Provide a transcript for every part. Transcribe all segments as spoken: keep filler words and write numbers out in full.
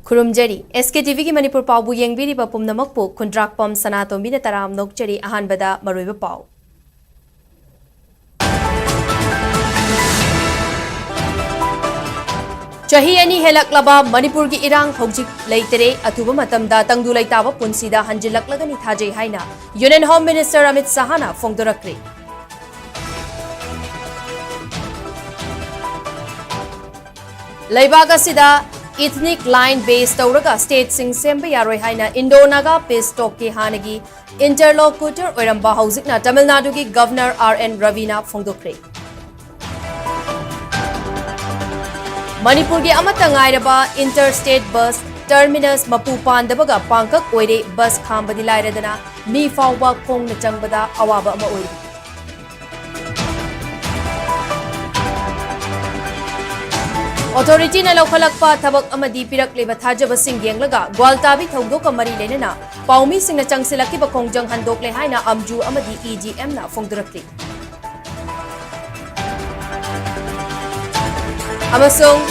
ꯈꯨꯔꯨꯝꯖꯔꯤ꯫ ꯑꯦꯁ ꯀꯦ T ꯚꯤꯒꯤ ꯃꯅꯤꯄꯨꯔ ꯄꯥꯎꯕꯨ ꯌꯦꯡꯕꯤꯔꯤꯕ ꯄꯨꯝꯅꯃꯛꯄꯨ ꯈꯨꯟꯗ꯭ꯔꯥꯛꯄꯝ ꯁꯅꯥꯇꯣꯝꯕꯤꯅ ꯇꯔꯥꯝꯅ ꯑꯣꯛꯆꯔꯤ꯫ ꯑꯍꯥꯟꯕꯗ ꯃꯔꯨꯑꯣꯏꯕ ꯄꯥꯎ꯫ ꯆꯍꯤ ꯑꯅꯤ ꯍꯦꯜꯂꯛꯂꯕ ꯃꯅꯤꯄꯨꯔꯒꯤ ꯏꯔꯥꯡ ꯍꯧꯖꯤꯛ ꯂꯩꯇꯔꯦ꯫ ꯑꯊꯨꯕ ꯃꯇꯝꯗ ꯇꯪꯗꯨ ꯂꯩꯇꯥꯕ ꯄꯨꯟꯁꯤꯗ ꯍꯟꯖꯤꯜꯂꯛꯂꯒꯅꯤ ꯊꯥꯖꯩ ꯍꯥꯏꯅ ꯌꯨꯅꯤꯌꯟ ꯍꯣꯝ ꯃꯤꯅꯤꯁꯇꯔ ꯑꯃꯤꯠ ꯁꯍꯥꯅ ꯐꯣꯡꯗꯣꯔꯛꯂꯤ꯫ ꯂꯩꯕꯥꯛ ꯑꯁꯤꯗ ethnic line base ꯇꯧꯔꯒ stateꯁꯤꯡ ꯁꯦꯝꯕ ꯌꯥꯔꯣꯏ ꯍꯥꯏꯅ Indo Naga peace talkꯀꯤ ꯍꯥꯟꯅꯒꯤ interlocutor ꯑꯣꯏꯔꯝꯕ ꯍꯧꯖꯤꯛꯅ ꯇꯥꯃꯤꯜ ꯅꯥꯗꯨꯒꯤ ꯒꯚꯔꯅꯔ ꯑꯥꯔ ꯑꯦꯟ ꯔꯕꯤꯅ ꯐꯣꯡꯗꯣꯛꯈ꯭ꯔꯦ꯫ ꯃꯅꯤꯄꯨꯔꯒꯤ ꯑꯃꯠꯇ ꯉꯥꯏꯔꯕ interstate bus terminus ꯃꯄꯨ ꯄꯥꯟꯗꯕꯒ ꯄꯥꯡꯀꯛ ꯑꯣꯏꯔꯦ꯫ ꯕꯁ ꯈꯥꯝꯕꯗꯤ ꯂꯥꯏꯔꯗꯅ ꯃꯤ ꯐꯥꯎꯕ ꯈꯣꯡꯅ ꯆꯪꯕꯗ ꯑꯋꯥꯕ ꯑꯃ ꯑꯣꯏꯔꯤ꯫ ꯑꯣꯊꯣꯔꯤꯇꯤꯅ ꯂꯧꯈꯠꯂꯛꯄ ꯊꯕꯛ ꯑꯃꯗꯤ ꯄꯤꯔꯛꯂꯤꯕ ꯊꯥꯖꯕꯁꯤꯡ ꯌꯦꯡꯂꯒ ꯒ꯭ꯋꯥꯜꯇꯥꯕꯤ ꯊꯧꯗꯣꯛꯀ ꯃꯔꯤ ꯂꯩꯅꯅ ꯄꯥꯎꯃꯤꯁꯤꯡꯅ ꯆꯪꯁꯤꯜꯂꯛꯈꯤꯕ ꯈꯣꯡꯖꯪ ꯍꯟꯗꯣꯛꯂꯦ ꯍꯥꯏꯅ ꯑꯝꯖꯨ ꯑꯃꯗꯤ ꯏ ꯖꯤ ꯑꯦꯝꯅ ꯐꯣꯡꯗꯣꯔꯛꯂꯤ꯫ ꯑꯃꯁꯨꯡ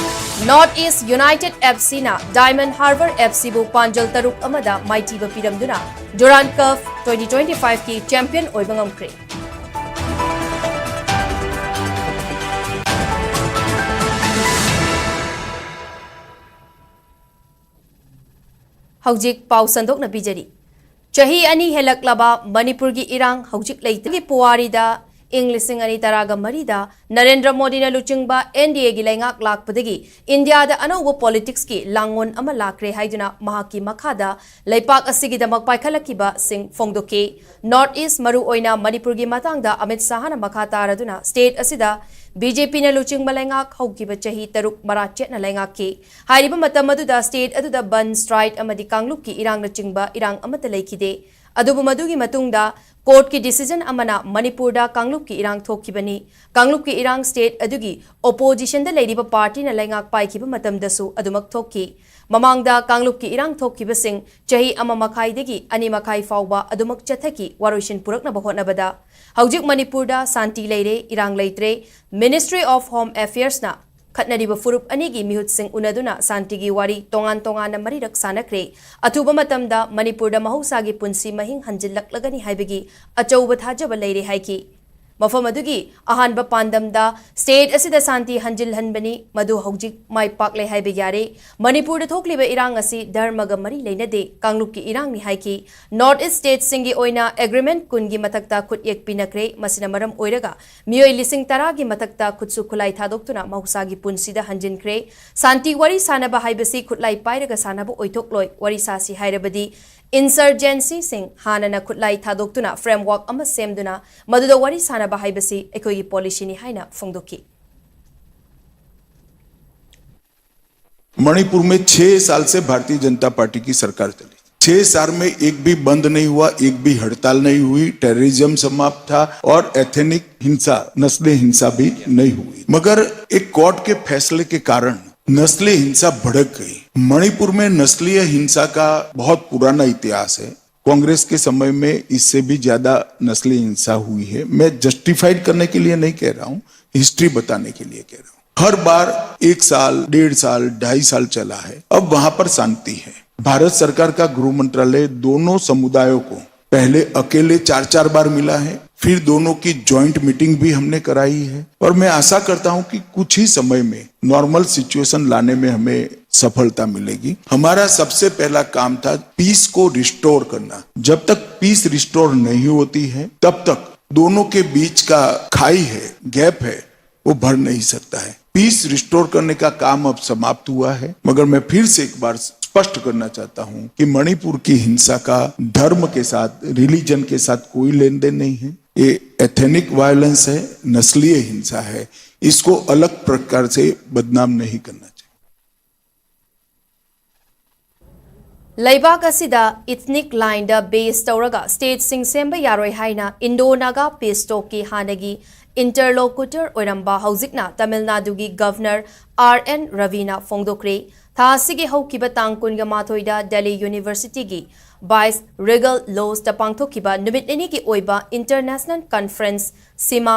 North East United F Cꯅ Diamond Harbour F Cꯕꯨ ꯄꯥꯟꯖꯜ ꯇꯔꯨꯛ ꯑꯃꯗ ꯃꯥꯏꯊꯤꯕ ꯄꯤꯔꯝꯗꯨꯅ Durand Cup twenty twenty-fiveꯀꯤ champion ꯑꯣꯏꯕ ꯉꯝꯈ꯭ꯔꯦ꯫ ꯍꯧꯖꯤꯛ ꯄꯥꯎ ꯁꯟꯗꯣꯛꯅ ꯄꯤꯖꯔꯤ꯫ ꯆꯍꯤ ꯑꯅꯤ ꯍꯦꯜꯂꯛꯂꯕ ꯃꯅꯤꯄꯨꯔꯒꯤ ꯏꯔꯥꯡ ꯍꯧꯖꯤꯛ ꯂꯩꯇꯒꯤ ꯄꯨꯋꯥꯔꯤꯗ ꯏꯪ ꯂꯤꯁꯤꯡ ꯑꯅꯤ ꯇꯔꯥꯒ ꯃꯔꯤꯗ ꯅꯔꯦꯟꯗ꯭ꯔ ꯃꯣꯗꯤꯅ ꯂꯨꯆꯤꯡꯕ N D Aꯒꯤ ꯂꯩꯉꯥꯛ ꯂꯥꯛꯄꯗꯒꯤ ꯏꯟꯗꯤꯌꯥꯗ ꯑꯅꯧꯕ politicsꯀꯤ ꯂꯥꯡꯑꯣꯟ ꯑꯃ ꯂꯥꯛꯈ꯭ꯔꯦ ꯍꯥꯏꯗꯨꯅ ꯃꯍꯥꯛꯀꯤ ꯃꯈꯥꯗ ꯂꯩꯄꯥꯛ ꯑꯁꯤꯒꯤꯗꯃꯛ ꯄꯥꯏꯈꯠꯂꯛꯈꯤꯕꯁꯤꯡ ꯐꯣꯡꯗꯣꯛꯈꯤ꯫ North East, ꯃꯔꯨꯑꯣꯏꯅ ꯃꯅꯤꯄꯨꯔꯒꯤ ꯃꯇꯥꯡꯗ ꯑꯃꯤꯠ ꯁꯍꯥꯅ ꯃꯈꯥ ꯇꯥꯔꯗꯨꯅ state ꯑꯁꯤꯗ B J Pꯅ ꯂꯨꯆꯤꯡꯕ ꯂꯩꯉꯥꯛ ꯍꯧꯈꯤꯕ ꯆꯍꯤ ꯇꯔꯨꯛ ꯃꯔꯥ ꯆꯦꯠꯅ ꯂꯩꯉꯥꯛꯈꯤ꯫ ꯍꯥꯏꯔꯤꯕ ꯃꯇꯝ ꯑꯗꯨꯗ state ꯑꯗꯨꯗ ꯕꯟ, strike ꯑꯃꯗꯤ ꯀꯥꯡꯂꯨꯞꯀꯤ ꯏꯔꯥꯡꯅꯆꯤꯡꯕ ꯏꯔꯥꯡ ꯑꯃꯠꯇ ꯂꯩꯈꯤꯗꯦ꯫ ꯑꯗꯨꯕꯨ ꯃꯗꯨꯒꯤ ꯃꯇꯨꯡꯗ courtꯀꯤ decision ꯑꯃꯅ ꯃꯅꯤꯄꯨꯔꯗ ꯀꯥꯡꯂꯨꯞꯀꯤ ꯏꯔꯥꯡ ꯊꯣꯛꯈꯤꯕꯅꯤ꯫ ꯀꯥꯡꯂꯨꯞꯀꯤ ꯏꯔꯥꯡ state ꯑꯗꯨꯒꯤ oppositionꯗ ꯂꯩꯔꯤꯕ partyꯅ ꯂꯩꯉꯥꯛ ꯄꯥꯏꯈꯤꯕ ꯃꯇꯝꯗꯁꯨ ꯑꯗꯨꯃꯛ ꯊꯣꯛꯈꯤ꯫ ꯃꯃꯥꯡꯗ ꯀꯥꯡꯂꯨꯞꯀꯤ ꯏꯔꯥꯡ ꯊꯣꯛꯈꯤꯕꯁꯤꯡ ꯆꯍꯤ ꯑꯃ ꯃꯈꯥꯏꯗꯒꯤ ꯑꯅꯤ ꯃꯈꯥꯏ ꯐꯥꯎꯕ ꯑꯗꯨꯃꯛ ꯆꯠꯊꯈꯤ꯫ ꯋꯥꯔꯣꯏꯁꯤꯟ ꯄꯨꯔꯛꯅꯕ ꯍꯣꯠꯅꯕꯗ ꯍꯧꯖꯤꯛ ꯃꯅꯤꯄꯨꯔꯗ ꯁꯥꯟꯇꯤ ꯂꯩꯔꯦ, ꯏꯔꯥꯡ ꯂꯩꯇ꯭ꯔꯦ꯫ Ministry of Home Affairsꯅ ꯈꯠꯅꯔꯤꯕ ꯐꯨꯔꯨꯞ ꯑꯅꯤꯒꯤ ꯃꯤꯍꯨꯠꯁꯤꯡ ꯎꯅꯗꯨꯅ ꯁꯥꯟꯇꯤꯒꯤ ꯋꯥꯔꯤ ꯇꯣꯉꯥꯟ ꯇꯣꯉꯥꯟꯅ ꯃꯔꯤꯔꯛ ꯁꯥꯟꯅꯈ꯭ꯔꯦ꯫ ꯑꯊꯨꯕ ꯃꯇꯝꯗ ꯃꯅꯤꯄꯨꯔꯗ ꯃꯍꯧꯁꯥꯒꯤ ꯄꯨꯟꯁꯤ ꯃꯍꯤꯡ ꯍꯟꯖꯤꯜꯂꯛꯂꯒꯅꯤ ꯍꯥꯏꯕꯒꯤ ꯑꯆꯧꯕ ꯊꯥꯖꯕ ꯂꯩꯔꯦ ꯍꯥꯏꯈꯤ꯫ ꯃꯐꯝ ꯑꯗꯨꯒꯤ ꯑꯍꯥꯟꯕ ꯄꯥꯟꯗꯝꯗ state ꯑꯁꯤꯗ ꯁꯥꯟꯇꯤ ꯍꯟꯖꯤꯜꯍꯟꯕꯅꯤ, ꯃꯗꯨ ꯍꯧꯖꯤꯛ ꯃꯥꯏ ꯄꯥꯛꯂꯦ ꯍꯥꯏꯕ ꯌꯥꯔꯦ꯫ ꯃꯅꯤꯄꯨꯔꯗ ꯊꯣꯛꯂꯤꯕ ꯏꯔꯥꯡ ꯑꯁꯤ ꯙꯔꯃꯒ ꯃꯔꯤ ꯂꯩꯅꯗꯦ, ꯀꯥꯡꯂꯨꯞꯀꯤ ꯏꯔꯥꯡꯅꯤ ꯍꯥꯏꯈꯤ꯫ North East stateꯁꯤꯡꯒꯤ ꯑꯣꯏꯅ agreement ꯀꯨꯟꯒꯤ ꯃꯊꯛꯇ ꯈꯨꯠꯌꯦꯛ ꯄꯤꯅꯈ꯭ꯔꯦ꯫ ꯃꯁꯤꯅ ꯃꯔꯝ ꯑꯣꯏꯔꯒ ꯃꯤꯑꯣꯏ ꯂꯤꯁꯤꯡ ꯇꯔꯥꯒꯤ ꯃꯊꯛꯇ ꯈꯨꯠꯁꯨ ꯈꯨꯠꯂꯥꯏ ꯊꯥꯗꯣꯛꯇꯨꯅ ꯃꯍꯧꯁꯥꯒꯤ ꯄꯨꯟꯁꯤꯗ ꯍꯟꯖꯤꯟꯈ꯭ꯔꯦ꯫ ꯁꯥꯟꯇꯤ ꯋꯥꯔꯤ ꯁꯥꯟꯅꯕ ꯍꯥꯏꯕꯁꯤ ꯈꯨꯠꯂꯥꯏ ꯄꯥꯏꯔꯒ ꯁꯥꯟꯅꯕ ꯑꯣꯏꯊꯣꯛꯂꯣꯏ꯫ ꯋꯥꯔꯤ ꯁꯥꯁꯤ ꯍꯥꯏꯔꯕꯗꯤ insurgencyꯁꯤꯡ ꯍꯥꯟꯅꯅ ꯈꯨꯠꯂꯥꯏ ꯊꯥꯗꯣꯛꯇꯨꯅ framework ꯑꯃ ꯁꯦꯝꯗꯨꯅ ꯃꯗꯨꯗ ꯋꯥꯔꯤ ꯁꯥꯟꯅꯕ ꯍꯥꯏꯕꯁꯤ ꯑꯩꯈꯣꯏꯒꯤ policyꯅꯤ ꯍꯥꯏꯅ ꯐꯣꯡꯗꯣꯛꯈꯤ꯫ मणिपुर में छह साल से भारतीय जनता पार्टी की सरकार चली। छह साल में एक भी बंद नहीं हुआ, एक भी हड़ताल नहीं हुई, टेररिज्म समाप्त था और एथनिक हिंसा, नस्ली हिंसा भी नहीं हुई। मगर एक कोर्ट के फैसले के कारण नस्ली हिंसा भड़क गई। मणिपुर में नस्लीय हिंसा का बहुत पुराना इतिहास है। कांग्रेस के समय में इससे भी ज्यादा नस्ली हिंसा हुई है। मैं जस्टिफाइड करने के लिए नहीं कह रहा हूँ, हिस्ट्री बताने के लिए कह रहा हूँ। हर बार एक साल, डेढ़ साल, ढाई साल चला है, अब वहां पर शांति है। भारत सरकार का गृह मंत्रालय दोनों समुदायों को पहले अकेले चार चार बार मिला है, फिर दोनों की ज्वाइंट मीटिंग भी हमने कराई है और मैं आशा करता हूं कि कुछ ही समय में नॉर्मल सिचुएशन लाने में हमें सफलता मिलेगी। हमारा सबसे पहला काम था पीस को रिस्टोर करना। जब तक पीस रिस्टोर नहीं होती है, तब तक दोनों के बीच का खाई है, गैप है, वो भर नहीं सकता है। पीस रिस्टोर करने का काम अब समाप्त हुआ है, मगर मैं फिर से एक बार स्पष्ट करना चाहता हूं कि मणिपुर की हिंसा का धर्म के साथ, रिलीजन के साथ कोई लेन देन नहीं है। ये एथेनिक वायलेंस है, नस्लीय हिंसा है। इसको अलग प्रकार से बदनाम नहीं करना चाहिए। ꯂꯩꯕꯥꯛ ꯑꯁꯤꯗ ethnic lineꯗ base ꯇꯧꯔꯒ stateꯁꯤꯡ ꯁꯦꯝꯕ ꯌꯥꯔꯣꯏ ꯍꯥꯏꯅ Indo Naga peace talkꯀꯤ ꯍꯥꯟꯅꯒꯤ interlocutor ꯑꯣꯏꯔꯝꯕ ꯍꯧꯖꯤꯛꯅ ꯇꯥꯃꯤꯜ ꯅꯥꯗꯨꯒꯤ Governor R N Ravina ꯐꯣꯡꯗꯣꯛꯈ꯭ꯔꯦ꯫ ꯊꯥ ꯑꯁꯤꯒꯤ ꯍꯧꯈꯤꯕ ꯇꯥꯡ ꯀꯨꯟꯒ ꯃꯥꯊꯣꯏꯗ Delhi Universityꯒꯤ Viceregal Lodgeꯇ ꯄꯥꯡꯊꯣꯛꯈꯤꯕ ꯅꯨꯃꯤꯠ ꯅꯤꯅꯤꯒꯤ ꯑꯣꯏꯕ International Conference ꯁꯤꯃꯥ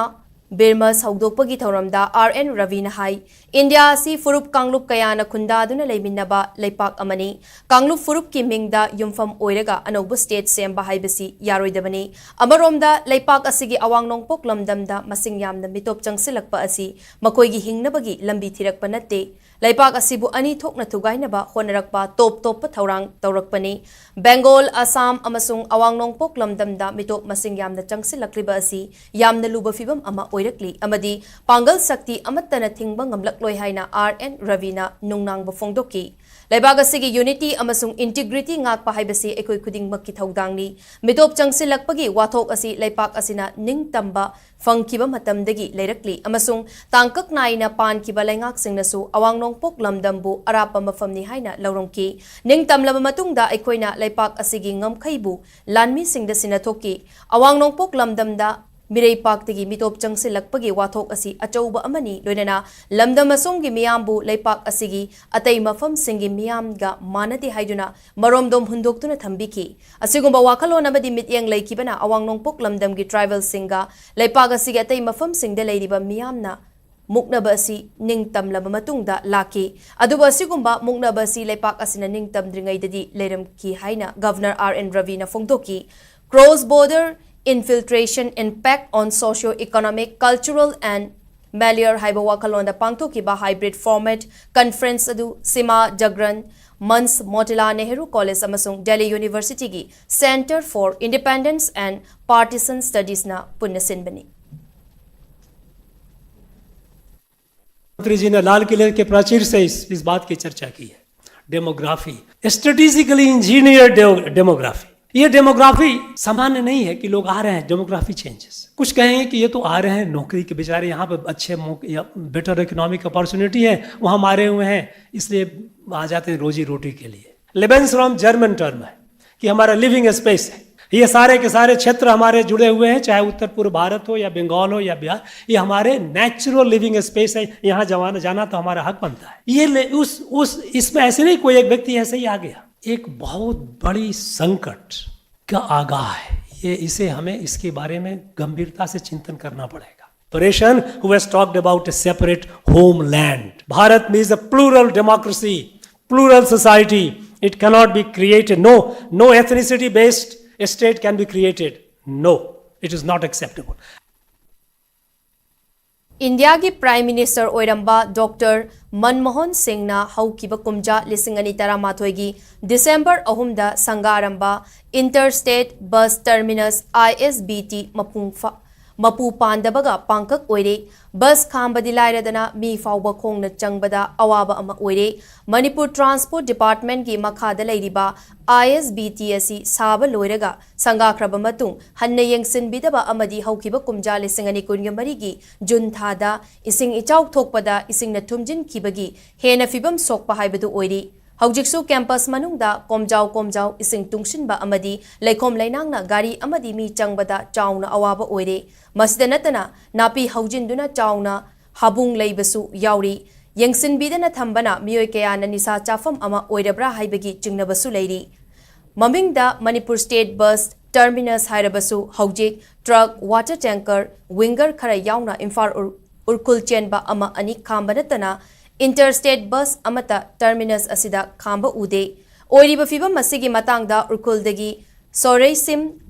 ꯕꯤꯔꯃꯁ ꯍꯧꯗꯣꯛꯄꯒꯤ ꯊꯧꯔꯝꯗ ꯑꯥꯔ ꯑꯦꯟ ꯔꯕꯤꯅ ꯍꯥꯏ, ꯏꯟꯗꯤꯌꯥ ꯑꯁꯤ ꯐꯨꯔꯨꯞ ꯀꯥꯡꯂꯨꯞ ꯀꯌꯥꯅ ꯈꯨꯟꯗꯥꯗꯨꯅ ꯂꯩꯃꯤꯟꯅꯕ ꯂꯩꯄꯥꯛ ꯑꯃꯅꯤ꯫ ꯀꯥꯡꯂꯨꯞ ꯐꯨꯔꯨꯞꯀꯤ ꯃꯤꯡꯗ ꯌꯨꯝꯐꯝ ꯑꯣꯏꯔꯒ ꯑꯅꯧꯕ ꯁ꯭ꯇꯦꯠ ꯁꯦꯝꯕ ꯍꯥꯏꯕꯁꯤ ꯌꯥꯔꯣꯏꯗꯕꯅꯤ꯫ ꯑꯃꯔꯣꯝꯗ, ꯂꯩꯄꯥꯛ ꯑꯁꯤꯒꯤ ꯑꯋꯥꯡ ꯅꯣꯡꯄꯣꯛ ꯂꯝꯗꯝꯗ ꯃꯁꯤꯡ ꯌꯥꯝꯅ ꯃꯤꯇꯣꯞ ꯆꯪꯁꯤꯜꯂꯛꯄ ꯑꯁꯤ ꯃꯈꯣꯏꯒꯤ ꯍꯤꯡꯅꯕꯒꯤ ꯂꯝꯕꯤ ꯊꯤꯔꯛꯄ ꯅꯠꯇꯦ꯫ ꯂꯩꯄꯥꯛ ꯑꯁꯤꯕꯨ ꯑꯅꯤ ꯊꯣꯛꯅ ꯊꯨꯒꯥꯏꯅꯕ ꯍꯣꯠꯅꯔꯛꯄ ꯇꯣꯞ ꯇꯣꯞꯄ ꯊꯧꯔꯥꯡ ꯇꯧꯔꯛꯄꯅꯤ꯫ ꯕꯦꯡꯒꯣꯜ, ꯑꯁꯥꯝ ꯑꯃꯁꯨꯡ ꯑꯋꯥꯡ ꯅꯣꯡꯄꯣꯛ ꯂꯝꯗꯝꯗ ꯃꯤꯇꯣꯞ ꯃꯁꯤꯡ ꯌꯥꯝꯅ ꯆꯪꯁꯤꯜꯂꯛꯂꯤꯕ ꯑꯁꯤ ꯌꯥꯝꯅ ꯂꯨꯕ ꯐꯤꯚꯝ ꯑꯃ ꯑꯣꯏꯔꯛꯂꯤ ꯑꯃꯗꯤ ꯄꯥꯡꯒꯜ ꯁꯛꯇꯤ ꯑꯃꯠꯇꯅ ꯊꯤꯡꯕ ꯉꯝꯂꯛꯂꯣꯏ ꯍꯥꯏꯅ ꯑꯥꯔ ꯑꯦꯟ ꯔꯕꯤꯅ ꯅꯨꯡꯅꯥꯡꯕ ꯐꯣꯡꯗꯣꯛꯈꯤ꯫ ꯂꯩꯕꯥꯛ ꯑꯁꯤꯒꯤ unity ꯑꯃꯁꯨꯡ integrity ꯉꯥꯛꯄ ꯍꯥꯏꯕꯁꯤ ꯑꯩꯈꯣꯏ ꯈꯨꯗꯤꯡꯃꯛꯀꯤ ꯊꯧꯗꯥꯡꯅꯤ꯫ ꯃꯤꯇꯣꯞ ꯆꯪꯁꯤꯜꯂꯛꯄꯒꯤ ꯋꯥꯊꯣꯛ ꯑꯁꯤ ꯂꯩꯄꯥꯛ ꯑꯁꯤꯅ ꯅꯤꯡꯇꯝꯕ ꯐꯪꯈꯤꯕ ꯃꯇꯝꯗꯒꯤ ꯂꯩꯔꯛꯂꯤ ꯑꯃꯁꯨꯡ ꯇꯥꯡꯀꯛ ꯅꯥꯏꯅ ꯄꯥꯟꯈꯤꯕ ꯂꯩꯉꯥꯛꯁꯤꯡꯅꯁꯨ ꯑꯋꯥꯡ ꯅꯣꯡꯄꯣꯛ ꯂꯝꯗꯝꯕꯨ ꯑꯔꯥꯞꯄ ꯃꯐꯝꯅꯤ ꯍꯥꯏꯅ ꯂꯧꯔꯝꯈꯤ꯫ ꯅꯤꯡꯇꯝꯂꯕ ꯃꯇꯨꯡꯗ ꯑꯩꯈꯣꯏꯅ ꯂꯩꯄꯥꯛ ꯑꯁꯤꯒꯤ ꯉꯝꯈꯩꯕꯨ ꯂꯥꯟꯃꯤꯁꯤꯡꯗ ꯁꯤꯟꯅꯊꯣꯛꯈꯤ꯫ ꯑꯋꯥꯡ ꯅꯣꯡꯄꯣꯛ ꯂꯝꯗꯝꯗ ꯃꯤꯔꯩꯄꯥꯛꯇꯒꯤ ꯃꯤꯇꯣꯞ ꯆꯪꯁꯤꯜꯂꯛꯄꯒꯤ ꯋꯥꯊꯣꯛ ꯑꯁꯤ ꯑꯆꯧꯕ ꯑꯃꯅꯤ, ꯂꯣꯏꯅꯅ ꯂꯝꯗꯝ ꯑꯁꯣꯝꯒꯤ ꯃꯤꯌꯥꯝꯕꯨ ꯂꯩꯄꯥꯛ ꯑꯁꯤꯒꯤ ꯑꯇꯩ ꯃꯐꯝꯁꯤꯡꯒꯤ ꯃꯤꯌꯥꯝꯒ ꯃꯥꯟꯅꯗꯦ ꯍꯥꯏꯗꯨꯅ ꯃꯔꯣꯝꯗꯣꯝ ꯍꯨꯟꯗꯣꯛꯇꯨꯅ ꯊꯝꯕꯤꯈꯤ꯫ ꯑꯁꯤꯒꯨꯝꯕ ꯋꯥꯈꯜꯂꯣꯟ ꯑꯃꯗꯤ ꯃꯤꯠꯌꯦꯡ ꯂꯩꯈꯤꯕꯅ ꯑꯋꯥꯡ ꯅꯣꯡꯄꯣꯛ ꯂꯝꯗꯝꯒꯤ tribal ꯁꯤꯡꯒ ꯂꯩꯄꯥꯛ ꯑꯁꯤꯒꯤ ꯑꯇꯩ ꯃꯐꯝꯁꯤꯡꯗ ꯂꯩꯔꯤꯕ ꯃꯤꯌꯥꯝꯅ ꯃꯨꯛꯅꯕ ꯑꯁꯤ ꯅꯤꯡꯇꯝꯂꯕ ꯃꯇꯨꯡꯗ ꯂꯥꯛꯈꯤ꯫ ꯑꯗꯨꯕꯨ ꯑꯁꯤꯒꯨꯝꯕ ꯃꯨꯛꯅꯕ ꯑꯁꯤ ꯂꯩꯄꯥꯛ ꯑꯁꯤꯅ ꯅꯤꯡꯇꯝꯗ꯭ꯔꯤꯉꯩꯗꯗꯤ ꯂꯩꯔꯝꯈꯤ ꯍꯥꯏꯅ ꯒꯚꯔꯅꯔ ꯑꯥꯔ ꯑꯦꯟ ꯔꯕꯤꯅ ꯐꯣꯡꯗꯣꯛꯈꯤ꯫ Cross border infiltration impact on socio economic, cultural and ꯃꯦꯂꯤꯌꯔ ꯍꯥꯏꯕ ꯋꯥꯈꯜꯂꯣꯟꯗ ꯄꯥꯡꯊꯣꯛꯈꯤꯕ hybrid format conference ꯑꯗꯨ ꯁꯤꯃꯥ ꯖꯒ꯭ꯔꯟ ꯃꯟꯆ, ꯃꯣꯇꯤꯂꯥꯜ ꯅꯦꯍꯔꯨ ꯀꯣꯂꯦꯖ ꯑꯃꯁꯨꯡ ꯗꯦꯜꯂꯤ ꯌꯨꯅꯤꯚꯔꯁꯤꯇꯤꯒꯤ Centre for Independence and Partition Studiesꯅ ꯄꯨꯟꯅ ꯁꯤꯟꯕꯅꯤ꯫ प्रधानमंत्री जी ने लाल किले के प्राचीर से इस, इस बात की चर्चा की है। Demography, strategically engineered demography. ये डेमोग्राफी सामान्य नहीं है कि लोग आ रहे हैं, डेमोग्राफी चेंजेस। कुछ कहेंगे कि ये तो आ रहे हैं नौकरी के, बेचारे यहाँ पर अच्छे मौके या बेटर इकोनॉमिक अपॉर्चुनिटी है, वहाँ मारे हुए हैं, इसलिए आ जाते हैं रोजी रोटी के लिए। लिबेंसरॉम जर्मन टर्म है कि हमारा लिविंग स्पेस है। ये सारे के सारे क्षेत्र हमारे जुड़े हुए हैं, चाहे उत्तर पूर्व भारत हो या बंगाल हो या बिहार, ये हमारे नेचुरल लिविंग स्पेस है। यहाँ जवान जाना तो हमारा हक बनता है। ये ले, उस उस इसमें ऐसे नहीं कोई एक व्यक्ति ऐसे ही आ गया। एक बहुत बड़ी संकट का आगाह है ये, इसे हमें इसके बारे में गंभीरता से चिंतन करना पड़ेगा। Paresh, who has talked about a separate homeland. Bharat means a plural democracy, plural society. It cannot be created. No, no ethnicity-based state can be created. No, it is not acceptable. ꯏꯟꯗꯤꯌꯥꯒꯤ prime minister ꯑꯣꯏꯔꯝꯕ doctor Manmohan ꯁꯤꯡꯅ ꯍꯧꯈꯤꯕ ꯀꯨꯝꯖꯥ ꯂꯤꯁꯤꯡ ꯑꯅꯤ ꯇꯔꯥꯃꯥꯊꯣꯏꯒꯤ December ꯑꯍꯨꯝꯗ ꯁꯪꯒꯥꯔꯝꯕ inter state bus terminus, ISBT, ꯃꯄꯨꯡ ꯐꯥ ꯃꯄꯨ ꯄꯥꯟꯗꯕꯒ ꯄꯥꯡꯀꯛ ꯑꯣꯏꯔꯦ꯫ ꯕꯁ ꯈꯥꯝꯕꯗꯤ ꯂꯥꯏꯔꯗꯅ ꯃꯤ ꯐꯥꯎꯕ ꯈꯣꯡꯅ ꯆꯪꯕꯗ ꯑꯋꯥꯕ ꯑꯃ ꯑꯣꯏꯔꯦ꯫ ꯃꯅꯤꯄꯨꯔ ꯇ꯭ꯔꯥꯟꯁꯄꯣꯔꯠ ꯗꯤꯄꯥꯔꯠꯃꯦꯟꯒꯤ ꯃꯈꯥꯗ ꯂꯩꯔꯤꯕ ISBT ꯑꯁꯤ ꯁꯥꯕ ꯂꯣꯏꯔꯒ ꯁꯪꯒꯥꯈ꯭ꯔꯕ ꯃꯇꯨꯡ ꯍꯟꯅ ꯌꯦꯡꯁꯤꯟꯕꯤꯗꯕ ꯑꯃꯗꯤ ꯍꯧꯈꯤꯕ ꯀꯨꯝꯖꯥ ꯂꯤꯁꯤꯡ ꯑꯅꯤ ꯀꯨꯟꯒ ꯃꯔꯤꯒꯤ ꯖꯨꯟ ꯊꯥꯗ ꯏꯁꯤꯡ ꯏꯆꯥꯎ ꯊꯣꯛꯄꯗ ꯏꯁꯤꯡꯅ ꯊꯨꯝꯖꯤꯟꯈꯤꯕꯒꯤ ꯍꯦꯟꯅ ꯐꯤꯕꯝ ꯁꯣꯛꯄ ꯍꯥꯏꯕꯗꯨ ꯑꯣꯏꯔꯤ꯫ ꯍꯧꯖꯤꯛꯁꯨ ꯀꯦꯝꯄꯁ ꯃꯅꯨꯡꯗ ꯀꯣꯝꯖꯥꯎ ꯀꯣꯝꯖꯥꯎ ꯏꯁꯤꯡ ꯇꯨꯡꯁꯤꯟꯕ ꯑꯃꯗꯤ ꯂꯩꯈꯣꯝ ꯂꯩꯅꯥꯡꯅ ꯒꯥꯔꯤ ꯑꯃꯗꯤ ꯃꯤ ꯆꯪꯕꯗ ꯆꯥꯎꯅ ꯑꯋꯥꯕ ꯑꯣꯏꯔꯦ꯫ ꯃꯁꯤꯗ ꯅꯠꯇꯅ ꯅꯥꯄꯤ ꯍꯧꯖꯤꯟꯗꯨꯅ ꯆꯥꯎꯅ ꯍꯥꯕꯨꯡ ꯂꯩꯕꯁꯨ ꯌꯥꯎꯔꯤ꯫ ꯌꯦꯡꯁꯤꯟꯕꯤꯗꯅ ꯊꯝꯕꯅ ꯃꯤꯑꯣꯏ ꯀꯌꯥꯅ ꯅꯤꯁꯥ ꯆꯥꯐꯝ ꯑꯃ ꯑꯣꯏꯔꯕ꯭ꯔꯥ ꯍꯥꯏꯕꯒꯤ ꯆꯤꯡꯅꯕꯁꯨ ꯂꯩꯔꯤ꯫ ꯃꯃꯤꯡꯗ ꯃꯅꯤꯄꯨꯔ ꯁ꯭ꯇꯦꯠ ꯕꯁ ꯇꯔꯃꯤꯅꯁ ꯍꯥꯏꯔꯕꯁꯨ ꯍꯧꯖꯤꯛ ꯇ꯭ꯔꯛ, ꯋꯥꯇꯔ ꯇꯦꯡꯀꯔ, ꯋꯤꯡꯒꯔ ꯈꯔ ꯌꯥꯎꯅ ꯏꯝꯐꯥꯜ ꯎꯔ-, ꯎꯔꯈꯨꯜ ꯆꯦꯟꯕ ꯑꯃ ꯑꯅꯤ ꯈꯥꯝꯕ ꯅꯠꯇꯅ ꯏꯟꯇꯔ ꯁ꯭ꯇꯦꯠ ꯕꯁ ꯑꯃꯠꯇ ꯇꯔꯃꯤꯅꯁ ꯑꯁꯤꯗ ꯈꯥꯝꯕ ꯎꯗꯦ꯫ ꯑꯣꯏꯔꯤꯕ ꯐꯤꯕꯝ ꯑꯁꯤꯒꯤ ꯃꯇꯥꯡꯗ ꯎꯔꯈꯨꯜꯗꯒꯤ ꯁꯣꯔꯩꯁꯤꯝ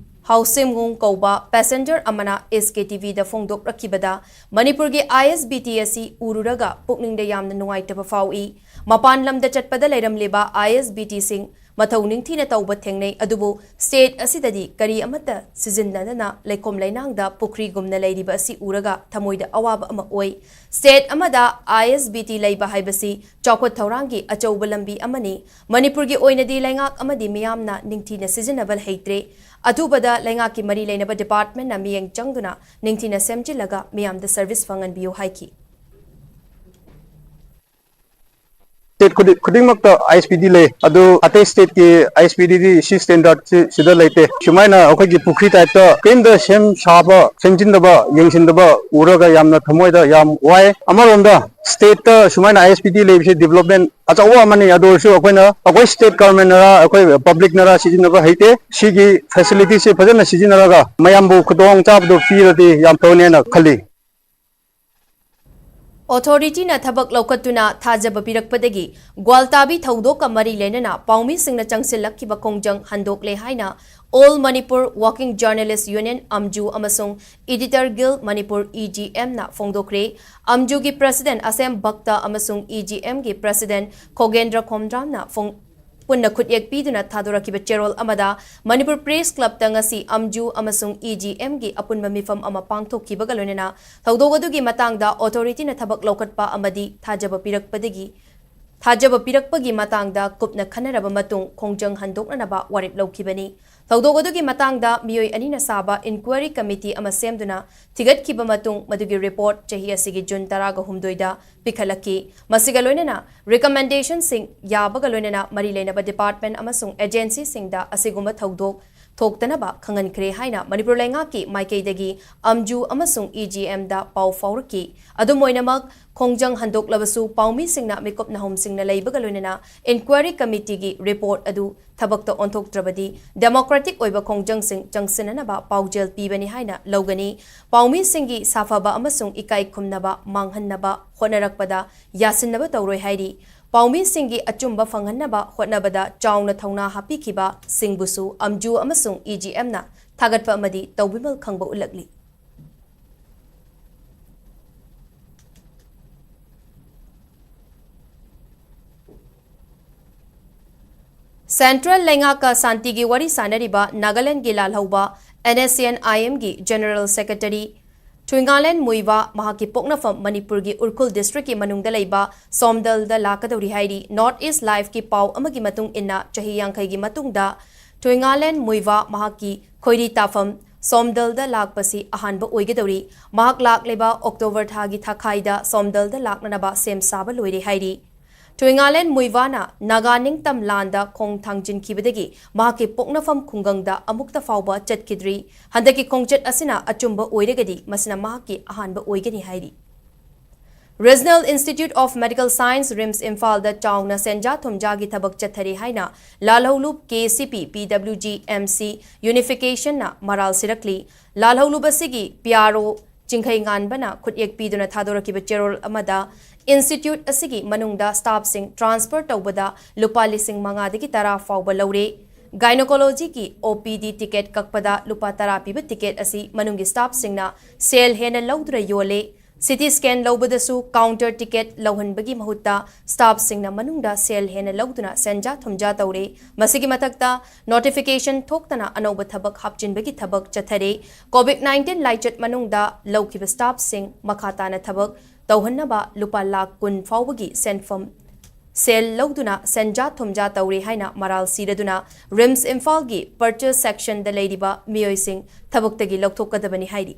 ꯍꯥꯎꯁꯤꯝꯒꯨꯡ ꯀꯧꯕ ꯄꯦꯁꯦꯟꯖꯔ ꯑꯃꯅ SKTVꯗ ꯐꯣꯡꯗꯣꯛꯂꯛꯈꯤꯕꯗ, ꯃꯅꯤꯄꯨꯔꯒꯤ ISBT ꯑꯁꯤ ꯎꯔꯨꯔꯒ ꯄꯨꯛꯅꯤꯡꯗ ꯌꯥꯝꯅ ꯅꯨꯡꯉꯥꯏꯇꯕ ꯐꯥꯎꯏ꯫ ꯃꯄꯥꯟ ꯂꯝꯗ ꯆꯠꯄꯗ ꯂꯩꯔꯝꯂꯤꯕ ISBTꯁꯤꯡ ꯃꯊꯧ ꯅꯤꯡꯊꯤꯅ ꯇꯧꯕ ꯊꯦꯡꯅꯩ, ꯑꯗꯨꯕꯨ ꯁ꯭ꯇꯦꯠ ꯑꯁꯤꯗꯗꯤ ꯀꯔꯤ ꯑꯃꯠꯇ ꯁꯤꯖꯤꯟꯅꯗꯅ ꯂꯩꯈꯣꯝ ꯂꯩꯅꯥꯡꯗ ꯄꯨꯈ꯭ꯔꯤꯒꯨꯝꯅ ꯂꯩꯔꯤꯕ ꯑꯁꯤ ꯎꯔꯒ ꯊꯃꯣꯏꯗ ꯑꯋꯥꯕ ꯑꯃ ꯑꯣꯏ꯫ ꯁ꯭ꯇꯦꯠ ꯑꯃꯗ ISBT ꯂꯩꯕ ꯍꯥꯏꯕꯁꯤ ꯆꯥꯎꯈꯠ ꯊꯧꯔꯥꯡꯒꯤ ꯑꯆꯧꯕ ꯂꯝꯕꯤ ꯑꯃꯅꯤ꯫ ꯃꯅꯤꯄꯨꯔꯒꯤ ꯑꯣꯏꯅꯗꯤ ꯂꯩꯉꯥꯛ ꯑꯃꯗꯤ ꯃꯤꯌꯥꯝꯅ ꯅꯤꯡꯊꯤꯅ ꯁꯤꯖꯤꯟꯅꯕ ꯍꯩꯇ꯭ꯔꯦ꯫ ꯑꯊꯨꯕꯗ ꯂꯩꯉꯥꯛꯀꯤ ꯃꯔꯤ ꯂꯩꯅꯕ ꯗꯤꯄꯥꯔꯠꯃꯦꯟꯅ ꯃꯤꯠꯌꯦꯡ ꯆꯪꯗꯨꯅ ꯅꯤꯡꯊꯤꯅ ꯁꯦꯝꯖꯤꯜꯂꯒ ꯃꯤꯌꯥꯝꯗ ꯁꯔꯚꯤꯁ ꯐꯪꯍꯟꯕꯤꯌꯨ ꯍꯥꯏꯈꯤ꯫ ꯁ꯭ꯇꯦꯠ ꯈꯨꯗꯤꯡ-, ꯈꯨꯗꯤꯡꯃꯛꯇ ISBT ꯂꯩ꯫ ꯑꯗꯨ ꯑꯇꯩ ꯁ꯭ꯇꯦꯠꯀꯤ ISBTꯗꯤ ꯁꯤ ꯁ꯭ꯇꯦꯟꯗꯔꯗꯁꯤ ꯁꯤꯗ ꯂꯩꯇꯦ꯫ ꯁꯨꯃꯥꯏꯅ ꯑꯩꯈꯣꯏꯒꯤ ꯄꯨꯈ꯭ꯔꯤ ꯇꯥꯏꯞꯇ ꯀꯔꯤꯝꯇ ꯁꯦꯝ ꯁꯥꯕ, ꯁꯦꯝꯖꯤꯟꯗꯕ, ꯌꯦꯡꯁꯤꯟꯗꯕ ꯎꯔꯒ ꯌꯥꯝꯅ ꯊꯃꯣꯏꯗ ꯌꯥꯝ ꯋꯥꯏ꯫ ꯑꯃꯔꯣꯝꯗ ꯁ꯭ꯇꯦꯠꯇ ꯁꯨꯃꯥꯏꯅ ISBT ꯂꯩꯕꯁꯤ ꯗꯤꯕ꯭ꯂꯞꯃꯦꯟ ꯑꯆꯧꯕ ꯑꯃꯅꯤ꯫ ꯑꯗꯨ ꯑꯣꯏꯔꯁꯨ ꯑꯩꯈꯣꯏꯅ, ꯑꯩꯈꯣꯏ ꯁ꯭ꯇꯦꯠ ꯒꯚꯔꯟꯃꯦꯟꯅꯔ, ꯑꯩꯈꯣꯏ ꯄꯕ꯭ꯂꯤꯛꯅꯔ ꯁꯤꯖꯤꯟꯅꯕ ꯍꯩꯇꯦ꯫ ꯁꯤꯒꯤ ꯐꯦꯁꯤꯂꯤꯇꯤꯁꯤ ꯐꯖꯅ ꯁꯤꯖꯤꯟꯅꯔꯒ ꯃꯌꯥꯝꯕꯨ ꯈꯨꯗꯣꯡꯆꯥꯕꯗꯨ ꯄꯤꯔꯗꯤ ꯌꯥꯝ ꯐꯒꯅꯤ ꯍꯥꯏꯅ ꯈꯜꯂꯤ꯫ ꯑꯣꯊꯣꯔꯤꯇꯤꯅ ꯊꯕꯛ ꯂꯧꯈꯠꯇꯨꯅ ꯊꯥꯖꯕ ꯄꯤꯔꯛꯄꯗꯒꯤ ꯒ꯭ꯋꯥꯜꯇꯥꯕꯤ ꯊꯧꯗꯣꯛꯀ ꯃꯔꯤ ꯂꯩꯅꯅ ꯄꯥꯎꯃꯤꯁꯤꯡꯅ ꯆꯪꯁꯤꯜꯂꯛꯈꯤꯕ ꯈꯣꯡꯖꯪ ꯍꯟꯗꯣꯛꯂꯦ ꯍꯥꯏꯅ All Manipur Working Journalist Union, ꯑꯝꯖꯨ, ꯑꯃꯁꯨꯡ Editor Guild Manipur, EGM ꯅ ꯐꯣꯡꯗꯣꯛꯈ꯭ꯔꯦ꯫ ꯑꯝꯖꯨꯒꯤ President ꯑꯁꯦꯝ ꯚꯛꯇ ꯑꯃꯁꯨꯡ EGM ꯒꯤ President ꯈꯣꯒꯦꯟꯗ꯭ꯔ ꯈꯣꯝꯗ꯭ꯔꯥꯝꯅ ꯐꯣꯡ-, ꯄꯨꯟꯅ ꯈꯨꯠꯌꯦꯛ ꯄꯤꯗꯨꯅ ꯊꯥꯗꯣꯔꯛꯈꯤꯕ ꯆꯦꯔꯣꯜ ꯑꯃꯗ, ꯃꯅꯤꯄꯨꯔ Press Club ꯇ ꯉꯁꯤ ꯑꯝꯖꯨ ꯑꯃꯁꯨꯡ EGM ꯒꯤ ꯑꯄꯨꯟꯕ ꯃꯤꯐꯝ ꯑꯃ ꯄꯥꯡꯊꯣꯛꯈꯤꯕꯒ ꯂꯣꯏꯅꯅ ꯊꯧꯗꯣꯛ ꯑꯗꯨꯒꯤ ꯃꯇꯥꯡꯗ ꯑꯣꯊꯣꯔꯤꯇꯤꯅ ꯊꯕꯛ ꯂꯧꯈꯠꯄ ꯑꯃꯗꯤ ꯊꯥꯖꯕ ꯄꯤꯔꯛꯄꯗꯒꯤ, ꯊꯥꯖꯕ ꯄꯤꯔꯛꯄꯒꯤ ꯃꯇꯥꯡꯗ ꯀꯨꯞꯅ ꯈꯟꯅꯔꯕ ꯃꯇꯨꯡ ꯈꯣꯡꯖꯪ ꯍꯟꯗꯣꯛꯅꯅꯕ ꯋꯥꯔꯦꯞ ꯂꯧꯈꯤꯕꯅꯤ꯫ ꯊꯧꯗꯣꯛ ꯑꯗꯨꯒꯤ ꯃꯇꯥꯡꯗ ꯃꯤꯑꯣꯏ ꯑꯅꯤꯅ ꯁꯥꯕ Inquiry Committee ꯑꯃ ꯁꯦꯝꯗꯨꯅ ꯊꯤꯒꯠꯈꯤꯕ ꯃꯇꯨꯡ, ꯃꯗꯨꯒꯤ report ꯆꯍꯤ ꯑꯁꯤꯒꯤ June ꯇꯔꯥꯒ ꯍꯨꯝꯗꯣꯏꯗ ꯄꯤꯈꯠꯂꯛꯈꯤ꯫ ꯃꯁꯤꯒ ꯂꯣꯏꯅꯅ recommendation ꯁꯤꯡ ꯌꯥꯕꯒ ꯂꯣꯏꯅꯅ ꯃꯔꯤ ꯂꯩꯅꯕ department ꯑꯃꯁꯨꯡ agency ꯁꯤꯡꯗ ꯑꯁꯤꯒꯨꯝꯕ ꯊꯧꯗꯣꯛ ꯊꯣꯛꯇꯅꯕ ꯈꯪꯍꯟꯈ꯭ꯔꯦ ꯍꯥꯏꯅ ꯃꯅꯤꯄꯨꯔ ꯂꯩꯉꯥꯛꯀꯤ ꯃꯥꯏꯀꯩꯗꯒꯤ ꯑꯝꯖꯨ ꯑꯃꯁꯨꯡ EGM ꯗ ꯄꯥꯎ ꯐꯥꯎꯔꯛꯈꯤ꯫ ꯑꯗꯨꯝ ꯑꯣꯏꯅꯃꯛ, ꯈꯣꯡꯖꯪ ꯍꯟꯗꯣꯛꯂꯕꯁꯨ ꯄꯥꯎꯃꯤꯁꯤꯡꯅ ꯃꯤꯀꯨꯞ ꯅꯍꯨꯝꯁꯤꯡꯅ ꯂꯩꯕꯒ ꯂꯣꯏꯅꯅ Inquiry Committee ꯒꯤ report ꯑꯗꯨ ꯊꯕꯛꯇ ꯑꯣꯟꯊꯣꯛꯇ꯭ꯔꯕꯗꯤ democratic ꯑꯣꯏꯕ ꯈꯣꯡꯖꯪꯁꯤꯡ ꯆꯪꯁꯤꯟꯅꯅꯕ ꯄꯥꯎꯖꯦꯜ ꯄꯤꯕꯅꯤ ꯍꯥꯏꯅ ꯂꯧꯒꯅꯤ꯫ ꯄꯥꯎꯃꯤꯁꯤꯡꯒꯤ ꯁꯥꯐꯕ ꯑꯃꯁꯨꯡ ꯏꯀꯥꯏ ꯈꯨꯝꯅꯕ ꯃꯥꯡꯍꯟꯅꯕ ꯍꯣꯠꯅꯔꯛꯄꯗ ꯌꯥꯁꯤꯟꯅꯕ ꯇꯧꯔꯣꯏ ꯍꯥꯏꯔꯤ꯫ ꯄꯥꯎꯃꯤꯁꯤꯡꯒꯤ ꯑꯆꯨꯝꯕ ꯐꯪꯍꯟꯅꯕ ꯍꯣꯠꯅꯕꯗ ꯆꯥꯎꯅ ꯊꯧꯅꯥ ꯍꯥꯞꯄꯤꯈꯤꯕꯁꯤꯡꯕꯨꯁꯨ ꯑꯝꯖꯨ ꯑꯃꯁꯨꯡ EGM ꯅ ꯊꯥꯒꯠꯄ ꯑꯃꯗꯤ ꯇꯧꯕꯤꯃꯜ ꯈꯪꯕ ꯎꯠꯂꯛꯂꯤ꯫ Central ꯂꯩꯉꯥꯛꯀ ꯁꯥꯟꯇꯤꯒꯤ ꯋꯥꯔꯤ ꯁꯥꯅꯔꯤꯕ ꯅꯥꯒꯥꯂꯦꯟꯗꯒꯤ ꯂꯥꯜꯍꯧꯕ NSCN-IM ꯒꯤ General Secretary ꯊꯨꯏꯉꯥꯂꯦꯟ ꯃꯨꯏꯋꯥ ꯃꯍꯥꯛꯀꯤ ꯄꯣꯛꯅꯐꯝ ꯃꯅꯤꯄꯨꯔꯒꯤ ꯎꯈ꯭ꯔꯨꯜ district ꯀꯤ ꯃꯅꯨꯡꯗ ꯂꯩꯕ ꯁꯣꯝꯗꯜꯗ ꯂꯥꯛꯀꯗꯧꯔꯤ ꯍꯥꯏꯔꯤ꯫ North East Live ꯀꯤ ꯄꯥꯎ ꯑꯃꯒꯤ ꯃꯇꯨꯡ ꯏꯟꯅ, ꯆꯍꯤ ꯌꯥꯡꯈꯩꯒꯤ ꯃꯇꯨꯡꯗ ꯊꯨꯏꯉꯥꯂꯦꯟ ꯃꯨꯏꯋꯥ ꯃꯍꯥꯛꯀꯤ ꯈꯣꯏꯔꯤ ꯇꯥꯐꯝ ꯁꯣꯝꯗꯜꯗ ꯂꯥꯛꯄꯁꯤ ꯑꯍꯥꯟꯕ ꯑꯣꯏꯒꯗꯧꯔꯤ꯫ ꯃꯍꯥꯛ ꯂꯥꯛꯂꯤꯕ October ꯊꯥꯒꯤ ꯊꯥꯈꯥꯏꯗ ꯁꯣꯝꯗꯜꯗ ꯂꯥꯛꯅꯅꯕ ꯁꯦꯝ ꯁꯥꯕ ꯂꯣꯏꯔꯦ ꯍꯥꯏꯔꯤ꯫ ꯊꯨꯏꯉꯥꯂꯦꯟ ꯃꯨꯏꯋꯥꯅ ꯅꯥꯒꯥ ꯅꯤꯡꯇꯝ ꯂꯥꯟꯗ ꯈꯣꯡ ꯊꯥꯡꯖꯤꯟꯈꯤꯕꯗꯒꯤ ꯃꯍꯥꯛꯀꯤ ꯄꯣꯛꯅꯐꯝ ꯈꯨꯡꯒꯪꯗ ꯑꯃꯨꯛꯇ ꯐꯥꯎꯕ ꯆꯠꯈꯤꯗ꯭ꯔꯤ꯫ ꯍꯟꯗꯛꯀꯤ ꯈꯣꯡꯆꯠ ꯑꯁꯤꯅ ꯑꯆꯨꯝꯕ ꯑꯣꯏꯔꯒꯗꯤ ꯃꯁꯤꯅ ꯃꯍꯥꯛꯀꯤ ꯑꯍꯥꯟꯕ ꯑꯣꯏꯒꯅꯤ ꯍꯥꯏꯔꯤ꯫ Regional Institute of Medical Science, RIMS, ꯏꯝꯐꯥꯜꯗ ꯆꯥꯎꯅ ꯁꯦꯟꯖꯥ ꯊꯨꯝꯖꯥꯒꯤ ꯊꯕꯛ ꯆꯠꯊꯔꯤ ꯍꯥꯏꯅ ꯂꯥꯜꯍꯧꯂꯨꯞ KCP, PWG, MC unification ꯅ ꯃꯔꯥꯜ ꯁꯤꯔꯛꯂꯤ꯫ ꯂꯥꯜꯍꯧꯂꯨꯞ ꯑꯁꯤꯒꯤ PRO ꯆꯤꯡꯈꯩꯉꯥꯟꯕꯅ ꯈꯨꯠꯌꯦꯛ ꯄꯤꯗꯨꯅ ꯊꯥꯗꯣꯔꯛꯈꯤꯕ ꯆꯦꯔꯣꯜ ꯑꯃꯗ, institute ꯑꯁꯤꯒꯤ ꯃꯅꯨꯡꯗ staffꯁꯤꯡ transfer ꯇꯧꯕꯗ ꯂꯨꯄꯥ ꯂꯤꯁꯤꯡ ꯃꯉꯥꯗꯒꯤ ꯇꯔꯥ ꯐꯥꯎꯕ ꯂꯧꯔꯦ꯫ Gynecologyꯒꯤ OPD ticket ꯀꯛꯄꯗ ꯂꯨꯄꯥ ꯇꯔꯥ ꯄꯤꯕ ticket ꯑꯁꯤ ꯃꯅꯨꯡꯒꯤ staffꯁꯤꯡꯅ ꯁꯦꯜ ꯍꯦꯟꯅ ꯂꯧꯗꯨꯅ ꯌꯣꯜꯂꯦ꯫ CT scan ꯂꯧꯕꯗꯁꯨ counter ticket ꯂꯧꯍꯟꯕꯒꯤ ꯃꯍꯨꯠꯇ staffꯁꯤꯡꯅ ꯃꯅꯨꯡꯗ ꯁꯦꯜ ꯍꯦꯟꯅ ꯂꯧꯗꯨꯅ ꯁꯦꯟꯖꯥ ꯊꯨꯝꯖꯥ ꯇꯧꯔꯦ꯫ ꯃꯁꯤꯒꯤ ꯃꯊꯛꯇ notification ꯊꯣꯛꯇꯅ ꯑꯅꯧꯕ ꯊꯕꯛ ꯍꯥꯞꯆꯤꯟꯕꯒꯤ ꯊꯕꯛ ꯆꯠꯊꯔꯦ꯫ COVID nineteen ꯂꯥꯏꯆꯠ ꯃꯅꯨꯡꯗ ꯂꯧꯈꯤꯕ staffꯁꯤꯡ ꯃꯈꯥ ꯇꯥꯅ ꯊꯕꯛ ꯇꯧꯍꯟꯅꯕ ꯂꯨꯄꯥ ꯂꯥꯈ ꯀꯨꯟ ꯐꯥꯎꯕꯒꯤ ꯁꯦꯟꯐꯝ ꯁꯦꯜ ꯂꯧꯗꯨꯅ ꯁꯦꯟꯖꯥ ꯊꯨꯝꯖꯥ ꯇꯧꯔꯦ ꯍꯥꯏꯅ ꯃꯔꯥꯜ ꯁꯤꯔꯗꯨꯅ RIMS ꯏꯝꯐꯥꯜꯒꯤ purchase sectionꯗ ꯂꯩꯔꯤꯕ ꯃꯤꯑꯣꯏꯁꯤꯡ ꯊꯕꯛꯇꯒꯤ ꯂꯧꯊꯣꯛꯀꯗꯕꯅꯤ ꯍꯥꯏꯔꯤ꯫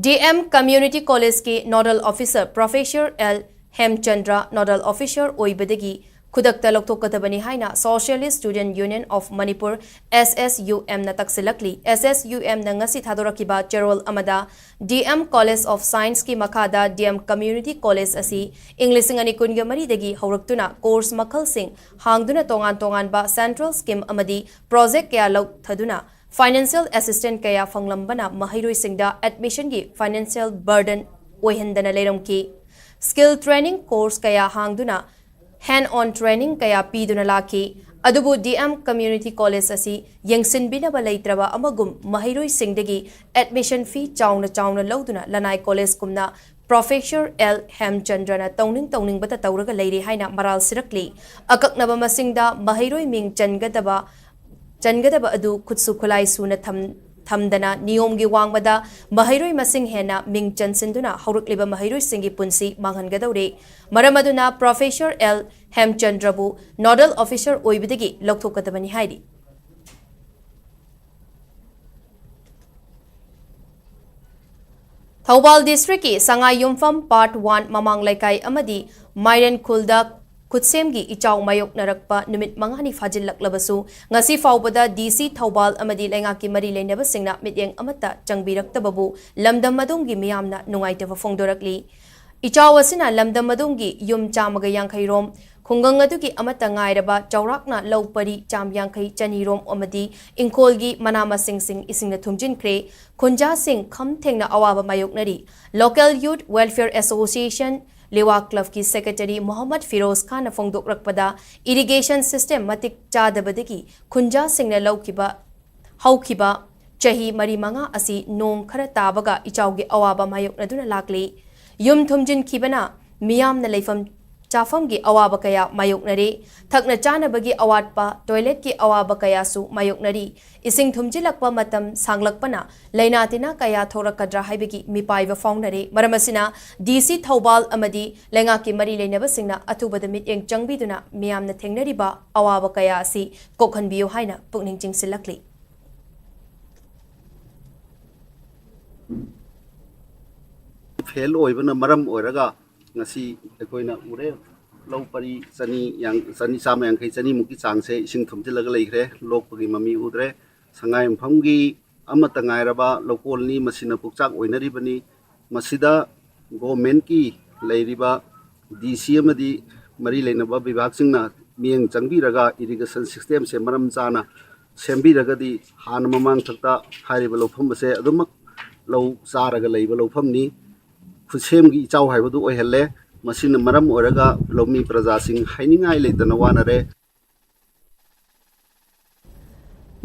DM Community Collegeꯀꯤ nodal officer Professor L ꯍꯦꯝꯆꯟꯗ꯭ꯔ nodal officer ꯑꯣꯏꯕꯗꯒꯤ ꯈꯨꯗꯛꯇ ꯂꯧꯊꯣꯛꯀꯗꯕꯅꯤ ꯍꯥꯏꯅ Socialist Student Union of Manipur, SSUMꯅ ꯇꯛꯁꯤꯜꯂꯛꯂꯤ꯫ SSUMꯅ ꯉꯁꯤ ꯊꯥꯗꯣꯔꯛꯈꯤꯕ ꯆꯦꯔꯣꯜ ꯑꯃꯗ, DM College of Scienceꯀꯤ ꯃꯈꯥꯗ DM Community College ꯑꯁꯤ ꯏꯪ ꯂꯤꯁꯤꯡ ꯑꯅꯤ ꯀꯨꯟꯒ ꯃꯔꯤꯗꯒꯤ ꯍꯧꯔꯛꯇꯨꯅ course ꯃꯈꯜꯁꯤꯡ ꯍꯥꯡꯗꯨꯅ ꯇꯣꯉꯥꯟ ꯇꯣꯉꯥꯟꯕ central scheme ꯑꯃꯗꯤ project ꯀꯌꯥ ꯂꯧꯊꯗꯨꯅ financial assistance ꯀꯌꯥ ꯐꯪꯂꯝꯕꯅ ꯃꯍꯩꯔꯣꯏꯁꯤꯡꯗ admissionꯒꯤ financial burden ꯑꯣꯏꯍꯟꯗꯅ ꯂꯩꯔꯝꯈꯤ꯫ Skill training course ꯀꯌꯥ ꯍꯥꯡꯗꯨꯅ hand on training ꯀꯌꯥ ꯄꯤꯗꯨꯅ ꯂꯥꯛꯈꯤ꯫ ꯑꯗꯨꯕꯨ DM Community College ꯑꯁꯤ ꯌꯦꯡꯁꯤꯟꯕꯤꯅꯕ ꯂꯩꯇ꯭ꯔꯕ ꯑꯃꯒꯨꯝ ꯃꯍꯩꯔꯣꯏꯁꯤꯡꯗꯒꯤ admission fee ꯆꯥꯎꯅ ꯆꯥꯎꯅ ꯂꯧꯗꯨꯅ ꯂꯅꯥꯏ collegeꯀꯨꯝꯅ Professor L ꯍꯦꯝꯆꯟꯗ꯭ꯔꯅ ꯇꯧꯅꯤꯡ ꯇꯧꯅꯤꯡꯕꯇ ꯇꯧꯔꯒ ꯂꯩꯔꯦ ꯍꯥꯏꯅ ꯃꯔꯥꯜ ꯁꯤꯔꯛꯂꯤ꯫ ꯑꯀꯛꯅꯕ ꯃꯁꯤꯡꯗ ꯃꯍꯩꯔꯣꯏ ꯃꯤꯡ ꯆꯟꯒꯗꯕ, ꯆꯟꯒꯗꯕ ꯑꯗꯨ ꯈꯨꯠꯁꯨ ꯈꯨꯠꯂꯥꯏ ꯁꯨꯅ ꯊꯝ-, ꯊꯝꯗꯅ ꯅꯤꯌꯣꯝꯒꯤ ꯋꯥꯡꯃꯗ ꯃꯍꯩꯔꯣꯏ ꯃꯁꯤꯡ ꯍꯦꯟꯅ ꯃꯤꯡ ꯆꯟꯁꯤꯟꯗꯨꯅ ꯍꯧꯔꯛꯂꯤꯕ ꯃꯍꯩꯔꯣꯏꯁꯤꯡꯒꯤ ꯄꯨꯟꯁꯤ ꯃꯥꯡꯍꯟꯒꯗꯧꯔꯦ꯫ ꯃꯔꯝ ꯑꯗꯨꯅ Professor L ꯍꯦꯝꯆꯟꯗ꯭ꯔꯕꯨ nodal officer ꯑꯣꯏꯕꯗꯒꯤ ꯂꯧꯊꯣꯛꯀꯗꯕꯅꯤ ꯍꯥꯏꯔꯤ꯫ ꯊꯧꯕꯥꯜ districtꯀꯤ ꯁꯉꯥꯏ ꯌꯨꯝꯐꯝ Part One ꯃꯃꯥꯡ ꯂꯩꯀꯥꯏ ꯑꯃꯗꯤ ꯃꯥꯏꯔꯦꯟ ꯈꯨꯜꯗ ꯈꯨꯠꯁꯦꯝꯒꯤ ꯏꯆꯥꯎ ꯃꯥꯌꯣꯛꯅꯔꯛꯄ ꯅꯨꯃꯤꯠ ꯃꯉꯥꯅꯤ ꯐꯥꯖꯤꯜꯂꯛꯂꯕꯁꯨ, ꯉꯁꯤ ꯐꯥꯎꯕꯗ DC ꯊꯧꯕꯥꯜ ꯑꯃꯗꯤ ꯂꯩꯉꯥꯛꯀꯤ ꯃꯔꯤ ꯂꯩꯅꯕꯁꯤꯡꯅ ꯃꯤꯠꯌꯦꯡ ꯑꯃꯠꯇ ꯆꯪꯕꯤꯔꯛꯇꯕꯕꯨ ꯂꯝꯗꯝ ꯑꯗꯣꯝꯒꯤ ꯃꯤꯌꯥꯝꯅ ꯅꯨꯡꯉꯥꯏꯇꯕ ꯐꯣꯡꯗꯣꯔꯛꯂꯤ꯫ ꯏꯆꯥꯎ ꯑꯁꯤꯅ ꯂꯝꯗꯝ ꯑꯗꯨꯒꯤ ꯌꯨꯝ ꯆꯥꯝꯃꯒ ꯌꯥꯡꯈꯩ ꯔꯣꯝ, ꯈꯨꯡꯒꯪ ꯑꯗꯨꯒꯤ ꯑꯃꯠꯇ ꯉꯥꯏꯔꯕ ꯆꯥꯎꯔꯥꯛꯅ ꯂꯧ ꯄꯔꯤ ꯆꯥꯝ ꯌꯥꯡꯈꯩ ꯆꯅꯤ ꯔꯣꯝ ꯑꯃꯗꯤ ꯏꯪꯈꯣꯜꯒꯤ ꯃꯅꯥ ꯃꯁꯤꯡꯁꯤꯡ ꯏꯁꯤꯡꯅ ꯊꯨꯝꯖꯤꯟꯈ꯭ꯔꯦ꯫ ꯈꯨꯟꯖꯥꯁꯤꯡ ꯈꯝ ꯊꯦꯡꯅ ꯑꯋꯥꯕ ꯃꯥꯌꯣꯛꯅꯔꯤ꯫ Local Youth Welfare Association ꯂꯤꯋꯥ club ꯀꯤ secretary ꯃꯣꯍꯝꯃꯗ ꯐꯤꯔꯣꯖ ꯈꯥꯟꯅ ꯐꯣꯡꯗꯣꯛꯂꯛꯄꯗ, irrigation system ꯃꯇꯤꯛ ꯆꯥꯗꯕꯗꯒꯤ ꯈꯨꯟꯖꯥꯁꯤꯡꯅ ꯂꯧꯈꯤꯕ ꯍꯧꯈꯤꯕ ꯆꯍꯤ ꯃꯔꯤ ꯃꯉꯥ ꯑꯁꯤ ꯅꯣꯡ ꯈꯔ ꯇꯥꯕꯒ ꯏꯆꯥꯎꯒꯤ ꯑꯋꯥꯕ ꯃꯥꯌꯣꯛꯅꯗꯨꯅ ꯂꯥꯛꯂꯤ꯫ ꯌꯨꯝ ꯊꯨꯝꯖꯤꯟꯈꯤꯕꯅ ꯃꯤꯌꯥꯝꯅ ꯂꯩꯐꯝ ꯆꯥꯐꯝꯒꯤ ꯑꯋꯥꯕ ꯀꯌꯥ ꯃꯥꯌꯣꯛꯅꯔꯦ꯫ ꯊꯛꯅ ꯆꯥꯅꯕꯒꯤ ꯑꯋꯥꯠꯄ, toilet ꯀꯤ ꯑꯋꯥꯕ ꯀꯌꯥꯁꯨ ꯃꯥꯌꯣꯛꯅꯔꯤ꯫ ꯏꯁꯤꯡ ꯊꯨꯝꯖꯤꯜꯂꯛꯄ ꯃꯇꯝ ꯁꯥꯡꯂꯛꯄꯅ ꯂꯥꯏꯅꯥ ꯇꯤꯟꯅꯥ ꯀꯌꯥ ꯊꯣꯛꯂꯛꯀꯗ꯭ꯔꯥ ꯍꯥꯏꯕꯒꯤ ꯃꯤꯄꯥꯏꯕ ꯐꯥꯎꯅꯔꯦ꯫ ꯃꯔꯝ ꯑꯁꯤꯅ D C ꯊꯧꯕꯥꯜ ꯑꯃꯗꯤ ꯂꯩꯉꯥꯛꯀꯤ ꯃꯔꯤ ꯂꯩꯅꯕꯁꯤꯡꯅ ꯑꯊꯨꯕꯗ ꯃꯤꯠꯌꯦꯡ ꯆꯪꯕꯤꯗꯨꯅ ꯃꯤꯌꯥꯝꯅ ꯊꯦꯡꯅꯔꯤꯕ ꯑꯋꯥꯕ ꯀꯌꯥ ꯑꯁꯤ ꯀꯣꯛꯍꯟꯕꯤꯌꯨ ꯍꯥꯏꯅ ꯄꯨꯛꯅꯤꯡ ꯆꯤꯡꯁꯤꯜꯂꯛꯂꯤ꯫ ꯐꯦꯜ ꯑꯣꯏꯕꯅ ꯃꯔꯝ ꯑꯣꯏꯔꯒ ꯉꯁꯤ ꯑꯩꯈꯣꯏꯅ ꯎꯔꯦ, ꯂꯧ ꯄꯔꯤ ꯆꯅꯤ ꯌꯥꯡ-, ꯆꯅꯤ, ꯆꯥꯝꯃ ꯌꯥꯡꯈꯩ, ꯆꯅꯤꯃꯨꯛꯀꯤ ꯆꯥꯡꯁꯦ ꯏꯁꯤꯡ ꯊꯨꯝꯖꯤꯜꯂꯒ ꯂꯩꯈ꯭ꯔꯦ, ꯂꯣꯛꯄꯒꯤ ꯃꯃꯤ ꯎꯗ꯭ꯔꯦ꯫ ꯁꯉꯥꯏꯌꯨꯝꯐꯝꯒꯤ ꯑꯃꯠꯇ ꯉꯥꯏꯔꯕ ꯂꯧꯀꯣꯜꯅꯤ, ꯃꯁꯤꯅ ꯄꯨꯛꯆꯥꯛ ꯑꯣꯏꯅꯔꯤꯕꯅꯤ꯫ ꯃꯁꯤꯗ government ꯀꯤ ꯂꯩꯔꯤꯕ D C ꯑꯃꯗꯤ ꯃꯔꯤ ꯂꯩꯅꯕ ꯕꯤꯚꯥꯒꯁꯤꯡꯅ ꯃꯤꯠꯌꯦꯡ ꯆꯪꯕꯤꯔꯒ irrigation system ꯁꯦ ꯃꯔꯝ ꯆꯥꯅ ꯁꯦꯝꯕꯤꯔꯒꯗꯤ ꯍꯥꯟꯅ ꯃꯃꯥꯡꯊꯛꯇ ꯍꯥꯏꯔꯤꯕ ꯂꯧꯐꯝ ꯑꯁꯦ ꯑꯗꯨꯃꯛ ꯂꯧ ꯆꯥꯔꯒ ꯂꯩꯕ ꯂꯧꯐꯝꯅꯤ꯫ ꯈꯨꯠꯁꯦꯝꯒꯤ ꯏꯆꯥꯎ ꯍꯥꯏꯕꯗꯨ ꯑꯣꯏꯍꯜꯂꯦ꯫ ꯃꯁꯤꯅ ꯃꯔꯝ ꯑꯣꯏꯔꯒ ꯂꯧꯃꯤ ꯄ꯭ꯔꯖꯥꯁꯤꯡ ꯍꯥꯏꯅꯤꯡꯉꯥꯏ ꯂꯩꯇꯅ ꯋꯥꯅꯔꯦ꯫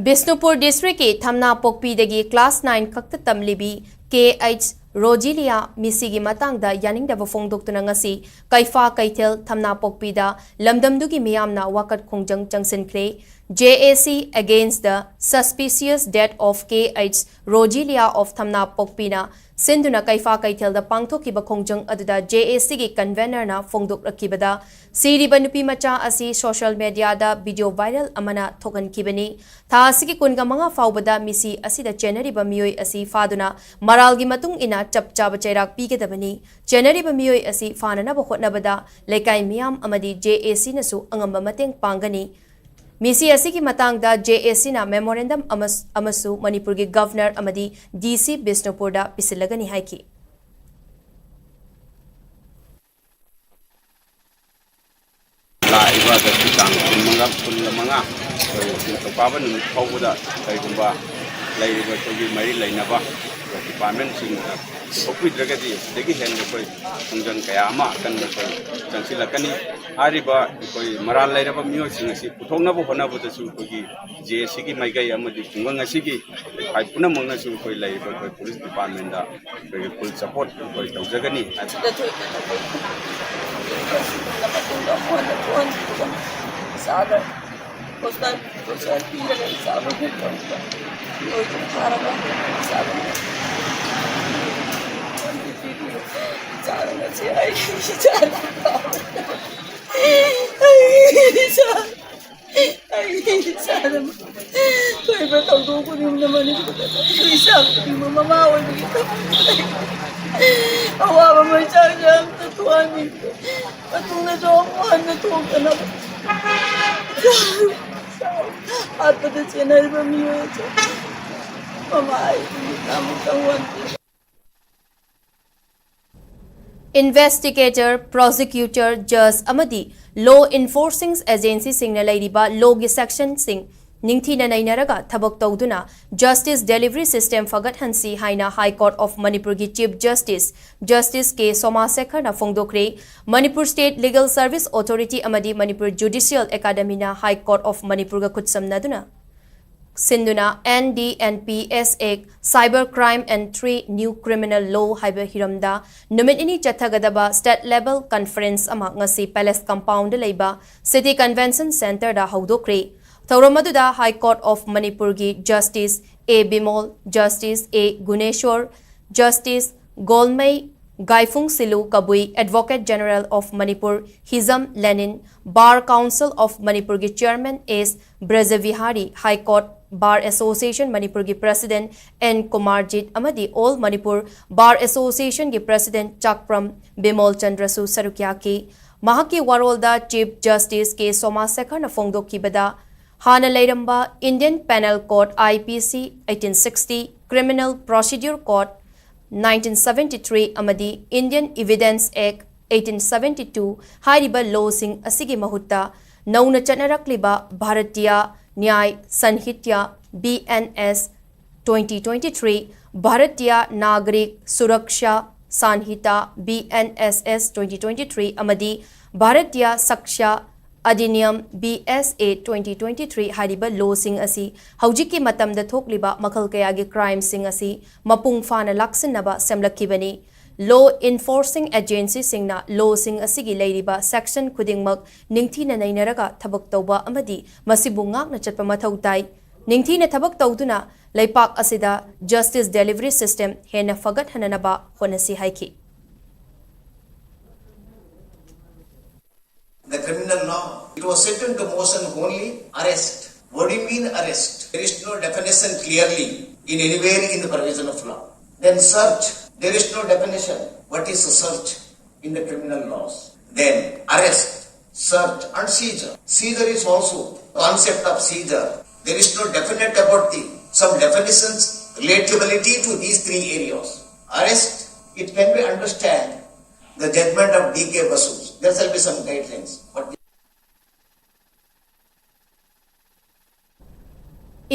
ꯕꯤꯁꯅꯨꯄꯨꯔ district ꯀꯤ ꯊꯝꯅꯥꯄꯣꯛꯄꯤꯗꯒꯤ class nine ꯈꯛꯇ ꯇꯝꯂꯤꯕꯤ K H ꯔꯣꯖꯤꯂꯤꯌꯥ ꯃꯤꯁꯤꯒꯤ ꯃꯇꯥꯡꯗ ꯌꯥꯅꯤꯡꯗꯕ ꯐꯣꯡꯗꯣꯛꯇꯨꯅ ꯉꯁꯤ ꯀꯩꯐꯥ ꯀꯩꯊꯦꯜ ꯊꯝꯅꯥꯄꯣꯛꯄꯤꯗ ꯂꯝꯗꯝꯗꯨꯒꯤ ꯃꯤꯌꯥꯝꯅ ꯋꯥꯀꯠ ꯈꯣꯡꯖꯪ ꯆꯪꯁꯤꯟꯈ꯭ꯔꯦ꯫ J A C against the suspicious death of K H Rogelia of ꯊꯝꯅꯥꯄꯣꯛꯄꯤꯅ ꯁꯤꯟꯗꯨꯅ ꯀꯩꯐꯥ ꯀꯩꯊꯦꯜꯗ ꯄꯥꯡꯊꯣꯛꯈꯤꯕ ꯈꯣꯡꯖꯪ ꯑꯗꯨꯗ J A C ꯒꯤ convener ꯅ ꯐꯣꯡꯗꯣꯛꯂꯛꯈꯤꯕꯗ, ꯁꯤꯔꯤꯕ ꯅꯨꯄꯤ ꯃꯆꯥ ꯑꯁꯤ social media ꯗ video viral ꯑꯃꯅ ꯊꯣꯛꯍꯟꯈꯤꯕꯅꯤ꯫ ꯊꯥ ꯑꯁꯤꯒꯤ ꯀꯨꯟꯒ ꯃꯉꯥ ꯐꯥꯎꯕꯗ ꯃꯤꯁꯤ ꯑꯁꯤꯗ ꯆꯦꯟꯅꯔꯤꯕ ꯃꯤꯑꯣꯏ ꯑꯁꯤ ꯐꯥꯗꯨꯅ ꯃꯔꯥꯜꯒꯤ ꯃꯇꯨꯡ ꯏꯟꯅ ꯆꯞ ꯆꯥꯕ ꯆꯩꯔꯥꯛ ꯄꯤꯒꯗꯕꯅꯤ꯫ ꯆꯦꯟꯅꯔꯤꯕ ꯃꯤꯑꯣꯏ ꯑꯁꯤ ꯐꯥꯅꯅꯕ ꯍꯣꯠꯅꯕꯗ ꯂꯩꯀꯥꯏ ꯃꯤꯌꯥꯝ ꯑꯃꯗꯤ J A C ꯅꯁꯨ ꯑꯉꯝꯕ ꯃꯇꯦꯡ ꯄꯥꯡꯒꯅꯤ꯫ ꯃꯤꯁꯤ ꯑꯁꯤꯒꯤ ꯃꯇꯥꯡꯗ J A C ꯅ memorandum ꯑꯃꯁ-, ꯑꯃꯁꯨ ꯃꯅꯤꯄꯨꯔꯒꯤ governor ꯑꯃꯗꯤ D C ꯕꯤꯁꯅꯨꯄꯨꯔꯗ ꯄꯤꯁꯤꯜꯂꯒꯅꯤ ꯍꯥꯏꯈꯤ꯫ ꯍꯧꯖꯤꯛ ꯇꯥꯡ ꯀꯨꯟꯃꯉꯥ, ꯀꯨꯟꯃꯉꯥ, ꯑꯩꯈꯣꯏ ꯅꯤꯡꯊꯧꯀꯥꯕ ꯅꯨꯃꯤꯠ ꯐꯥꯎꯕꯗ ꯀꯔꯤꯒꯨꯝꯕ ꯂꯩꯔꯤꯕ ꯑꯩꯈꯣꯏꯒꯤ ꯃꯔꯤ ꯂꯩꯅꯕ ꯗꯤꯄꯥꯔꯠꯃꯦꯟꯁꯤꯡꯅ ꯄꯨꯊꯣꯛꯄꯤꯗ꯭ꯔꯒꯗꯤ ꯁꯤꯗꯒꯤ ꯍꯦꯟꯕ ꯑꯩꯈꯣꯏ ꯈꯣꯡꯖꯪ ꯀꯌꯥ ꯑꯃ ꯑꯀꯟꯕ ꯑꯩꯈꯣꯏ ꯆꯪꯁꯤꯜꯂꯛꯀꯅꯤ꯫ ꯍꯥꯏꯔꯤꯕ ꯑꯩꯈꯣꯏ ꯃꯔꯥꯜ ꯂꯩꯔꯕ ꯃꯤꯑꯣꯏꯁꯤꯡ ꯑꯁꯤ ꯄꯨꯊꯣꯛꯅꯕ ꯍꯣꯠꯅꯕꯗꯁꯨ ꯑꯩꯈꯣꯏꯒꯤ ꯖꯦ ꯑꯦ ꯁꯤꯒꯤ ꯃꯥꯏꯀꯩ ꯑꯃꯗꯤ ꯈꯨꯡꯒꯪ ꯑꯁꯤꯒꯤ ꯂꯩꯀꯥꯏ ꯄꯨꯝꯅꯃꯛꯅꯁꯨ ꯑꯩꯈꯣꯏ ꯂꯩꯔꯤꯕ ꯑꯩꯈꯣꯏ ꯄꯨꯂꯤꯁ ꯗꯤꯄꯥꯔꯠꯃꯦꯟꯗ ꯑꯩꯈꯣꯏꯒꯤ ꯐꯨꯜ ꯁꯄꯣꯔꯠ ꯑꯩꯈꯣꯏ ꯇꯧꯖꯒꯅꯤ ꯍꯥꯏꯕ꯫ ꯁꯤꯗ ꯊꯣꯛꯏꯕ ꯊꯧꯗꯣꯛ ꯈꯨꯗꯤꯡꯃꯛ ꯃꯇꯨꯡꯗ ꯃꯣꯏꯅ ꯊꯣꯛꯍꯟꯈꯤꯕ ꯆꯥꯗ ꯄꯣꯁꯇꯔ ꯄꯣꯁꯇꯔ ꯄꯤꯔꯒ ꯆꯥꯕ ꯈꯣꯠꯄ ꯂꯣꯏꯅ ꯊꯥꯔꯒ ꯆꯥꯕ ꯆꯥꯗ ꯉꯁꯤ ꯑꯩ ꯏꯆꯥ ꯑꯩ ꯏꯆꯥ ꯑꯩ ꯏꯆꯥꯗ ꯊꯣꯛꯏꯕ ꯊꯧꯗꯣꯛ ꯈꯨꯗꯤꯡꯗ ꯃꯅꯤꯄꯨꯔꯗ ꯂꯩꯔꯤꯕ ꯏꯆꯥ ꯈꯨꯗꯤꯡꯃꯛ ꯃꯃꯥ ꯑꯣꯏꯕꯒꯤ ꯊꯃꯣꯏꯗ ꯑꯋꯥꯕ ꯃꯩꯆꯥꯛꯁꯦ ꯑꯝꯇ ꯊꯣꯛꯍꯟꯕꯤꯌꯨ꯫ ꯃꯇꯨꯡꯗꯁꯨ ꯑꯃꯨꯛ ꯍꯟꯅ ꯊꯣꯛꯇꯅꯕ ꯍꯥꯠꯄꯗ ꯆꯦꯟꯅꯔꯤꯕ ꯃꯤꯑꯣꯏ ꯑꯁꯦ ꯃꯃꯥ ꯑꯩ ꯑꯃꯨꯛꯇꯪ ꯋꯥꯟꯕꯤꯌꯨ꯫ Investigator, prosecutor, judge ꯑꯃꯗꯤ law enforcing agencyꯁꯤꯡꯅ ꯂꯩꯔꯤꯕ lawꯒꯤ sectionꯁꯤꯡ ꯅꯤꯡꯊꯤꯅ ꯅꯩꯅꯔꯒ ꯊꯕꯛ ꯇꯧꯗꯨꯅ justice delivery system ꯐꯒꯠꯍꯟꯁꯤ ꯍꯥꯏꯅ High Court of ꯃꯅꯤꯄꯨꯔꯒꯤ Chief Justice, Justice ꯀꯦ ꯁꯣꯃꯥꯁꯦꯈꯔꯅ ꯐꯣꯡꯗꯣꯛꯈ꯭ꯔꯦ꯫ Manipur State Legal Service Authority ꯑꯃꯗꯤ Manipur Judicial Academyꯅ High Court of ꯃꯅꯤꯄꯨꯔꯒ ꯈꯨꯠꯁꯝꯅꯗꯨꯅ ꯁꯤꯟꯗꯨꯅ N D N P S Act, Cyber Crime and Three New Criminal Law ꯍꯥꯏꯕ ꯍꯤꯔꯝꯗ ꯅꯨꯃꯤꯠ ꯅꯤꯅꯤ ꯆꯠꯊꯒꯗꯕ state level conference ꯑꯃ ꯉꯁꯤ Palace Compoundꯗ ꯂꯩꯕ City Convention Centreꯗ ꯍꯧꯗꯣꯛꯈ꯭ꯔꯦ꯫ ꯊꯧꯔꯝ ꯑꯗꯨꯗ High Court of ꯃꯅꯤꯄꯨꯔꯒꯤ Justice A Bimol, Justice A Guneshwar, Justice Golmei, Gaiphung Shilu Kabui, Advocate General of Manipur Hijam Lenin, Bar Council of ꯃꯅꯤꯄꯨꯔꯒꯤ Chairman S Brajabihari, High Court Bar Association ꯃꯅꯤꯄꯨꯔꯒꯤ President ꯑꯦꯟ ꯀꯨꯃꯥꯔꯖꯤꯠ ꯑꯃꯗꯤ All Manipur Bar Associationꯒꯤ President ꯆꯥꯛꯄ꯭ꯔꯝ Bimol ꯆꯟꯗ꯭ꯔꯁꯨ ꯁꯔꯨꯛ ꯌꯥꯈꯤ꯫ ꯃꯍꯥꯛꯀꯤ ꯋꯥꯔꯣꯜꯗ Chief Justice ꯀꯦ ꯁꯣꯃꯥꯁꯦꯈꯔꯅ ꯐꯣꯡꯗꯣꯛꯈꯤꯕꯗ, ꯍꯥꯟꯅ ꯂꯩꯔꯝꯕ Indian Penal Code, I P C, eighteen sixty, Criminal Procedure Code, nineteen seventy three ꯑꯃꯗꯤ Indian Evidence Act, eighteen seventy two ꯍꯥꯏꯔꯤꯕ ꯂꯣꯁꯤꯡ ꯑꯁꯤꯒꯤ ꯃꯍꯨꯠꯇ ꯅꯧꯅ ꯆꯠꯅꯔꯛꯂꯤꯕ Bharatiya ꯅ꯭ꯌꯥꯌ ꯁꯟꯍꯤꯇ꯭ꯌꯥ, B N S, twenty twenty three, Bharatiya ꯅꯥꯒꯔꯤꯛ Suraksha ꯁꯟꯍꯤꯇꯥ, B N S S, twenty twenty three ꯑꯃꯗꯤ Bharatiya ꯁꯥꯛꯁ꯭ꯌ ꯑꯙꯤꯅꯤꯌꯝ, B S A, twenty twenty three ꯍꯥꯏꯔꯤꯕ ꯂꯣꯁꯤꯡ ꯑꯁꯤ ꯍꯧꯖꯤꯛꯀꯤ ꯃꯇꯝꯗ ꯊꯣꯛꯂꯤꯕ ꯃꯈꯜ ꯀꯌꯥꯒꯤ ꯀ꯭ꯔꯥꯏꯝꯁꯤꯡ ꯑꯁꯤ ꯃꯄꯨꯡ ꯐꯥꯅ ꯂꯥꯛꯁꯤꯟꯅꯕ ꯁꯦꯝꯂꯛꯈꯤꯕꯅꯤ꯫ Law enforcing agencyꯁꯤꯡꯅ ꯂꯣꯁꯤꯡ ꯑꯁꯤꯒꯤ ꯂꯩꯔꯤꯕ ꯁꯦꯛꯁꯟ ꯈꯨꯗꯤꯡꯃꯛ ꯅꯤꯡꯊꯤꯅ ꯅꯩꯅꯔꯒ ꯊꯕꯛ ꯇꯧꯕ ꯑꯃꯗꯤ ꯃꯁꯤꯕꯨ ꯉꯥꯛꯅ ꯆꯠꯄ ꯃꯊꯧ ꯇꯥꯏ꯫ ꯅꯤꯡꯊꯤꯅ ꯊꯕꯛ ꯇꯧꯗꯨꯅ ꯂꯩꯄꯥꯛ ꯑꯁꯤꯗ justice delivery system ꯍꯦꯟꯅ ꯐꯒꯠꯍꯟꯅꯅꯕ ꯍꯣꯠꯅꯁꯤ ꯍꯥꯏꯈꯤ꯫ The criminal law, it was set into motion only arrest. What do you mean arrest? There is no definition clearly in anywhere in the provision of law. Then search, there is no definition. What is a search in the criminal laws? Then arrest, search and seizure. Seizure is also concept of seizure. There is no definite about the, some definitions, relatability to these three areas. Arrest, it can be understand the judgment of D K Basu. There shall be some guidelines. But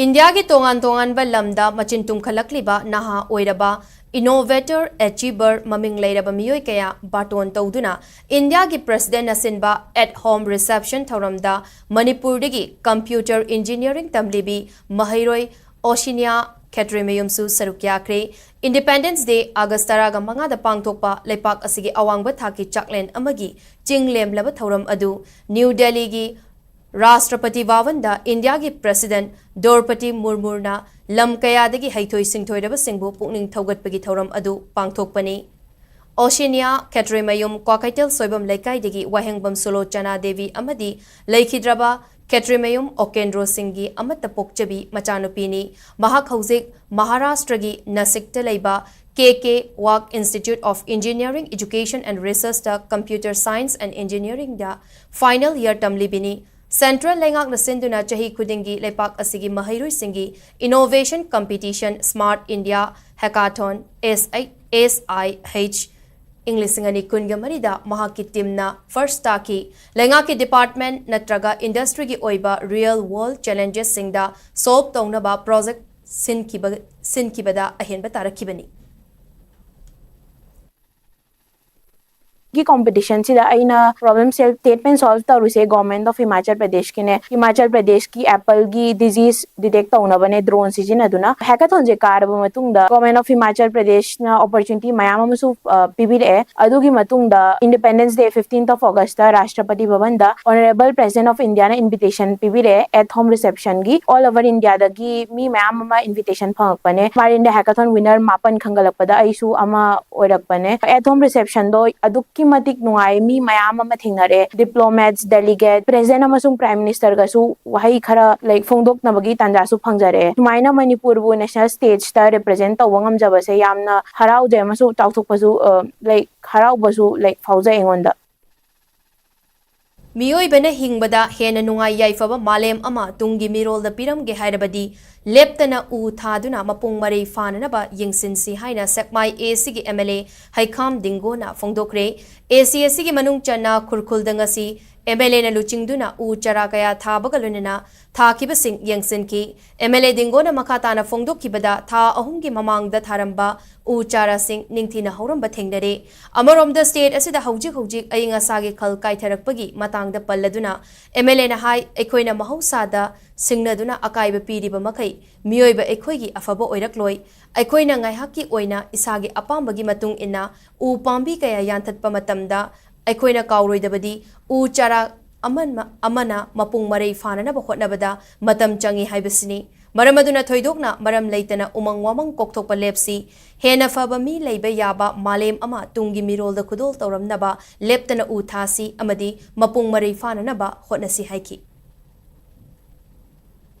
ꯏꯟꯗꯤꯌꯥꯒꯤ ꯇꯣꯉꯥꯟ ꯇꯣꯉꯥꯟꯕ ꯂꯝꯗ ꯃꯆꯤꯟ ꯇꯨꯝꯈꯠꯂꯛꯂꯤꯕ ꯅꯍꯥ ꯑꯣꯏꯔꯕ innovator, achiever, ꯃꯃꯤꯡ ꯂꯩꯔꯕ ꯃꯤꯑꯣꯏ ꯀꯌꯥ ꯕꯥꯔꯇꯣꯟ ꯇꯧꯗꯨꯅ ꯏꯟꯗꯤꯌꯥꯒꯤ presidentꯅ ꯁꯤꯟꯕ at home reception ꯊꯧꯔꯝꯗ ꯃꯅꯤꯄꯨꯔꯗꯒꯤ computer engineering ꯇꯝꯂꯤꯕꯤ ꯃꯍꯩꯔꯣꯏ ꯑꯣꯁꯤꯅꯤꯌꯥ ꯈꯦꯇ꯭ꯔꯤꯃꯌꯨꯝꯁꯨ ꯁꯔꯨꯛ ꯌꯥꯈ꯭ꯔꯦ꯫ Independence Day August ꯇꯔꯥꯒ ꯃꯉꯥꯗ ꯄꯥꯡꯊꯣꯛꯄ ꯂꯩꯄꯥꯛ ꯑꯁꯤꯒꯤ ꯑꯋꯥꯡꯕ ꯊꯥꯛꯀꯤ ꯆꯥꯛꯂꯦꯟ ꯑꯃꯒꯤ ꯆꯤꯡ ꯂꯦꯝꯂꯕ ꯊꯧꯔꯝ ꯑꯗꯨ ꯅ꯭ꯌꯨ ꯗꯦꯜꯂꯤꯒꯤ ꯔꯥꯁꯇ꯭ꯔꯄꯇꯤ ꯚꯥꯋꯟꯗ ꯏꯟꯗꯤꯌꯥꯒꯤ president ꯗ꯭ꯔꯧꯄꯗꯤ ꯃꯨꯔꯃꯨꯅ ꯂꯝ ꯀꯌꯥꯗꯒꯤ ꯍꯩꯊꯣꯏ ꯁꯤꯡꯊꯣꯏꯔꯕꯁꯤꯡꯕꯨ ꯄꯨꯛꯅꯤꯡ ꯊꯧꯒꯠꯄꯒꯤ ꯊꯧꯔꯝ ꯑꯗꯨ ꯄꯥꯡꯊꯣꯛꯄꯅꯤ꯫ ꯑꯣꯁꯤꯅꯤꯌꯥ ꯈꯦꯇ꯭ꯔꯤꯃꯌꯨꯝ ꯀ꯭ꯋꯥꯀꯩꯊꯦꯜ ꯁꯣꯏꯕꯝ ꯂꯩꯀꯥꯏꯗꯒꯤ ꯋꯥꯍꯦꯡꯕꯝ ꯁꯨꯂꯣꯆꯅꯥ ꯗꯦꯕꯤ ꯑꯃꯗꯤ ꯂꯩꯈꯤꯗ꯭ꯔꯕ ꯈꯦꯇ꯭ꯔꯤꯃꯌꯨꯝ ꯑꯣꯀꯦꯟꯗ꯭ꯔꯣ ꯁꯤꯡꯒꯤ ꯑꯃꯠꯇ ꯄꯣꯛꯆꯕꯤ ꯃꯆꯥꯅꯨꯄꯤꯅꯤ꯫ ꯃꯍꯥꯛ ꯍꯧꯖꯤꯛ ꯃꯍꯥꯔꯥꯁꯇ꯭ꯔꯒꯤ ꯅꯥꯁꯤꯛꯇ ꯂꯩꯕ K K Wagh Institute of Engineering Education and Researchꯇ computer science and engineeringꯗ final year ꯇꯝꯂꯤꯕꯤꯅꯤ꯫ Central ꯂꯩꯉꯥꯛꯅ ꯁꯤꯟꯗꯨꯅ ꯆꯍꯤ ꯈꯨꯗꯤꯡꯒꯤ ꯂꯩꯄꯥꯛ ꯑꯁꯤꯒꯤ ꯃꯍꯩꯔꯣꯏꯁꯤꯡꯒꯤ innovation competition Smart India Hackathon, S I, S I H ꯏꯪ ꯂꯤꯁꯤꯡ ꯑꯅꯤ ꯀꯨꯟꯒ ꯃꯔꯤꯗ ꯃꯍꯥꯛꯀꯤ ꯇꯤꯝꯅ ꯐꯥꯔꯁ ꯇꯥꯈꯤ꯫ ꯂꯩꯉꯥꯛꯀꯤ ꯗꯤꯄꯥꯔꯠꯃꯦꯟꯠ ꯅꯠꯇ꯭ꯔꯒ ꯏꯟꯗꯁꯇ꯭ꯔꯤꯒꯤ ꯑꯣꯏꯕ ꯔꯤꯌꯦꯜ ꯋꯥꯔꯜꯗ ꯆꯦꯂꯦꯟꯖꯦꯁꯁꯤꯡꯗ ꯁꯣꯜꯕ ꯇꯧꯅꯕ ꯄ꯭ꯔꯣꯖꯦꯛ ꯁꯤꯟꯈꯤꯕ, ꯁꯤꯟꯈꯤꯕꯗ ꯑꯍꯦꯟꯕ ꯇꯥꯔꯛꯈꯤꯕꯅꯤ꯫ ꯒꯤ ꯀꯣꯝꯄꯤꯇꯤꯁꯟꯁꯤꯗ ꯑꯩꯅ ꯄ꯭ꯔꯣꯕ꯭ꯂꯦꯝꯁꯦ ꯁ꯭ꯇꯦꯠꯃꯦꯟ ꯁꯣꯜꯕ ꯇꯧꯔꯤꯁꯦ ꯒꯣꯔꯃꯦꯟꯠ ꯑꯣꯐ ꯍꯤꯃꯥꯆꯜ ꯄ꯭ꯔꯗꯦꯁꯀꯤꯅꯦ꯫ ꯍꯤꯃꯥꯆꯜ ꯄ꯭ꯔꯗꯦꯁꯀꯤ ꯑꯦꯄꯜꯒꯤ ꯗꯤꯖꯤꯁ ꯗꯤꯇꯦꯛ ꯇꯧꯅꯕꯅꯦ ꯗ꯭ꯔꯣꯟ ꯁꯤꯖꯤꯟꯅꯗꯨꯅ꯫ ꯍꯦꯀꯥꯊꯣꯟꯁꯦ ꯀꯥꯔꯕ ꯃꯇꯨꯡꯗ ꯒꯣꯔꯃꯦꯟꯠ ꯑꯣꯐ ꯍꯤꯃꯥꯆꯜ ꯄ꯭ꯔꯗꯦꯁꯅ ꯑꯣꯄꯣꯔꯆꯨꯅꯤꯇꯤ ꯃꯌꯥꯝ ꯑꯃꯁꯨ ꯑ, ꯄꯤꯕꯤꯔꯛꯑꯦ꯫ ꯑꯗꯨꯒꯤ ꯃꯇꯨꯡꯗ Independence Day, fifteenth of August ꯇ ꯔꯥꯁꯇ꯭ꯔꯄꯇꯤ ꯚꯕꯟꯗ ꯑꯣꯅꯔꯦꯕꯜ ꯄ꯭ꯔꯦꯁꯤꯗꯦꯟꯠ ꯑꯣꯐ ꯏꯟꯗꯤꯌꯥꯅ ꯏꯟꯚꯤꯇꯦꯁꯟ ꯄꯤꯕꯤꯔꯛꯑꯦ at home reception ꯒꯤ꯫ All over India ꯗꯒꯤ ꯃꯤ ꯃꯌꯥꯝ ꯑꯃ ꯏꯟꯚꯤꯇꯦꯁꯟ ꯐꯪꯉꯛꯄꯅꯦ꯫ ꯃꯥꯂꯦꯝꯗ ꯍꯦꯀꯥꯊꯣꯟ ꯋꯤꯟꯅꯔ ꯃꯥꯄꯟ ꯈꯟꯒꯠꯂꯛꯄꯗ ꯑꯩꯁꯨ ꯑꯃ ꯑꯣꯏꯔꯛꯄꯅꯦ꯫ At home reception ꯗꯣ ꯑꯗꯨꯛꯀꯤ ꯃꯇꯤꯛ ꯅꯨꯡꯉꯥꯏ, ꯃꯤ ꯃꯌꯥꯝ ꯑꯃ ꯊꯦꯡꯅꯔꯛꯑꯦ, ꯗꯤꯄ꯭ꯂꯣꯃꯦꯠꯁ, ꯗꯦꯂꯤꯒꯦꯠ, ꯄ꯭ꯔꯦꯁꯤꯗꯦꯟꯠ ꯑꯃꯁꯨꯡ ꯄ꯭ꯔꯥꯏꯝ ꯃꯤꯅꯤꯁꯇꯔꯒꯁꯨ ꯋꯥꯍꯩ ꯈꯔ, ꯂꯥꯏꯛ, ꯐꯣꯡꯗꯣꯛꯅꯕꯒꯤ ꯇꯥꯟꯖꯥꯁꯨ ꯐꯪꯖꯔꯛꯑꯦ꯫ ꯁꯨꯃꯥꯏꯅ ꯃꯅꯤꯄꯨꯔꯕꯨ ꯅꯦꯁꯅꯦꯜ ꯁ꯭ꯇꯦꯖꯇ ꯔꯤꯄ꯭ꯔꯖꯦꯟꯠ ꯇꯧꯕ ꯉꯝꯖꯕꯁꯦ ꯌꯥꯝꯅ ꯍꯔꯥꯎꯖꯩ ꯑꯃꯁꯨꯡ ꯆꯥꯎꯊꯣꯛꯄꯁꯨ, ꯑ, ꯂꯥꯏꯛ, ꯍꯔꯥꯎꯕꯁꯨ, ꯂꯥꯏꯛ, ꯐꯥꯎꯖꯩ ꯑꯩꯉꯣꯟꯗ꯫ ꯃꯤꯑꯣꯏꯕꯅ ꯍꯤꯡꯕꯗ ꯍꯦꯟꯅ ꯅꯨꯡꯉꯥꯏ ꯌꯥꯏꯐꯕ ꯃꯥꯂꯦꯝ ꯑꯃ ꯇꯨꯡꯒꯤ ꯃꯤꯔꯣꯜꯗ ꯄꯤꯔꯝꯒꯦ ꯍꯥꯏꯔꯕꯗꯤ ꯂꯦꯞꯇꯅ ꯎ ꯊꯥꯗꯨꯅ ꯃꯄꯨꯡ ꯃꯔꯩ ꯐꯥꯅꯅꯕ ꯌꯦꯡꯁꯤꯟꯁꯤ ꯍꯥꯏꯅ ꯁꯦꯛꯃꯥꯏ ꯑꯦ ꯁꯤꯒꯤ ꯑꯦꯝ ꯑꯦꯜ ꯑꯦ ꯍꯩꯈꯥꯝ ꯗꯤꯡꯒꯣꯅ ꯐꯣꯡꯗꯣꯛꯈ꯭ꯔꯦ꯫ ꯑꯦ ꯁꯤ ꯑꯦ ꯁꯤꯒꯤ ꯃꯅꯨꯡ ꯆꯟꯅ ꯈꯨꯔꯈꯨꯜꯗ ꯉꯁꯤ ꯑꯦꯝ ꯑꯦꯜ ꯑꯦꯅ ꯂꯨꯆꯤꯡꯗꯨꯅ ꯎ ꯆꯥꯔꯥ ꯀꯌꯥ ꯊꯥꯕꯒ ꯂꯣꯏꯅꯅ ꯊꯥꯈꯤꯕꯁꯤꯡ ꯌꯦꯡꯁꯤꯟꯈꯤ꯫ ꯑꯦꯝ ꯑꯦꯜ ꯑꯦ ꯗꯤꯡꯒꯣꯅ ꯃꯈꯥ ꯇꯥꯅ ꯐꯣꯡꯗꯣꯛꯈꯤꯕꯗ ꯊꯥ ꯑꯍꯨꯝꯒꯤ ꯃꯃꯥꯡꯗ ꯊꯥꯔꯝꯕ ꯎ ꯆꯥꯔꯥꯁꯤꯡ ꯅꯤꯡꯊꯤꯅ ꯍꯧꯔꯝꯕ ꯊꯦꯡꯅꯔꯦ꯫ ꯑꯃꯔꯣꯝꯗ ꯁ꯭ꯇꯦꯠ ꯑꯁꯤꯗ ꯍꯧꯖꯤꯛ ꯍꯧꯖꯤꯛ ꯑꯏꯪ ꯑꯁꯥꯒꯤ ꯈꯜ ꯀꯥꯏꯊꯔꯛꯄꯒꯤ ꯃꯇꯥꯡꯗ ꯄꯜꯂꯗꯨꯅ ꯑꯦꯝ ꯑꯦꯜ ꯑꯦꯅ ꯍꯥꯏ, ꯑꯩꯈꯣꯏꯅ ꯃꯍꯧꯁꯥꯗ ꯁꯤꯡꯅꯗꯨꯅ ꯑꯀꯥꯏꯕ ꯄꯤꯔꯤꯕ ꯃꯈꯩ ꯃꯤꯑꯣꯏꯕ ꯑꯩꯈꯣꯏꯒꯤ ꯑꯐꯕ ꯑꯣꯏꯔꯛꯂꯣꯏ꯫ ꯑꯩꯈꯣꯏꯅ ꯉꯥꯏꯍꯥꯛꯀꯤ ꯑꯣꯏꯅ ꯏꯁꯥꯒꯤ ꯑꯄꯥꯝꯕꯒꯤ ꯃꯇꯨꯡ ꯏꯟꯅ ꯎ ꯄꯥꯝꯕꯤ ꯀꯌꯥ ꯌꯥꯟꯊꯠꯄ ꯃꯇꯝꯗ ꯑꯩꯈꯣꯏꯅ ꯀꯥꯎꯔꯣꯏꯗꯕꯗꯤ ꯎ ꯆꯥꯔꯥ ꯑꯃꯟ-, ꯑꯃꯅ ꯃꯄꯨꯡ ꯃꯔꯩ ꯐꯥꯅꯅꯕ ꯍꯣꯠꯅꯕꯗ ꯃꯇꯝ ꯆꯪꯏ ꯍꯥꯏꯕꯁꯤꯅꯤ꯫ ꯃꯔꯝ ꯑꯗꯨꯅ ꯊꯣꯏꯗꯣꯛꯅ ꯃꯔꯝ ꯂꯩꯇꯅ ꯎꯃꯪ ꯋꯥꯃꯪ ꯀꯣꯛꯊꯣꯛꯄ ꯂꯦꯞꯁꯤ꯫ ꯍꯦꯟꯅ ꯐꯕ ꯃꯤ ꯂꯩꯕ ꯌꯥꯕ ꯃꯥꯂꯦꯝ ꯑꯃ ꯇꯨꯡꯒꯤ ꯃꯤꯔꯣꯜꯗ ꯈꯨꯗꯣꯜ ꯇꯧꯔꯝꯅꯕ ꯂꯦꯞꯇꯅ ꯎ ꯊꯥꯁꯤ ꯑꯃꯗꯤ ꯃꯄꯨꯡ ꯃꯔꯩ ꯐꯥꯅꯅꯕ ꯍꯣꯠꯅꯁꯤ ꯍꯥꯏꯈꯤ꯫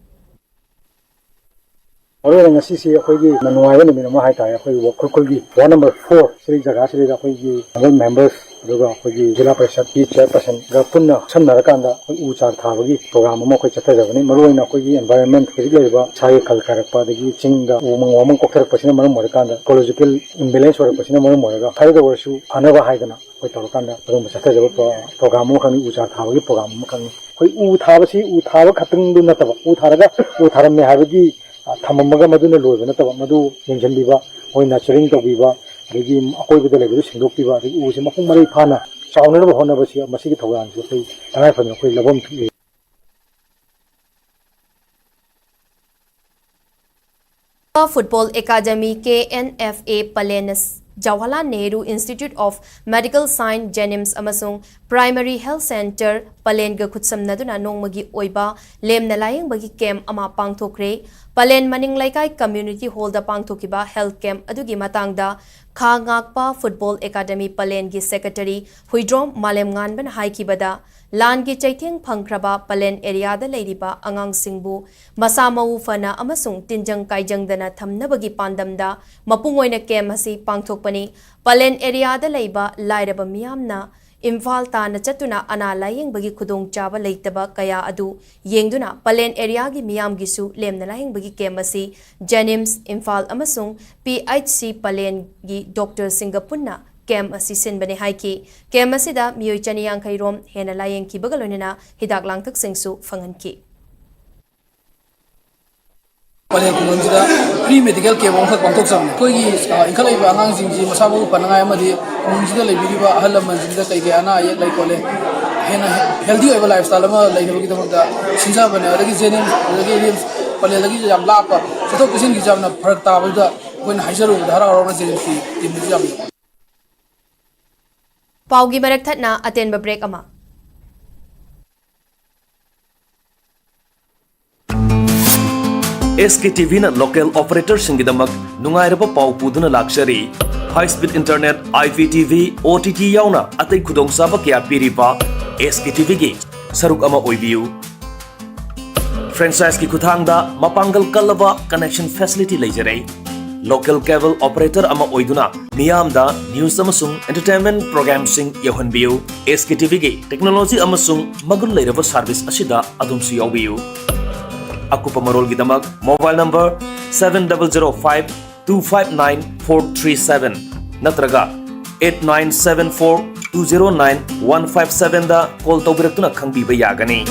ꯃꯔꯨ ꯑꯣꯏꯅ ꯉꯁꯤꯁꯤ ꯑꯩꯈꯣꯏꯒꯤ ꯌꯥꯝꯅ ꯅꯨꯡꯉꯥꯏꯕ ꯅꯨꯃꯤꯠ ꯑꯃ ꯍꯥꯏꯇꯥꯔꯦ꯫ ꯑꯩꯈꯣꯏ ꯎꯈ꯭ꯔꯨꯜꯒꯤ ꯋꯥꯔꯗ ꯅꯝꯕꯔ ꯐꯣꯔ ꯁꯤꯒꯤ ꯖꯒꯥꯁꯤꯗ ꯑꯩꯈꯣꯏꯒꯤ ꯖꯦꯅꯔꯦꯜ ꯃꯦꯝꯕꯔꯁ, ꯑꯗꯨꯒ ꯑꯩꯈꯣꯏꯒꯤ ꯖꯤꯂꯥ ꯄꯔꯤꯁꯠꯀꯤ ꯆꯤꯌꯔꯄꯔꯁꯟꯒ ꯄꯨꯟꯅ ꯈꯨꯠꯁꯝꯅꯔꯀꯥꯟꯗ ꯑꯩꯈꯣꯏ ꯎ ꯆꯥꯔ ꯊꯥꯕꯒꯤ ꯄ꯭ꯔꯣꯒ꯭ꯔꯥꯝ ꯑꯃ ꯑꯩꯈꯣꯏ ꯆꯠꯊꯖꯕꯅꯤ꯫ ꯃꯔꯨꯑꯣꯏꯅ ꯑꯩꯈꯣꯏꯒꯤ ꯑꯦꯟꯚꯥꯏꯔꯟꯃꯦꯟ, ꯍꯧꯖꯤꯛ ꯂꯩꯔꯤꯕ ꯁꯥꯒꯤ ꯈꯜ ꯀꯥꯏꯔꯛꯄ, ꯑꯗꯒꯤ ꯆꯤꯡꯗ ꯎ ꯑꯃꯪ ꯋꯥꯃꯪ ꯀꯣꯛꯊꯔꯛꯄꯁꯤꯅ ꯃꯔꯝ ꯑꯣꯏꯔꯀꯥꯟꯗ ꯏꯀꯣꯂꯣꯖꯤꯀꯦꯜ ꯏꯝꯕꯦꯂꯦꯟꯁ ꯑꯣꯏꯔꯛꯄꯁꯤꯅ ꯃꯔꯝ ꯑꯣꯏꯔꯒ ꯈꯔꯗ ꯑꯣꯏꯔꯁꯨ ꯐꯅꯕ ꯍꯥꯏꯗꯅ ꯑꯩꯈꯣꯏ ꯇꯧꯔꯀꯥꯟꯗ ꯑꯗꯨꯒꯨꯝꯕ ꯆꯠꯊꯖꯕ ꯄ꯭ꯔꯣ-, ꯄ꯭ꯔꯣꯒ꯭ꯔꯥꯝ ꯑꯃꯈꯛꯅꯤ, ꯎ ꯆꯥꯔ ꯊꯥꯕꯒꯤ ꯄ꯭ꯔꯣꯒ꯭ꯔꯥꯝ ꯑꯃꯈꯛꯅꯤ꯫ ꯑꯩꯈꯣꯏ ꯎ ꯊꯥꯕꯁꯤ ꯎ ꯊꯥꯕ ꯈꯛꯇꯪꯗꯨ ꯅꯠꯇꯕ, ꯎ ꯊꯥꯔꯒ ꯎ ꯊꯥꯔꯝꯃꯦ ꯍꯥꯏꯕꯒꯤ, ꯑ, ꯊꯝꯃꯝꯃꯒ ꯃꯗꯨꯅ ꯂꯣꯏꯕ ꯅꯠꯇꯕ, ꯃꯗꯨ ꯌꯦꯡꯁꯤꯟꯕꯤꯕ, ꯑꯩꯈꯣꯏ ꯅꯔꯆꯔꯤꯡ ꯇꯧꯕꯤꯕ, ꯑꯗꯒꯤ ꯑꯀꯣꯏꯕꯗ ꯂꯩꯕꯗꯨ ꯁꯦꯡꯗꯣꯛꯄꯤꯕ, ꯑꯗꯒꯤ ꯎꯁꯤ ꯃꯄꯨꯡ ꯃꯔꯩ ꯐꯥꯅ ꯆꯥꯎꯅꯅꯕ ꯍꯣꯠꯅꯕꯁꯤ, ꯃꯁꯤꯒꯤ ꯊꯧꯔꯥꯡꯁꯤ ꯑꯩꯈꯣꯏ ꯇꯉꯥꯏꯐꯗꯅ ꯑꯩꯈꯣꯏ ꯂꯧꯐꯝ ꯊꯣꯛꯏ꯫ Football academy, K N F A, ꯄꯂꯦꯟ, Jawaharlal Nehru institute of medical science, JNIMS ꯑꯃꯁꯨꯡ ꯄ꯭ꯔꯥꯏꯃꯔꯤ ꯍꯦꯜꯊ ꯁꯦꯟꯇꯔ, ꯄꯂꯦꯟꯒ ꯈꯨꯠꯁꯝꯅꯗꯨꯅ ꯅꯣꯡꯃꯒꯤ ꯑꯣꯏꯕ ꯂꯦꯝꯅ ꯂꯥꯌꯦꯡꯕꯒꯤ ꯀꯦꯝꯞ ꯑꯃ ꯄꯥꯡꯊꯣꯛꯈ꯭ꯔꯦ꯫ ꯄꯂꯦꯟ ꯃꯅꯤꯡ ꯂꯩꯀꯥꯏ ꯀꯝꯃ꯭ꯌꯨꯅꯤꯇꯤ ꯍꯣꯜꯗ ꯄꯥꯡꯊꯣꯛꯈꯤꯕ ꯍꯦꯜꯊ ꯀꯦꯝꯞ ꯑꯗꯨꯒꯤ ꯃꯇꯥꯡꯗ ꯈꯥ ꯉꯥꯛꯄ ꯐꯨꯠꯕꯣꯜ ꯑꯦꯀꯥꯗꯃꯤ ꯄꯂꯦꯟꯒꯤ ꯁꯦꯀ꯭ꯔꯦꯇꯔꯤ ꯍꯨꯏꯗ꯭ꯔꯣꯝ ꯃꯥꯂꯦꯝꯉꯥꯟꯕꯅ ꯍꯥꯏꯈꯤꯕꯗ, ꯂꯥꯟꯒꯤ ꯆꯩꯊꯦꯡ ꯐꯪꯈ꯭ꯔꯕ ꯄꯂꯦꯟ ꯑꯦꯔꯤꯌꯥꯗ ꯂꯩꯔꯤꯕ ꯑꯉꯥꯡꯁꯤꯡꯕꯨ ꯃꯁꯥ ꯃꯎ ꯐꯅ ꯑꯃꯁꯨꯡ ꯇꯤꯟꯖꯪ ꯀꯥꯏꯖꯪꯗꯅ ꯊꯝꯅꯕꯒꯤ ꯄꯥꯟꯗꯝꯗ ꯃꯄꯨꯡ ꯑꯣꯏꯅ ꯀꯦꯝꯞ ꯑꯁꯤ ꯄꯥꯡꯊꯣꯛꯄꯅꯤ꯫ ꯄꯂꯦꯟ ꯑꯦꯔꯤꯌꯥꯗ ꯂꯩꯕ ꯂꯥꯏꯔꯕ ꯃꯤꯌꯥꯝꯅ ꯏꯝꯐꯥꯜ ꯇꯥꯟꯅ ꯆꯠꯇꯨꯅ ꯑꯅꯥ ꯂꯥꯌꯦꯡꯕꯒꯤ ꯈꯨꯗꯣꯡꯆꯥꯕ ꯂꯩꯇꯕ ꯀꯌꯥ ꯑꯗꯨ ꯌꯦꯡꯗꯨꯅ ꯄꯂꯦꯟ ꯑꯦꯔꯤꯌꯥꯒꯤ ꯃꯤꯌꯥꯝꯒꯤꯁꯨ ꯂꯦꯝꯅ ꯂꯥꯌꯦꯡꯕꯒꯤ ꯀꯦꯝꯞ ꯑꯁꯤ ꯖꯦꯅꯤꯝꯁ ꯏꯝꯐꯥꯜ ꯑꯃꯁꯨꯡ ꯄꯤ ꯑꯩꯆ ꯁꯤ ꯄꯂꯦꯟꯒꯤ ꯗꯣꯛꯇꯔꯁꯤꯡꯒ ꯄꯨꯟꯅ ꯀꯦꯝꯞ ꯑꯁꯤ ꯁꯤꯟꯕꯅꯤ ꯍꯥꯏꯈꯤ꯫ ꯀꯦꯝꯞ ꯑꯁꯤꯗ ꯃꯤꯑꯣꯏ ꯆꯅꯤ ꯌꯥꯡꯈꯩ ꯔꯣꯝ ꯍꯦꯟꯅ ꯂꯥꯌꯦꯡꯈꯤꯕꯒ ꯂꯣꯏꯅꯅ ꯍꯤꯗꯥꯛ ꯂꯥꯡꯊꯛꯁꯤꯡꯁꯨ ꯐꯪꯍꯟꯈꯤ꯫ ꯄꯂꯦꯜ ꯈꯨꯡꯒꯪꯁꯤꯗ ꯐ꯭ꯔꯤ ꯃꯦꯗꯤꯀꯦꯜ ꯀꯦꯝꯞ ꯑꯃꯈꯛ ꯄꯥꯡꯊꯣꯛꯆꯕꯅꯤ꯫ ꯑꯩꯈꯣꯏꯒꯤ, ꯑ, ꯏꯟꯈꯠꯂꯛꯏꯕ ꯑꯉꯥꯡꯁꯤꯡꯁꯤ ꯃꯁꯥ ꯃꯎ ꯐꯅꯉꯥꯏ ꯑꯃꯗꯤ ꯈꯨꯡꯒꯪꯁꯤꯗ ꯂꯩꯕꯤꯔꯤꯕ ꯑꯍꯜ ꯂꯃꯟꯁꯤꯡꯗ ꯀꯩ ꯀꯩ ꯑꯅꯥ ꯑꯌꯦꯛ ꯂꯩ ꯈꯣꯠꯂꯦ, ꯍꯦꯟꯅ ꯍꯦꯜꯗꯤ ꯑꯣꯏꯕ ꯂꯥꯏꯐ ꯁ꯭ꯇꯥꯏꯜ ꯑꯃ ꯂꯩꯅꯕꯒꯤꯗꯃꯛꯇ ꯁꯤꯟꯖꯕꯅꯦ꯫ ꯑꯗꯒꯤ ꯖꯦꯅꯤꯝꯁ, ꯑꯗꯒꯤ ꯔꯤꯝꯁ, ꯄꯂꯦꯜꯗꯒꯤ ꯌꯥꯝ ꯂꯥꯞꯄ, ꯆꯠꯊꯣꯛ ꯆꯠꯁꯤꯟꯒꯤꯁꯨ ꯌꯥꯝꯅ ꯐꯔꯛ ꯇꯥꯕꯗꯨꯗ ꯑꯩꯈꯣꯏꯅ ꯍꯥꯏꯖꯔꯨꯕꯗ ꯍꯔꯥꯎ ꯍꯔꯥꯎꯅ ꯖꯦꯅꯤꯝꯁꯀꯤ ꯇꯤꯝꯗꯁꯨ ꯌꯥꯝ ꯄꯥꯎꯒꯤ ꯃꯔꯛ ꯊꯠꯅ ꯑꯇꯦꯟꯕ ꯕ꯭ꯔꯦꯛ ꯑꯃ꯫ ꯑꯦꯁ ꯀꯦ ꯇꯤ ꯚꯤꯅ ꯂꯣꯀꯦꯜ ꯑꯣꯄꯔꯦꯇꯔꯁꯤꯡꯒꯤꯗꯃꯛ ꯅꯨꯡꯉꯥꯏꯔꯕ ꯄꯥꯎ ꯄꯨꯗꯨꯅ ꯂꯥꯛꯆꯔꯤ꯫ High speed internet, I P T V, O T T ꯌꯥꯎꯅ ꯑꯇꯩ ꯈꯨꯗꯣꯡꯆꯥꯕ ꯀꯌꯥ ꯄꯤꯔꯤꯕ ꯑꯦꯁ ꯀꯦ ꯇꯤ ꯚꯤꯒꯤ ꯁꯔꯨꯛ ꯑꯃ ꯑꯣꯏꯕꯤꯌꯨ꯫ Franchise ꯀꯤ ꯈꯨꯊꯥꯡꯗ ꯃꯄꯥꯡꯒꯜ ꯀꯜꯂꯕ connection facility ꯂꯩꯖꯔꯦ꯫ Local cable operator ꯑꯃ ꯑꯣꯏꯗꯨꯅ ꯃꯤꯌꯥꯝꯗ news ꯑꯃꯁꯨꯡ entertainment program ꯁꯤꯡ ꯌꯧꯍꯟꯕꯤꯌꯨ꯫ S K T V ꯒꯤ technology ꯑꯃꯁꯨꯡ ꯃꯒꯨꯟ ꯂꯩꯔꯕ service ꯑꯁꯤꯗ ꯑꯗꯣꯝꯁꯨ ꯌꯥꯎꯕꯤꯌꯨ꯫ ꯑꯀꯨꯞꯄ ꯃꯔꯣꯜꯒꯤꯗꯃꯛ mobile number seven double zero five two five nine four three seven ꯅꯠꯇ꯭ꯔꯒ eight nine seven four two zero nine one five seven ꯗ call ꯇꯧꯕꯤꯔꯛꯇꯨꯅ ꯈꯪꯕꯤꯕ ꯌꯥꯒꯅꯤ꯫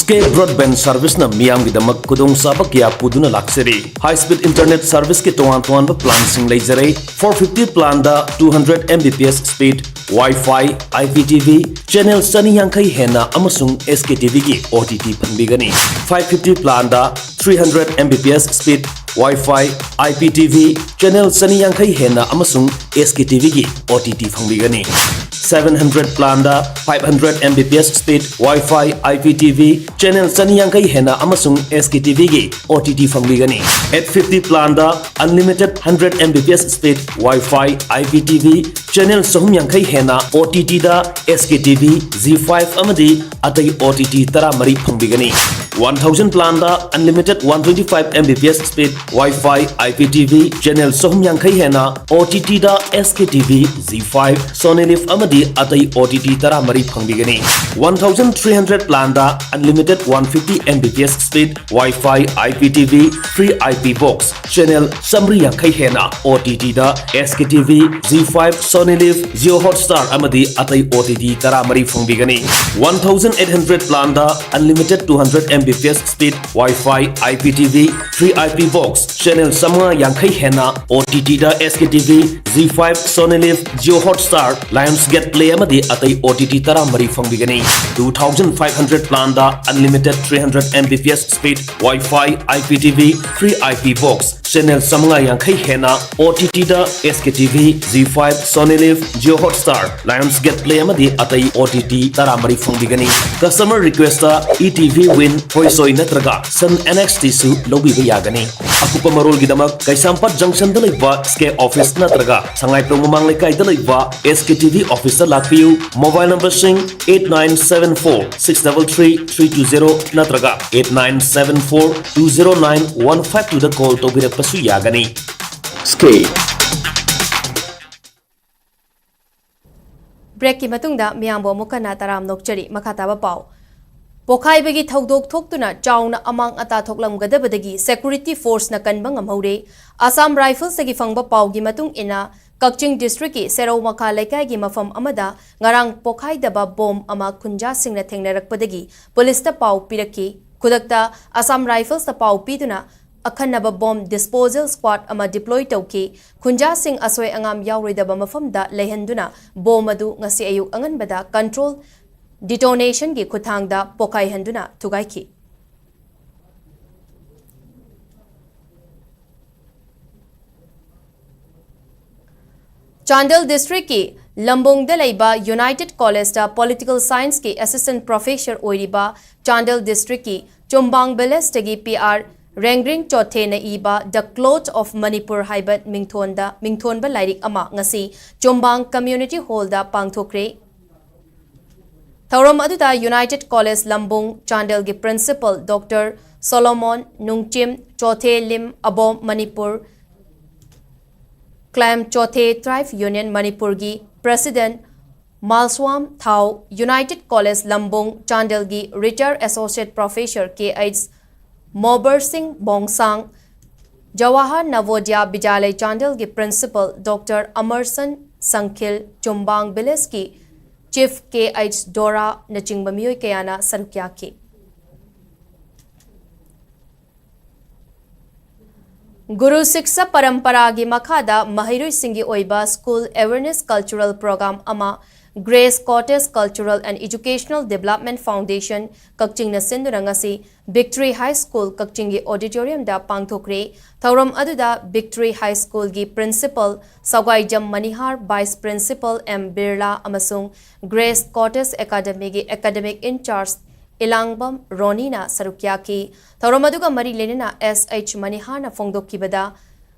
Sky Broadband Service ꯅ ꯃꯤꯌꯥꯝꯒꯤꯗꯃꯛ ꯈꯨꯗꯣꯡꯆꯥꯕ ꯀꯌꯥ ꯄꯨꯗꯨꯅ ꯂꯥꯛꯆꯔꯤ꯫ High speed internet service ꯀꯤ ꯇꯣꯉꯥꯟ ꯇꯣꯉꯥꯟꯕ plan ꯁꯤꯡ ꯂꯩꯖꯔꯦ꯫ Four fifty plan the two hundred M B P S speed, Wi-Fi, I P T V, channel ꯆꯅꯤ ꯌꯥꯡꯈꯩ ꯍꯦꯟꯅ ꯑꯃꯁꯨꯡ S K T V ꯒꯤ O T T ꯐꯪꯕꯤꯒꯅꯤ꯫ Five fifty plan the three hundred M B P S speed, Wi-Fi, I P T V, channel ꯆꯅꯤ ꯌꯥꯡꯈꯩ ꯍꯦꯟꯅ ꯑꯃꯁꯨꯡ S K T V ꯒꯤ O T T ꯐꯪꯕꯤꯒꯅꯤ꯫ Seven hundred plan the five hundred M B P S speed, Wi-Fi, I P T V, channel ꯆꯅꯤ ꯌꯥꯡꯈꯩ ꯍꯦꯟꯅ ꯑꯃꯁꯨꯡ S K T V ꯒꯤ O T T ꯐꯪꯕꯤꯒꯅꯤ꯫ Eight fifty plan the unlimited hundred M B P S speed, Wi-Fi, I P T V, channel ꯆꯍꯨꯝ ꯌꯥꯡꯈꯩ ꯍꯦꯟꯅ O T T ꯗ S K T V, Zee five ꯑꯃꯗꯤ ꯑꯇꯩ O T T ꯇꯔꯥꯃꯔꯤ ꯐꯪꯕꯤꯒꯅꯤ꯫ One thousand plan the unlimited one twenty five M B P S speed, Wi-Fi, I P T V, channel ꯆꯍꯨꯝ ꯌꯥꯡꯈꯩ ꯍꯦꯟꯅ O T T ꯗ S K T V, Zee five, Sony Liv ꯑꯃꯗꯤ ꯑꯇꯩ O T T ꯇꯔꯥꯃꯔꯤ ꯐꯪꯕꯤꯒꯅꯤ꯫ One thousand three hundred plan the unlimited one fifty M B P S speed, Wi-Fi, I P T V, free I P box, channel ꯆꯥꯃꯔꯤ ꯌꯥꯡꯈꯩ ꯍꯦꯟꯅ O T T ꯗ S K T V, Zee five, Sony Liv, Jio Hotstar ꯑꯃꯗꯤ ꯑꯇꯩ O T T ꯇꯔꯥꯃꯔꯤ ꯐꯪꯕꯤꯒꯅꯤ꯫ One thousand eight hundred plan the unlimited two hundred M B P S speed, Wi-Fi, I P T V, free I P box, channel ꯆꯥꯃꯉꯥ ꯌꯥꯡꯈꯩ ꯍꯦꯟꯅ O T T ꯗ S K T V, Zee five, Sony Liv, Jio Hotstar, Lionsgate Play ꯑꯃꯗꯤ ꯑꯇꯩ O T T ꯇꯔꯥꯃꯔꯤ ꯐꯪꯕꯤꯒꯅꯤ꯫ Two thousand five hundred plan the unlimited three hundred M B P S speed, Wi-Fi, I P T V, free I P box, channel ꯆꯥꯃꯉꯥ ꯌꯥꯡꯈꯩ ꯍꯦꯟꯅ O T T ꯗ S K T V, Zee five, Sony Disney Live, Jio Hotstar, Lionsgate Play ꯑꯃꯗꯤ ꯑꯇꯩ O T T ꯇꯔꯥꯃꯔꯤ ꯐꯪꯕꯤꯒꯅꯤ꯫ Customer request ꯇ E T V Win, Hoizoi ꯅꯠꯇ꯭ꯔꯒ Sun N X T ꯁꯨ ꯂꯧꯕꯤꯕ ꯌꯥꯒꯅꯤ꯫ ꯑꯀꯨꯞꯄ ꯃꯔꯣꯜꯒꯤꯗꯃꯛ ꯀꯩꯁꯥꯝꯄꯥꯠ junction ꯗ ꯂꯩꯕ S K office ꯅꯠꯇ꯭ꯔꯒ ꯁꯉꯥꯏꯄ꯭ꯔꯧ ꯃꯃꯥꯡ ꯂꯩꯀꯥꯏꯗ ꯂꯩꯕ S K T V office ꯇ ꯂꯥꯛꯄꯤꯌꯨ꯫ Mobile number ꯁꯤꯡ eight nine seven four six double three three two zero ꯅꯠꯇ꯭ꯔꯒ eight nine seven four two zero nine one five two ꯗ call ꯇꯧꯕꯤꯔꯛꯄꯁꯨ ꯌꯥꯒꯅꯤ꯫ S K꯫ Break ꯀꯤ ꯃꯇꯨꯡꯗ ꯃꯤꯌꯥꯝꯕꯨ ꯑꯃꯨꯛ ꯍꯟꯅ ꯇꯔꯥꯝꯅ ꯑꯣꯛꯆꯔꯤ꯫ ꯃꯈꯥ ꯇꯥꯕ ꯄꯥꯎ꯫ ꯄꯣꯈꯥꯏꯕꯒꯤ ꯊꯧꯗꯣꯛ ꯊꯣꯛꯇꯨꯅ ꯆꯥꯎꯅ ꯑꯃꯥꯡ ꯑꯇꯥ ꯊꯣꯛꯂꯝꯒꯗꯕꯗꯒꯤ security force ꯅ ꯀꯟꯕ ꯉꯝꯍꯧꯔꯦ꯫ Assam Rifles ꯇꯒꯤ ꯐꯪꯕ ꯄꯥꯎꯒꯤ ꯃꯇꯨꯡ ꯏꯟꯅ, ꯀꯛꯆꯤꯡ district ꯀꯤ ꯁꯦꯔꯧ ꯃꯈꯥ ꯂꯩꯀꯥꯏꯒꯤ ꯃꯐꯝ ꯑꯃꯗ ꯉꯔꯥꯡ ꯄꯣꯈꯥꯏꯗꯕ bomb ꯑꯃ ꯈꯨꯟꯖꯥꯁꯤꯡꯅ ꯊꯦꯡꯅꯔꯛꯄꯗꯒꯤ police ꯇ ꯄꯥꯎ ꯄꯤꯔꯛꯈꯤ꯫ ꯈꯨꯗꯛꯇ Assam Rifles ꯇ ꯄꯥꯎ ꯄꯤꯗꯨꯅ ꯑꯈꯟꯅꯕ bomb disposal squad ꯑꯃ deploy ꯇꯧꯈꯤ꯫ ꯈꯨꯟꯖꯥꯁꯤꯡ ꯑꯁꯣꯏ ꯑꯉꯥꯝ ꯌꯥꯎꯔꯣꯏꯗꯕ ꯃꯐꯝꯗ ꯂꯩꯍꯟꯗꯨꯅ bomb ꯑꯗꯨ ꯉꯁꯤ ꯑꯌꯨꯛ ꯑꯉꯟꯕꯗ control detonation ꯒꯤ ꯈꯨꯠꯊꯥꯡꯗ ꯄꯣꯈꯥꯏꯍꯟꯗꯨꯅ ꯊꯨꯒꯥꯏꯈꯤ꯫ ꯆꯥꯟꯗꯦꯜ district ꯀꯤ ꯂꯝꯕꯣꯡꯗ ꯂꯩꯕ United College ꯇ Political Science ꯀꯤ assistant professor ꯑꯣꯏꯔꯤꯕ ꯆꯥꯟꯗꯦꯜ district ꯀꯤ ꯆꯨꯝꯕꯥꯡ village ꯇꯒꯤ P R ꯔꯦꯡꯒ꯭ꯔꯤꯡ ꯆꯣꯊꯦꯅ ꯏꯕ The Cloth of Manipur ꯍꯥꯏꯕ ꯃꯤꯡꯊꯣꯟꯗ, ꯃꯤꯡꯊꯣꯟꯕ ꯂꯥꯏꯔꯤꯛ ꯑꯃ ꯉꯁꯤ ꯆꯨꯝꯕꯥꯡ Community Hall ꯗ ꯄꯥꯡꯊꯣꯛꯈ꯭ꯔꯦ꯫ ꯊꯧꯔꯝ ꯑꯗꯨꯗ United College ꯂꯝꯕꯣꯡ ꯆꯥꯟꯗꯦꯜꯒꯤ principal Doctor Solomon ꯅꯨꯡꯆꯤꯝ, ꯆꯣꯊꯦ ꯂꯤꯝ ꯑꯕꯣꯝ Manipur, Clam Chothe Tribe Union ꯃꯅꯤꯄꯨꯔꯒꯤ president ꯃꯥꯜꯁ꯭ꯋꯥꯝ ꯊꯥꯎ, United College ꯂꯝꯕꯣꯡ ꯆꯥꯟꯗꯦꯜꯒꯤ retired associate professor K H ꯃꯣꯕꯔ ꯁꯤꯡ ꯕꯣꯡꯁꯥꯡ, ꯖꯋꯥꯍꯔ ꯅꯚꯣꯗꯌꯥ ꯕꯤꯗ꯭ꯌꯥꯂꯌ ꯆꯥꯟꯗꯦꯜꯒꯤ principal Doctor ꯑꯃꯔꯁꯟ ꯁꯪꯈꯤꯜ, ꯆꯨꯝꯕꯥꯡ village ꯀꯤ chief K H ꯗꯣꯔꯥꯅꯆꯤꯡꯕ ꯃꯤꯑꯣꯏ ꯀꯌꯥꯅ ꯁꯔꯨꯛ ꯌꯥꯈꯤ꯫ ꯒꯨꯔꯨ ꯁꯤꯛꯁꯥ ꯄꯔꯝꯄꯔꯥꯒꯤ ꯃꯈꯥꯗ ꯃꯍꯩꯔꯣꯏꯁꯤꯡꯒꯤ ꯑꯣꯏꯕ school awareness cultural program ꯑꯃ Grace Cottage Cultural and Educational Development Foundation, ꯀꯛꯆꯤꯡꯅ ꯁꯤꯟꯗꯨꯅ ꯉꯁꯤ Victory High School, ꯀꯛꯆꯤꯡꯒꯤ auditoriumꯗ ꯄꯥꯡꯊꯣꯛꯈ꯭ꯔꯦ꯫ ꯊꯧꯔꯝ ꯑꯗꯨꯗ Victory High Schoolꯒꯤ principal ꯁꯧꯒꯥꯏꯖꯝ ꯃꯅꯤꯍꯥꯔ, vice principal M Birla ꯑꯃꯁꯨꯡ Grace Cottage Academyꯒꯤ academic in charge ꯏꯂꯥꯡꯕꯝ ꯔꯣꯅꯤꯅ ꯁꯔꯨꯛ ꯌꯥꯈꯤ꯫ ꯊꯧꯔꯝ ꯑꯗꯨꯒ ꯃꯔꯤ ꯂꯩꯅꯅ ꯑꯦꯁ ꯑꯩꯆ ꯃꯅꯤꯍꯥꯔꯅ ꯐꯣꯡꯗꯣꯛꯈꯤꯕꯗ,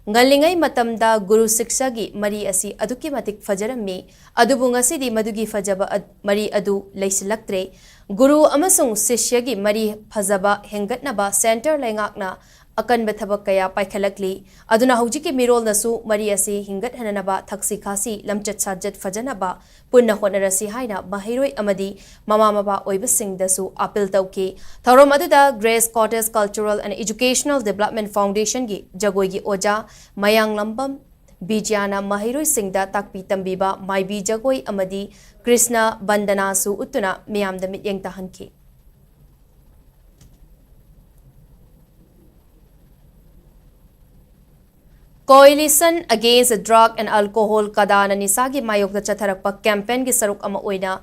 ꯉꯜꯂꯤꯉꯩ ꯃꯇꯝꯗ ꯒꯨꯔꯨ ꯁꯤꯛꯁꯒꯤ ꯃꯔꯤ ꯑꯁꯤ ꯑꯗꯨꯛꯀꯤ ꯃꯇꯤꯛ ꯐꯖꯔꯝꯃꯤ, ꯑꯗꯨꯕꯨ ꯉꯁꯤꯗꯤ ꯃꯗꯨꯒꯤ ꯐꯖꯕ ꯑ-, ꯃꯔꯤ ꯑꯗꯨ ꯂꯩꯁꯤꯜꯂꯛꯇ꯭ꯔꯦ꯫ ꯒꯨꯔꯨ ꯑꯃꯁꯨꯡ ꯁꯤꯁ꯭ꯌꯒꯤ ꯃꯔꯤ ꯐꯖꯕ ꯍꯦꯟꯒꯠꯅꯕ centre ꯂꯩꯉꯥꯛꯅ ꯑꯀꯟꯕ ꯊꯕꯛ ꯀꯌꯥ ꯄꯥꯏꯈꯠꯂꯛꯂꯤ꯫ ꯑꯗꯨꯅ ꯍꯧꯖꯤꯛꯀꯤ ꯃꯤꯔꯣꯜꯅꯁꯨ ꯃꯔꯤ ꯑꯁꯤ ꯍꯤꯡꯒꯠꯍꯟꯅꯅꯕ, ꯊꯛꯁꯤ ꯈꯥꯁꯤ, ꯂꯝꯆꯠ ꯁꯥꯖꯠ ꯐꯖꯅꯕ ꯄꯨꯟꯅ ꯍꯣꯠꯅꯔꯁꯤ ꯍꯥꯏꯅ ꯃꯍꯩꯔꯣꯏ ꯑꯃꯗꯤ ꯃꯃꯥ ꯃꯄꯥ ꯑꯣꯏꯕꯁꯤꯡꯗꯁꯨ appeal ꯇꯧꯈꯤ꯫ ꯊꯧꯔꯝ ꯑꯗꯨꯗ Grace Cottage Cultural and Educational Development Foundationꯒꯤ ꯖꯒꯣꯏꯒꯤ ꯑꯣꯖꯥ ꯃꯌꯥꯡꯂꯝꯕꯝ ꯕꯤꯖꯌꯥꯅ ꯃꯍꯩꯔꯣꯏꯁꯤꯡꯗ ꯇꯥꯛꯄꯤ ꯇꯝꯕꯤꯕ ꯃꯥꯏꯕꯤ ꯖꯒꯣꯏ ꯑꯃꯗꯤ ꯀ꯭ꯔꯤꯁꯅ ꯕꯟꯗꯅꯥꯁꯨ ꯎꯠꯇꯨꯅ ꯃꯤꯌꯥꯝꯗ ꯃꯤꯠꯌꯦꯡ ꯇꯥꯍꯟꯈꯤ꯫ Coalition Against Drug and Alcohol, ꯀꯗꯥꯅ ꯅꯤꯁꯥꯒꯤ ꯃꯥꯌꯣꯛꯇ ꯆꯠꯊꯔꯛꯄ campaignꯒꯤ ꯁꯔꯨꯛ ꯑꯃ ꯑꯣꯏꯅ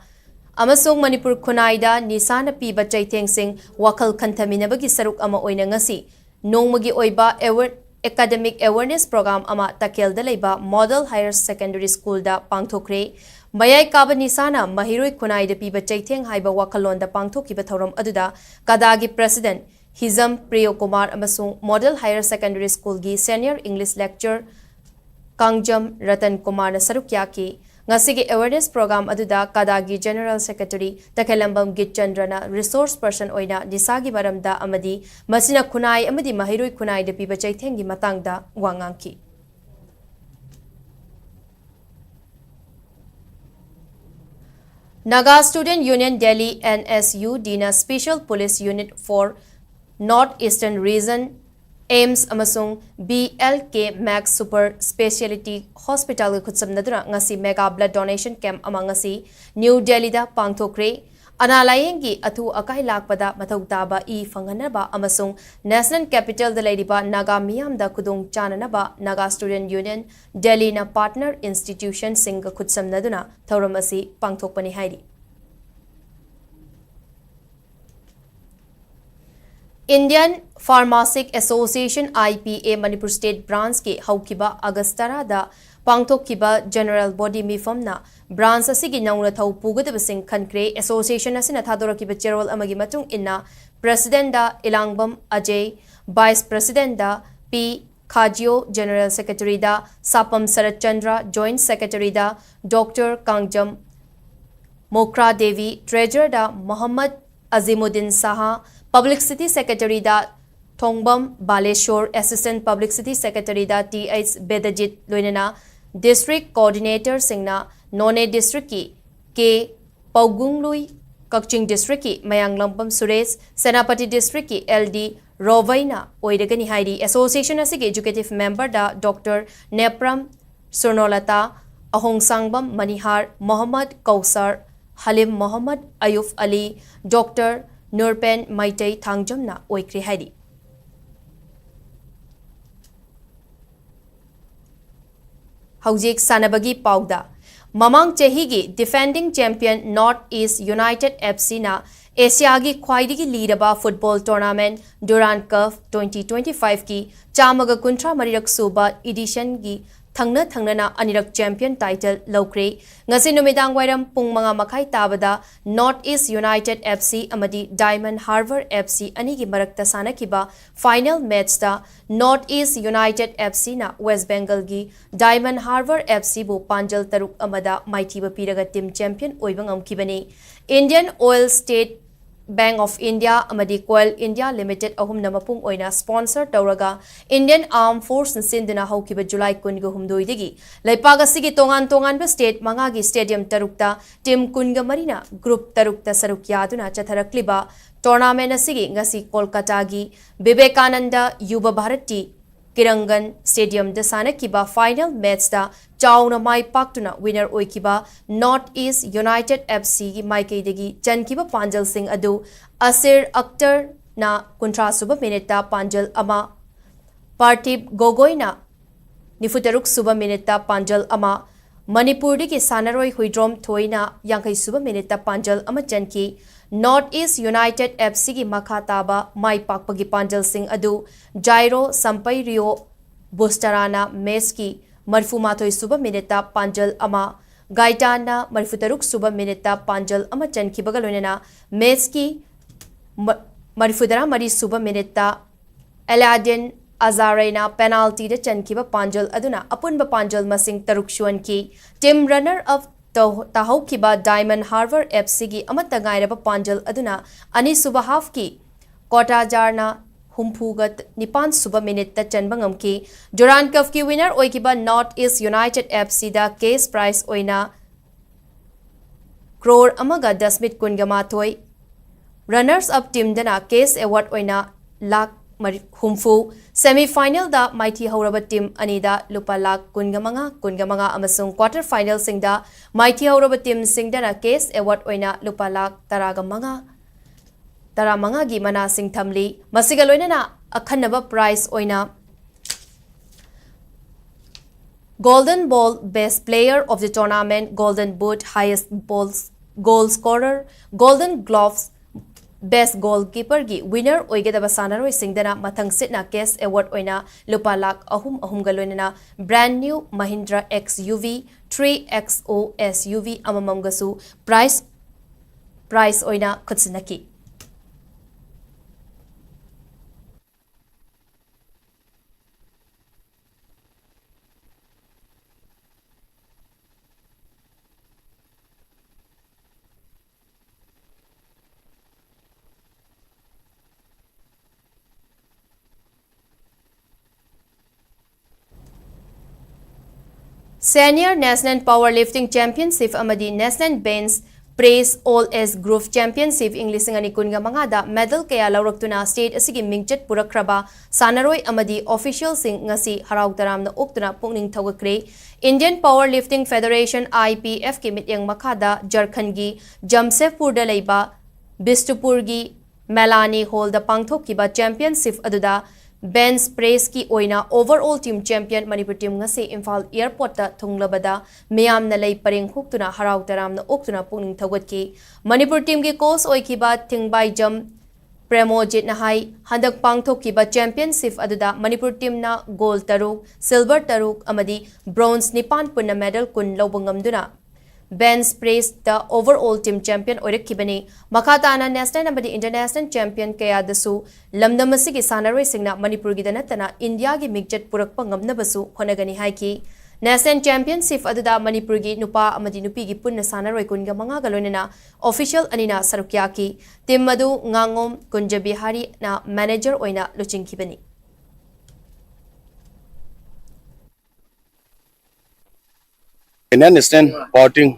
ꯑꯃꯁꯨꯡ ꯃꯅꯤꯄꯨꯔ ꯈꯨꯟꯅꯥꯏꯗ ꯅꯤꯁꯥꯅ ꯄꯤꯕ ꯆꯩꯊꯦꯡꯁꯤꯡ ꯋꯥꯈꯜ ꯈꯟꯊꯃꯤꯟꯅꯕꯒꯤ ꯁꯔꯨꯛ ꯑꯃ ꯑꯣꯏꯅ ꯉꯁꯤ ꯅꯣꯡꯃꯒꯤ ꯑꯣꯏꯕ aware-, academic awareness program ꯑꯃ ꯇꯈꯦꯜꯗ ꯂꯩꯕ Model Higher Secondary Schoolꯗ ꯄꯥꯡꯊꯣꯛꯈ꯭ꯔꯦ꯫ ꯃꯌꯥꯏ ꯀꯥꯕ ꯅꯤꯁꯥꯅ ꯃꯍꯩꯔꯣꯏ ꯈꯨꯟꯅꯥꯏꯗ ꯄꯤꯕ ꯆꯩꯊꯦꯡ ꯍꯥꯏꯕ ꯋꯥꯈꯜꯂꯣꯟꯗ ꯄꯥꯡꯊꯣꯛꯈꯤꯕ ꯊꯧꯔꯝ ꯑꯗꯨꯗ ꯀꯗꯥꯒꯤ president ꯍꯤꯖꯝ ꯄ꯭ꯔꯤꯌꯣꯀꯨꯃꯥꯔ ꯑꯃꯁꯨꯡ Model Higher Secondary Schoolꯒꯤ senior English lecturer Kangjam Ratan ꯀꯨꯃꯥꯔꯅ ꯁꯔꯨꯛ ꯌꯥꯈꯤ꯫ ꯉꯁꯤꯒꯤ awareness program ꯑꯗꯨꯗ ꯀꯗꯥꯒꯤ General Secretary ꯇꯈꯦꯂꯝꯕꯝ ꯒꯤꯠꯆꯟꯗ꯭ꯔꯅ resource person ꯑꯣꯏꯅ ꯅꯤꯁꯥꯒꯤ ꯃꯔꯝꯗ ꯑꯃꯗꯤ ꯃꯁꯤꯅ ꯈꯨꯟꯅꯥꯏ ꯑꯃꯗꯤ ꯃꯍꯩꯔꯣꯏ ꯈꯨꯟꯅꯥꯏꯗ ꯄꯤꯕ ꯆꯩꯊꯦꯡꯒꯤ ꯃꯇꯥꯡꯗ ꯋꯥ ꯉꯥꯡꯈꯤ꯫ Naga Student Union Delhi, NSUDꯅ Special Police Unit for North Eastern Region, AIIMS ꯑꯃꯁꯨꯡ BLK Max Super Speciality Hospitalꯒ ꯈꯨꯠꯁꯝꯅꯗꯨꯅ ꯉꯁꯤ mega blood donation camp ꯑꯃ ꯉꯁꯤ ꯅ꯭ꯌꯨ ꯗꯦꯜꯂꯤꯗ ꯄꯥꯡꯊꯣꯛꯈ꯭ꯔꯦ꯫ ꯑꯅꯥ ꯂꯥꯌꯦꯡꯒꯤ ꯑꯊꯨ ꯑꯀꯥꯏ ꯂꯥꯛꯄꯗ ꯃꯊꯧ ꯇꯥꯕ ꯏ ꯐꯪꯍꯟꯅꯕ ꯑꯃꯁꯨꯡ National Capital ꯗ ꯂꯩꯔꯤꯕ ꯅꯥꯒꯥ ꯃꯤꯌꯥꯝꯗ ꯈꯨꯗꯣꯡ ꯆꯥꯅꯅꯕ Naga Student Union Delhi ꯅ partner institution ꯁꯤꯡꯒ ꯈꯨꯠꯁꯝꯅꯗꯨꯅ ꯊꯧꯔꯝ ꯑꯁꯤ ꯄꯥꯡꯊꯣꯛꯄꯅꯤ ꯍꯥꯏꯔꯤ꯫ Indian Pharmacist Association, I P A, Manipur State Branch ꯀꯤ ꯍꯧꯈꯤꯕ August ꯇꯔꯥꯗ ꯄꯥꯡꯊꯣꯛꯈꯤꯕ General Body ꯃꯤꯐꯝꯅ branch ꯑꯁꯤꯒꯤ ꯅꯧꯅ ꯊꯧ ꯄꯨꯒꯗꯕꯁꯤꯡ ꯈꯟꯈ꯭ꯔꯦ꯫ Association ꯑꯁꯤꯅ ꯊꯥꯗꯣꯔꯛꯈꯤꯕ ꯆꯦꯔꯣꯜ ꯑꯃꯒꯤ ꯃꯇꯨꯡ ꯏꯟꯅ, President ꯗ ꯏꯂꯥꯡꯕꯝ ꯑꯖꯌ, Vice President ꯗ ꯄꯤ ꯈꯥꯖꯤꯌꯣ, General Secretary ꯗ ꯁꯥꯄꯝ ꯁꯔꯠꯆꯟꯗ꯭ꯔ, Joint Secretary ꯗ Doctor ꯀꯥꯡꯖꯝ ꯃꯣꯈ꯭ꯔꯥ ꯗꯦꯕꯤ, Treasurer ꯗ ꯃꯣꯍꯝꯃꯗ ꯑꯖꯤꯃꯨꯗꯤꯟ ꯁꯥꯍ, Publicity Secretary ꯗ ꯊꯣꯡꯕꯝ ꯕꯥꯂꯦꯁꯣꯔ, Assistant Publicity Secretary ꯗ ꯇꯤ ꯑꯩꯆ ꯕꯦꯗꯖꯤꯠ, ꯂꯣꯏꯅꯅ District Coordinator ꯁꯤꯡꯅ ꯅꯣꯅꯦ District ꯀꯤ ꯀꯦ ꯄꯧꯒꯨꯡꯂꯨꯏ, ꯀꯛꯆꯤꯡ District ꯀꯤ ꯃꯌꯥꯡꯂꯝꯕꯝ ꯁꯨꯔꯦꯁ, ꯁꯦꯅꯥꯄꯇꯤ District ꯀꯤ ꯑꯦꯜ ꯗꯤ ꯔꯣꯕꯩꯅ ꯑꯣꯏꯔꯒꯅꯤ ꯍꯥꯏꯔꯤ꯫ Association ꯑꯁꯤꯒꯤ Executive Member ꯗ Doctor ꯅꯦꯄ꯭ꯔꯝ ꯁꯨꯔꯅꯣꯂꯇꯥ, ꯑꯍꯣꯡꯁꯥꯡꯕꯝ ꯃꯅꯤꯍꯥꯔ, ꯃꯣꯍꯝꯃꯗ ꯀꯧꯁꯔ, ꯍꯂꯤꯝ ꯃꯣꯍꯝꯃꯗ, ꯑꯌꯨꯕ ꯑꯂꯤ, Doctor ꯅꯨꯔꯄꯦꯟ ꯃꯩꯇꯩ ꯊꯥꯡꯖꯝꯅ ꯑꯣꯏꯈ꯭ꯔꯦ ꯍꯥꯏꯔꯤ꯫ ꯍꯧꯖꯤꯛ ꯁꯥꯟꯅꯕꯒꯤ ꯄꯥꯎꯗ꯫ ꯃꯃꯥꯡ ꯆꯍꯤꯒꯤ defending champion North East United F C ꯅ ꯑꯦꯁꯤꯌꯥꯒꯤ ꯈ꯭ꯋꯥꯏꯗꯒꯤ ꯂꯤꯔꯕ football tournament Durand Cup twenty twenty-five ꯀꯤ ꯆꯥꯝꯃꯒ ꯀꯨꯟꯊ꯭ꯔꯥ ꯃꯔꯤꯔꯛ ꯁꯨꯕ edition ꯒꯤ ꯊꯪꯅ ꯊꯪꯅꯅ ꯑꯅꯤꯔꯛ champion title ꯂꯧꯈ꯭ꯔꯦ꯫ ꯉꯁꯤ ꯅꯨꯃꯤꯗꯥꯡ ꯋꯥꯏꯔꯝ ꯄꯨꯡ ꯃꯉꯥ ꯃꯈꯥꯏ ꯇꯥꯕꯗ North East United F C ꯑꯃꯗꯤ Diamond Harbour F C ꯑꯅꯤꯒꯤ ꯃꯔꯛꯇ ꯁꯥꯟꯅꯈꯤꯕ final match ꯇ North East United F C ꯅ West Bengal ꯒꯤ Diamond Harbour F C ꯕꯨ ꯄꯥꯟꯖꯜ ꯇꯔꯨꯛ ꯑꯃꯗ ꯃꯥꯏꯊꯤꯕ ꯄꯤꯔꯒ team champion ꯑꯣꯏꯕ ꯉꯝꯈꯤꯕꯅꯤ꯫ Indian Oil, State Bank of India ꯑꯃꯗꯤ Coal India Limited ꯑꯍꯨꯝꯅ ꯃꯄꯨꯡ ꯑꯣꯏꯅ sponsor ꯇꯧꯔꯒ Indian Armed Force ꯅ ꯁꯤꯟꯗꯨꯅ ꯍꯧꯈꯤꯕ July ꯀꯨꯟꯒ ꯍꯨꯝꯗꯣꯏꯗꯒꯤ ꯂꯩꯄꯥꯛ ꯑꯁꯤꯒꯤ ꯇꯣꯉꯥꯟ ꯇꯣꯉꯥꯟꯕ state ꯃꯉꯥꯒꯤ stadium ꯇꯔꯨꯛꯇ team ꯀꯨꯟꯒ ꯃꯔꯤꯅ group ꯇꯔꯨꯛꯇ ꯁꯔꯨꯛ ꯌꯥꯗꯨꯅ ꯆꯠꯊꯔꯛꯂꯤꯕ tournament ꯑꯁꯤꯒꯤ ꯉꯁꯤ ꯀꯣꯜꯀꯇꯥꯒꯤ ꯕꯤꯕꯦꯀꯥꯅꯟꯗ ꯌꯨꯕ ꯚꯥꯔꯇꯤ ꯀꯤꯔꯪꯒꯟ ꯁ꯭ꯇꯦꯗꯤꯌꯝꯗ ꯁꯥꯟꯅꯈꯤꯕ ꯐꯥꯏꯅꯦꯜ ꯃꯦꯆꯇ ꯆꯥꯎꯅ ꯃꯥꯏ ꯄꯥꯛꯇꯨꯅ ꯋꯤꯅꯔ ꯑꯣꯏꯈꯤꯕ ꯅꯣꯔꯠ ꯏꯁ ꯌꯨꯅꯥꯏꯇꯦꯗ ꯑꯦꯐ ꯁꯤꯒꯤ ꯃꯥꯏꯀꯩꯗꯒꯤ ꯆꯟꯈꯤꯕ ꯄꯥꯟꯖꯜꯁꯤꯡ ꯑꯗꯨ ꯑꯁꯤꯔ ꯑꯛꯇꯔꯅ ꯀꯨꯟꯊ꯭ꯔꯥ ꯁꯨꯕ ꯃꯤꯅꯤꯠꯇ ꯄꯥꯟꯖꯜ ꯑꯃ, ꯄꯥꯔꯊꯤꯕ ꯒꯣꯒꯣꯏꯅ ꯅꯤꯐꯨꯇꯔꯨꯛ ꯁꯨꯕ ꯃꯤꯅꯤꯠꯇ ꯄꯥꯟꯖꯜ ꯑꯃ, ꯃꯅꯤꯄꯨꯔꯗꯒꯤ ꯁꯥꯟꯅꯔꯣꯏ ꯍꯨꯏꯗ꯭ꯔꯣꯝ ꯊꯣꯏꯅ ꯌꯥꯡꯈꯩ ꯁꯨꯕ ꯃꯤꯅꯤꯠꯇ ꯄꯥꯟꯖꯜ ꯑꯃ ꯆꯟꯈꯤ꯫ ꯅꯣꯔꯠ ꯏꯁ ꯌꯨꯅꯥꯏꯇꯦꯗ ꯑꯦꯐ ꯁꯤꯒꯤ ꯃꯈꯥ ꯇꯥꯕ ꯃꯥꯏ ꯄꯥꯛꯄꯒꯤ ꯄꯥꯟꯖꯜꯁꯤꯡ ꯑꯗꯨ ꯖꯥꯏꯔꯣ ꯁꯝꯄꯩꯔꯤꯌꯣ ꯕꯨꯁꯇꯔꯥꯅ ꯃꯦꯆꯀꯤ ꯃꯔꯤꯐꯨꯃꯥꯊꯣꯏ ꯁꯨꯕ ꯃꯤꯅꯤꯠꯇ ꯄꯥꯟꯖꯜ ꯑꯃ, ꯒꯥꯏꯇꯥꯟꯅ ꯃꯔꯤꯐꯨꯇꯔꯨꯛ ꯁꯨꯕ ꯃꯤꯅꯤꯠꯇ ꯄꯥꯟꯖꯜ ꯑꯃ ꯆꯟꯈꯤꯕꯒ ꯂꯣꯏꯅꯅ ꯃꯦꯆꯀꯤ ꯃ-, ꯃꯔꯤꯐꯨꯇꯔꯥ ꯃꯔꯤ ꯁꯨꯕ ꯃꯤꯅꯤꯠꯇ ꯑꯦꯂꯥꯗꯤꯟ ꯑꯖꯥꯔꯩꯅ ꯄꯦꯅꯥꯜꯇꯤꯗ ꯆꯟꯈꯤꯕ ꯄꯥꯟꯖꯜ ꯑꯗꯨꯅ ꯑꯄꯨꯟꯕ ꯄꯥꯟꯖꯜ ꯃꯁꯤꯡ ꯇꯔꯨꯛ ꯁꯨꯍꯟꯈꯤ꯫ ꯇꯤꯝ ꯔꯟꯅꯔ ꯑꯞ ꯇꯧ-, ꯇꯥꯍꯧꯈꯤꯕ ꯗꯥꯏꯃꯟ ꯍꯥꯔꯕꯔ ꯑꯦꯐ ꯁꯤꯒꯤ ꯑꯃꯠꯇ ꯉꯥꯏꯔꯕ ꯄꯥꯟꯖꯜ ꯑꯗꯨꯅ ꯑꯅꯤꯁꯨꯕ ꯍꯥꯐꯀꯤ ꯀꯣꯇꯥꯖꯥꯔꯅ ꯍꯨꯝꯐꯨꯒ ꯅꯤꯄꯥꯟ ꯁꯨꯕ ꯃꯤꯅꯤꯠꯇ ꯆꯟꯕ ꯉꯝꯈꯤ꯫ ꯗꯨꯔꯥꯟ ꯀꯞꯀꯤ ꯋꯤꯅꯔ ꯑꯣꯏꯈꯤꯕ ꯅꯣꯔꯠ ꯏꯁ ꯌꯨꯅꯥꯏꯇꯦꯗ ꯑꯦꯐ ꯁꯤꯗ ꯀꯦꯁ ꯄ꯭ꯔꯥꯏꯖ ꯑꯣꯏꯅ ꯀ꯭ꯔꯣꯔ ꯑꯃꯒ ꯗꯁꯃꯤꯠ ꯀꯨꯟꯒ ꯃꯥꯊꯣꯏ, ꯔꯟꯅꯔꯁ ꯑꯞ ꯇꯤꯝꯗꯅ ꯀꯦꯁ ꯑꯦꯋꯥꯔꯗ ꯑꯣꯏꯅ ꯂꯥꯈ ꯃꯔꯤ-, ꯍꯨꯝꯐꯨ, ꯁꯦꯃꯤ ꯐꯥꯏꯅꯦꯜꯗ ꯃꯥꯏꯊꯤ ꯍꯧꯔꯕ ꯇꯤꯝ ꯑꯅꯤꯗ ꯂꯨꯄꯥ ꯂꯥꯈ ꯀꯨꯟꯒ ꯃꯉꯥ, ꯀꯨꯟꯒ ꯃꯉꯥ ꯑꯃꯁꯨꯡ ꯀ꯭ꯋꯥꯇꯔ ꯐꯥꯏꯅꯦꯜꯁꯤꯡꯗ ꯃꯥꯏꯊꯤ ꯍꯧꯔꯕ ꯇꯤꯝꯁꯤꯡꯗꯅ ꯀꯦꯁ ꯑꯦꯋꯥꯔꯗ ꯑꯣꯏꯅ ꯂꯨꯄꯥ ꯂꯥꯈ ꯇꯔꯥꯒ ꯃꯉꯥ, ꯇꯔꯥꯃꯉꯥꯒꯤ ꯃꯅꯥꯁꯤꯡ ꯊꯝꯂꯤ꯫ ꯃꯁꯤꯒ ꯂꯣꯏꯅꯅ ꯑꯈꯟꯅꯕ ꯄ꯭ꯔꯥꯏꯖ ꯑꯣꯏꯅ Golden Ball, Best Player of the Tournament, Golden Boot, Highest Balls, Goal Scorer, Golden Gloves, Best Goalkeeperꯒꯤ ꯋꯤꯅꯔ ꯑꯣꯏꯒꯗꯕ ꯁꯥꯟꯅꯔꯣꯏꯁꯤꯡꯗꯅ ꯃꯊꯪ ꯁꯤꯠꯅ ꯀꯦꯁ ꯑꯦꯋꯥꯔꯗ ꯑꯣꯏꯅ ꯂꯨꯄꯥ ꯂꯥꯈ ꯑꯍꯨꯝ, ꯑꯍꯨꯝꯒ ꯂꯣꯏꯅꯅ brand new Mahindra XUV three XO SUV ꯑꯃꯃꯝꯒꯁꯨ ꯄ꯭ꯔꯥꯏꯖ, ꯄ꯭ꯔꯥꯏꯖ ꯑꯣꯏꯅ ꯈꯨꯠꯁꯤꯟꯅꯈꯤ꯫ Senior National Powerlifting Championship ꯑꯃꯗꯤ National Bench Press All Age Group Championship ꯏꯪ ꯂꯤꯁꯤꯡ ꯑꯅꯤ ꯀꯨꯟꯒ ꯃꯉꯥꯗ medal ꯀꯌꯥ ꯂꯧꯔꯛꯇꯨꯅ state ꯑꯁꯤꯒꯤ ꯃꯤꯡꯆꯠ ꯄꯨꯔꯛꯈ꯭ꯔꯕ ꯁꯥꯟꯅꯔꯣꯏ ꯑꯃꯗꯤ officialꯁꯤꯡ ꯉꯁꯤ ꯍꯔꯥꯎ ꯇꯔꯥꯝꯅ ꯑꯣꯛꯇꯨꯅ ꯄꯨꯛꯅꯤꯡ ꯊꯧꯒꯠꯈ꯭ꯔꯦ꯫ Indian Power Lifting Federation, IPFꯀꯤ ꯃꯤꯠꯌꯦꯡ ꯃꯈꯥꯗ ꯖꯔꯈꯟꯒꯤ ꯖꯝꯁꯦꯗꯄꯨꯔꯗ ꯂꯩꯕ ꯕꯤꯁꯇꯨꯄꯨꯔꯒꯤ ꯃꯦꯂꯥꯅꯤ ꯍꯣꯜꯗ ꯄꯥꯡꯊꯣꯛꯈꯤꯕ championship ꯑꯗꯨꯗ bench pressꯀꯤ ꯑꯣꯏꯅ overall team champion Manipur team ꯉꯁꯤ ꯏꯝꯐꯥꯜ airportꯇ ꯊꯨꯡꯂꯕꯗ ꯃꯤꯌꯥꯝꯅ ꯂꯩ ꯄꯔꯦꯡ ꯍꯨꯛꯇꯨꯅ ꯍꯔꯥꯎ ꯇꯔꯥꯝꯅ ꯑꯣꯛꯇꯨꯅ ꯄꯨꯛꯅꯤꯡ ꯊꯧꯒꯠꯈꯤ꯫ ꯃꯅꯤꯄꯨꯔ teamꯒꯤ coach ꯑꯣꯏꯈꯤꯕ ꯊꯤꯡꯕꯥꯏꯖꯝ ꯄ꯭ꯔꯦꯃꯣꯖꯤꯠꯅ ꯍꯥꯏ, ꯍꯟꯗꯛ ꯄꯥꯡꯊꯣꯛꯈꯤꯕ championship ꯑꯗꯨꯗ ꯃꯅꯤꯄꯨꯔ teamꯅ gold ꯇꯔꯨꯛ, silver ꯇꯔꯨꯛ ꯑꯃꯗꯤ bronze ꯅꯤꯄꯥꯟ ꯄꯨꯟꯅ medal ꯀꯨꯟ ꯂꯧꯕ ꯉꯝꯗꯨꯅ bench pressꯇ overall team champion ꯑꯣꯏꯔꯛꯈꯤꯕꯅꯤ꯫ ꯃꯈꯥ ꯇꯥꯅ national ꯑꯃꯗꯤ international champion ꯀꯌꯥꯗꯁꯨ ꯂꯝꯗꯝ ꯑꯁꯤꯒꯤ ꯁꯥꯟꯅꯔꯣꯏꯁꯤꯡꯅ ꯃꯅꯤꯄꯨꯔꯒꯤꯗ ꯅꯠꯇꯅ ꯏꯟꯗꯤꯌꯥꯒꯤ ꯃꯤꯡꯆꯠ ꯄꯨꯔꯛꯄ ꯉꯝꯅꯕꯁꯨ ꯍꯣꯠꯅꯒꯅꯤ ꯍꯥꯏꯈꯤ꯫ National championship ꯑꯗꯨꯗ ꯃꯅꯤꯄꯨꯔꯒꯤ ꯅꯨꯄꯥ ꯑꯃꯗꯤ ꯅꯨꯄꯤꯒꯤ ꯄꯨꯟꯅ ꯁꯥꯟꯅꯔꯣꯏ ꯀꯨꯟꯒ ꯃꯉꯥꯒ ꯂꯣꯏꯅꯅ official ꯑꯅꯤꯅ ꯁꯔꯨꯛ ꯌꯥꯈꯤ꯫ Team ꯑꯗꯨ ꯉꯥꯉꯣꯝ ꯀꯨꯟꯖꯕꯤꯍꯥꯔꯤꯅ manager ꯑꯣꯏꯅ ꯂꯨꯆꯤꯡꯈꯤꯕꯅꯤ꯫ Indian National Powerlifting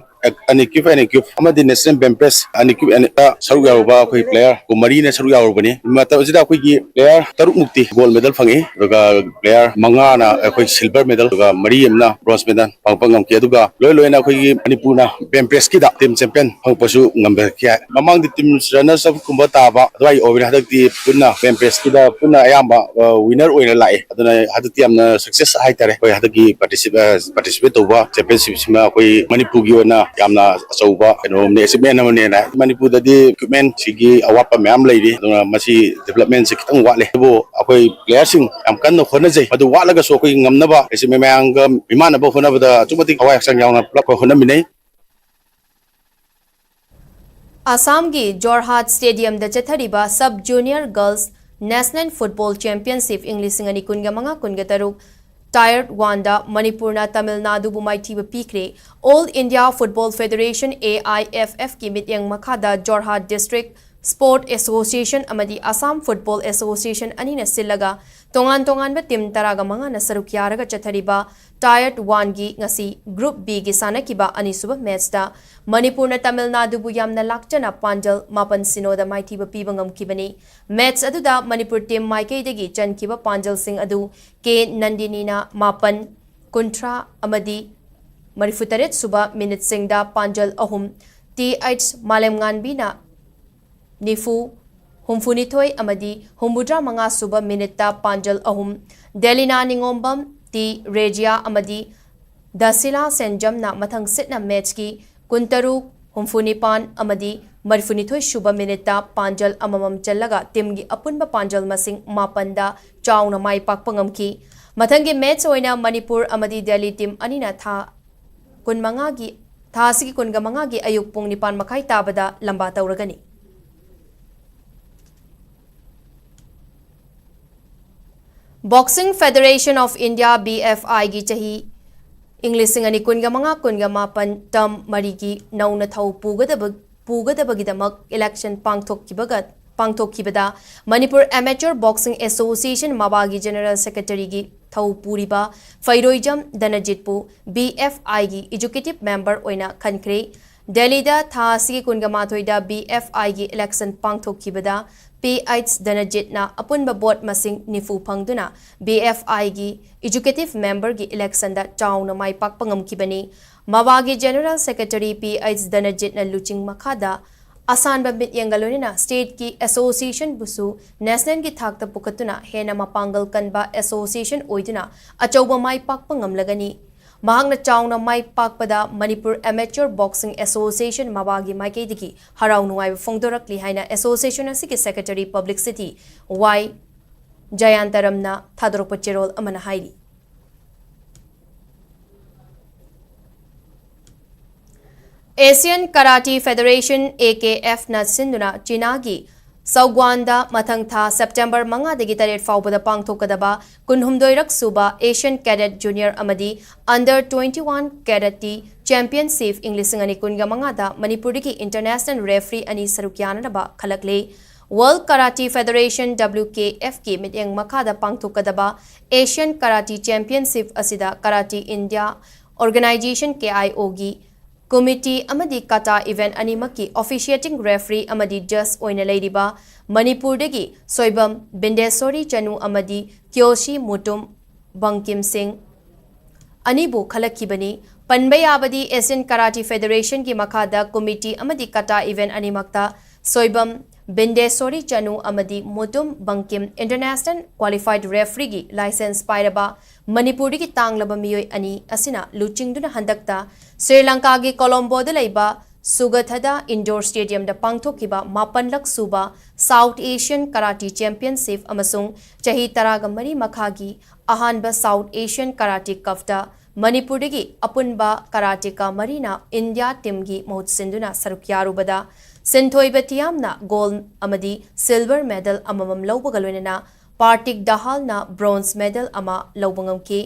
Unequipped and Equipped ꯑꯃꯗꯤ National Bench Press Unequipped and Equipped ꯁꯔꯨꯛ ꯌꯥꯎꯔꯨꯕ ꯑꯩꯈꯣꯏ player ꯀꯨꯟꯃꯔꯤꯅ ꯁꯔꯨꯛ ꯌꯥꯎꯔꯨꯕꯅꯤ꯫ ꯃꯇꯝ ꯑꯁꯤꯗ ꯑꯩꯈꯣꯏꯒꯤ player ꯇꯔꯨꯛ ꯃꯨꯛꯇꯤ gold medal ꯐꯪꯉꯤ, ꯑꯗꯨꯒ player ꯃꯉꯥꯅ ꯑꯩꯈꯣꯏ silver medal, ꯑꯗꯨꯒ ꯃꯔꯤ ꯑꯃꯅ bronze medal ꯐꯪꯉꯛꯄ ꯉꯝꯈꯤ꯫ ꯑꯗꯨꯒ ꯂꯣꯏ ꯂꯣꯏꯅ ꯑꯩꯈꯣꯏꯒꯤ ꯃꯅꯤꯄꯨꯔꯅ bench pressꯀꯤꯗ team champion ꯐꯪꯉꯛꯄꯁꯨ ꯉꯝꯕꯤꯔꯛꯈꯤ꯫ ꯃꯃꯥꯡꯗꯤ team runners up ꯀꯨꯝꯕ ꯇꯥꯕ ꯑꯗꯨꯋꯥꯏ ꯑꯣꯏꯕꯅꯤ, ꯍꯟꯗꯛꯇꯤ ꯄꯨꯟꯅ bench pressꯀꯤꯗ ꯄꯨꯟꯅ ꯑꯌꯥꯝꯕ, ꯑ, winner ꯑꯣꯏꯅ ꯂꯥꯛꯑꯦ꯫ ꯑꯗꯨꯅ ꯍꯟꯗꯛꯇꯤ ꯌꯥꯝꯅ success ꯍꯥꯏꯇꯥꯔꯦ꯫ ꯑꯩꯈꯣꯏ ꯍꯟꯗꯛꯀꯤ particip-, ꯑ, participate ꯇꯧꯕ championshipꯁꯤꯃ ꯑꯩꯈꯣꯏ ꯃꯅꯤꯄꯨꯔꯒꯤ ꯑꯣꯏꯅ ꯌꯥꯝꯅ ꯑꯆꯧꯕ ꯀꯩꯅꯣ ꯑꯃꯅꯦ, achievement ꯑꯃꯅꯦꯅ꯫ ꯃꯅꯤꯄꯨꯔꯗꯗꯤ equipmentꯁꯤꯒꯤ ꯑꯋꯥꯠꯄ ꯃꯌꯥꯝ ꯂꯩꯔꯤ, ꯑꯗꯨꯅ ꯃꯁꯤ developmentꯁꯦ ꯈꯤꯇꯪ ꯋꯥꯠꯂꯦ꯫ ꯑꯗꯨꯕꯨ ꯑꯩꯈꯣꯏ playerꯁꯤꯡ ꯌꯥꯝ ꯀꯟꯅ ꯍꯣꯠꯅꯖꯩ, ꯃꯗꯨ ꯋꯥꯠꯂꯒꯁꯨ ꯑꯩꯈꯣꯏꯒꯤ ꯉꯝꯅꯕ ꯑꯩꯁꯦ ꯃꯌꯥꯝꯒ ꯃꯤꯃꯥꯟꯅꯕ ꯍꯣꯠꯅꯕꯗ ꯑꯗꯨꯛꯀꯤ ꯃꯇꯤꯛ ꯊꯋꯥꯏ ꯍꯛꯆꯥꯡ ꯌꯥꯎꯅ ꯄꯨꯂꯞ ꯍꯣꯠꯅꯃꯤꯟꯅꯩ꯫ ꯑꯁꯥꯝꯒꯤ ꯖꯣꯔꯍꯥꯠ stadiumꯗ ꯆꯠꯊꯔꯤꯕ Sub Junior Girls National Football Championship ꯏꯪ ꯂꯤꯁꯤꯡ ꯑꯅꯤ ꯀꯨꯟꯒ ꯃꯉꯥ ꯀꯨꯟꯒ ꯇꯔꯨꯛ Tier oneꯗ ꯃꯅꯤꯄꯨꯔꯅ ꯇꯥꯃꯤꯜ ꯅꯥꯗꯨꯕꯨ ꯃꯥꯏꯊꯤꯕ ꯄꯤꯈ꯭ꯔꯦ꯫ All India Football Federation, AIFFꯀꯤ ꯃꯤꯠꯌꯦꯡ ꯃꯈꯥꯗ ꯖꯣꯔꯍꯥꯠ District Sport Association ꯑꯃꯗꯤ Assam Football Association ꯑꯅꯤꯅ ꯁꯤꯜꯂꯒ ꯇꯣꯉꯥꯟ ꯇꯣꯉꯥꯟꯕ team ꯇꯔꯥꯒ ꯃꯉꯥꯅ ꯁꯔꯨꯛ ꯌꯥꯔꯒ ꯆꯠꯊꯔꯤꯕ Tier one ꯒꯤ ꯉꯁꯤ Group B ꯒꯤ ꯁꯥꯟꯅꯈꯤꯕ ꯑꯅꯤꯁꯨꯕ match ꯇ ꯃꯅꯤꯄꯨꯔꯅ ꯇꯥꯃꯤꯜ ꯅꯥꯗꯨꯕꯨ ꯌꯥꯝꯅ ꯂꯥꯛꯆꯅ ꯄꯥꯟꯖꯜ ꯃꯥꯄꯟ ꯁꯤꯅꯣꯗ ꯃꯥꯏꯊꯤꯕ ꯄꯤꯕ ꯉꯝꯈꯤꯕꯅꯤ꯫ Match ꯑꯗꯨꯗ ꯃꯅꯤꯄꯨꯔ team ꯃꯥꯏꯀꯩꯗꯒꯤ ꯆꯟꯈꯤꯕ ꯄꯥꯟꯖꯜꯁꯤꯡ ꯑꯗꯨ ꯀꯦ ꯅꯟꯗꯤꯅꯤꯅ ꯃꯥꯄꯟ, ꯀꯨꯟꯊ꯭ꯔꯥ ꯑꯃꯗꯤ ꯃꯔꯤꯐꯨꯇꯔꯦꯠ ꯁꯨꯕ minute ꯁꯤꯡꯗ ꯄꯥꯟꯖꯜ ꯑꯍꯨꯝ, ꯇꯤ ꯑꯩꯆ ꯃꯥꯂꯦꯝꯉꯥꯟꯕꯤꯅ ꯅꯤꯐꯨ, ꯍꯨꯝꯐꯨꯅꯤꯊꯣꯏ ꯑꯃꯗꯤ ꯍꯨꯝꯐꯨꯇꯔꯥ ꯃꯉꯥ ꯁꯨꯕ minute ꯇ ꯄꯥꯟꯖꯜ ꯑꯍꯨꯝ, ꯗꯦꯂꯤꯅꯥ ꯅꯤꯉꯣꯝꯕꯝ, ꯇꯤ ꯔꯦꯖꯤꯌꯥ ꯑꯃꯗꯤ ꯗꯁꯤꯂꯥ ꯁꯦꯟꯖꯝꯅ ꯃꯊꯪ ꯁꯤꯠꯅ match ꯀꯤ ꯀꯨꯟꯇꯔꯨꯛ, ꯍꯨꯝꯐꯨꯅꯤꯄꯥꯟ ꯑꯃꯗꯤ ꯃꯔꯤꯐꯨꯅꯤꯊꯣꯏ ꯁꯨꯕ minute ꯇ ꯄꯥꯟꯖꯜ ꯑꯃꯃꯝ ꯆꯜꯂꯒ team ꯒꯤ ꯑꯄꯨꯟꯕ ꯄꯥꯟꯖꯜ ꯃꯁꯤꯡ ꯃꯥꯄꯟꯗ ꯆꯥꯎꯅ ꯃꯥꯏ ꯄꯥꯛꯄ ꯉꯝꯈꯤ꯫ ꯃꯊꯪꯒꯤ match ꯑꯣꯏꯅ ꯃꯅꯤꯄꯨꯔ ꯑꯃꯗꯤ ꯗꯦꯜꯂꯤ team ꯑꯅꯤꯅ ꯊꯥ ꯀꯨꯟꯃꯉꯥꯒꯤ, ꯊꯥ ꯑꯁꯤꯒꯤ ꯀꯨꯟꯒ ꯃꯉꯥꯒꯤ ꯑꯌꯨꯛ ꯄꯨꯡ ꯅꯤꯄꯥꯟ ꯃꯈꯥꯏ ꯇꯥꯕꯗ ꯂꯝꯕꯥ ꯇꯧꯔꯒꯅꯤ꯫ Boxing Federation of India, B F I ꯒꯤ ꯆꯍꯤ ꯏꯪ ꯂꯤꯁꯤꯡ ꯑꯅꯤ ꯀꯨꯟꯒ ꯃꯉꯥ ꯀꯨꯟꯒ ꯃꯥꯄꯟ term ꯃꯔꯤꯒꯤ ꯅꯧꯅ ꯊꯧ ꯄꯨꯒꯗꯕ, ꯄꯨꯒꯗꯕꯒꯤꯗꯃꯛ election ꯄꯥꯡꯊꯣꯛꯈꯤꯕꯒ, ꯄꯥꯡꯊꯣꯛꯈꯤꯕꯗ Manipur Amateur Boxing Association, ꯃꯕꯥꯒꯤ General Secretary ꯒꯤ ꯊꯧ ꯄꯨꯔꯤꯕ ꯐꯩꯔꯣꯏꯖꯝ ꯗꯅꯖꯤꯠꯄꯨ B F I ꯒꯤ executive member ꯑꯣꯏꯅ ꯈꯟꯈ꯭ꯔꯦ꯫ ꯗꯦꯜꯂꯤꯗ ꯊꯥ ꯑꯁꯤꯒꯤ ꯀꯨꯟꯒ ꯃꯥꯊꯣꯏꯗ B F I ꯒꯤ election ꯄꯥꯡꯊꯣꯛꯈꯤꯕꯗ ꯄꯤ ꯑꯩꯆ ꯗꯅꯖꯤꯠꯅ ꯑꯄꯨꯟꯕ vote ꯃꯁꯤꯡ ꯅꯤꯐꯨ ꯐꯪꯗꯨꯅ B F I ꯒꯤ executive member ꯒꯤ election ꯗ ꯆꯥꯎꯅ ꯃꯥꯏ ꯄꯥꯛꯄ ꯉꯝꯈꯤꯕꯅꯤ꯫ ꯃꯕꯥꯒꯤ General Secretary ꯄꯤ ꯑꯩꯆ ꯗꯅꯖꯤꯠꯅ ꯂꯨꯆꯤꯡ ꯃꯈꯥꯗ ꯑꯁꯥꯟꯕ ꯃꯤꯠꯌꯦꯡꯒ ꯂꯣꯏꯅꯅ state ꯀꯤ association ꯕꯨꯁꯨ national ꯒꯤ ꯊꯥꯛꯇ ꯄꯨꯈꯠꯇꯨꯅ ꯍꯦꯟꯅ ꯃꯄꯥꯡꯒꯜ ꯀꯟꯕ association ꯑꯣꯏꯗꯨꯅ ꯑꯆꯧꯕ ꯃꯥꯏ ꯄꯥꯛꯄ ꯉꯝꯂꯒꯅꯤ꯫ ꯃꯍꯥꯛꯅ ꯆꯥꯎꯅ ꯃꯥꯏ ꯄꯥꯛꯄꯗ ꯃꯅꯤꯄꯨꯔ Amateur Boxing Association, ꯃꯕꯥꯒꯤ ꯃꯥꯏꯀꯩꯗꯒꯤ ꯍꯔꯥꯎ ꯅꯨꯡꯉꯥꯏꯕ ꯐꯣꯡꯗꯣꯔꯛꯂꯤ ꯍꯥꯏꯅ association ꯑꯁꯤꯒꯤ secretary publicity ꯋꯥꯏ ꯖꯌꯥꯟꯇꯔꯝꯅ ꯊꯥꯗꯣꯔꯛꯄ ꯆꯦꯔꯣꯜ ꯑꯃꯅ ꯍꯥꯏꯔꯤ꯫ Asian Karate Federation, A K F ꯅ ꯁꯤꯟꯗꯨꯅ ꯆꯤꯅꯥꯒꯤ ꯁꯧꯒ꯭ꯋꯥꯟꯗ ꯃꯊꯪ ꯊꯥ September ꯃꯉꯥꯗꯒꯤ ꯇꯔꯦꯠ ꯐꯥꯎꯕꯗ ꯄꯥꯡꯊꯣꯛꯀꯗꯕ ꯀꯨꯟꯍꯨꯝꯗꯣꯏꯔꯛ ꯁꯨꯕ Asian Cadet Junior ꯑꯃꯗꯤ Under twenty one Karate Championship ꯏꯪ ꯂꯤꯁꯤꯡ ꯑꯅꯤ ꯀꯨꯟꯒ ꯃꯉꯥꯗ ꯃꯅꯤꯄꯨꯔꯗꯒꯤ international referee ꯑꯅꯤ ꯁꯔꯨꯛ ꯌꯥꯅꯅꯕ ꯈꯜꯂꯛꯂꯦ꯫ World Karate Federation, W K F ꯀꯤ ꯃꯤꯠꯌꯦꯡ ꯃꯈꯥꯗ ꯄꯥꯡꯊꯣꯛꯀꯗꯕ Asian Karate Championship ꯑꯁꯤꯗ Karate India Organization, K I O ꯒꯤ committee ꯑꯃꯗꯤ kata event ꯑꯅꯤꯃꯛꯀꯤ officiating referee ꯑꯃꯗꯤ judge ꯑꯣꯏꯅ ꯂꯩꯔꯤꯕ ꯃꯅꯤꯄꯨꯔꯗꯒꯤ ꯁꯣꯏꯕꯝ ꯕꯤꯟꯗꯦꯁꯣꯔꯤ ꯆꯅꯨ ꯑꯃꯗꯤ ꯀ꯭ꯌꯣꯁꯤ ꯃꯨꯇꯨꯝ ꯕꯪꯀꯤꯝ ꯁꯤꯡ ꯑꯅꯤꯕꯨ ꯈꯜꯂꯛꯈꯤꯕꯅꯤ꯫ ꯄꯟꯕ ꯌꯥꯕꯗꯤ Asian Karate Federation ꯒꯤ ꯃꯈꯥꯗ committee ꯑꯃꯗꯤ kata event ꯑꯅꯤꯃꯛꯇ ꯁꯣꯏꯕꯝ ꯕꯤꯟꯗꯦꯁꯣꯔꯤ ꯆꯅꯨ ꯑꯃꯗꯤ Mutum Bangkim international qualified referee ꯒꯤ license ꯄꯥꯏꯔꯕ ꯃꯅꯤꯄꯨꯔꯗꯒꯤ ꯇꯥꯡꯂꯕ ꯃꯤꯑꯣꯏ ꯑꯅꯤ ꯑꯁꯤꯅ ꯂꯨꯆꯤꯡꯗꯨꯅ ꯍꯟꯗꯛꯇ ꯁ꯭ꯔꯤ ꯂꯪꯀꯥꯒꯤ ꯀꯣꯂꯣꯝꯕꯣꯗ ꯂꯩꯕ ꯁꯨꯒꯊꯗ indoor stadium ꯗ ꯄꯥꯡꯊꯣꯛꯈꯤꯕ ꯃꯥꯄꯟꯂꯛ ꯁꯨꯕ South Asian Karate Championship ꯑꯃꯁꯨꯡ ꯆꯍꯤ ꯇꯔꯥꯒ ꯃꯔꯤ ꯃꯈꯥꯒꯤ ꯑꯍꯥꯟꯕ South Asian Karate Cup ꯇ ꯃꯅꯤꯄꯨꯔꯗꯒꯤ ꯑꯄꯨꯟꯕ karateka ꯃꯔꯤꯅ India team ꯒꯤ ꯃꯍꯨꯠ ꯁꯤꯟꯗꯨꯅ ꯁꯔꯨꯛ ꯌꯥꯔꯨꯕꯗ ꯁꯤꯟꯊꯣꯏꯕ ꯊꯤꯌꯥꯝꯅ gold ꯑꯃꯗꯤ silver medal ꯑꯃꯃꯝ ꯂꯧꯕꯒ ꯂꯣꯏꯅꯅ ꯄꯥꯔꯇꯤꯛ ꯗꯍꯥꯜꯅ bronze medal ꯑꯃ ꯂꯧꯕ ꯉꯝꯈꯤ꯫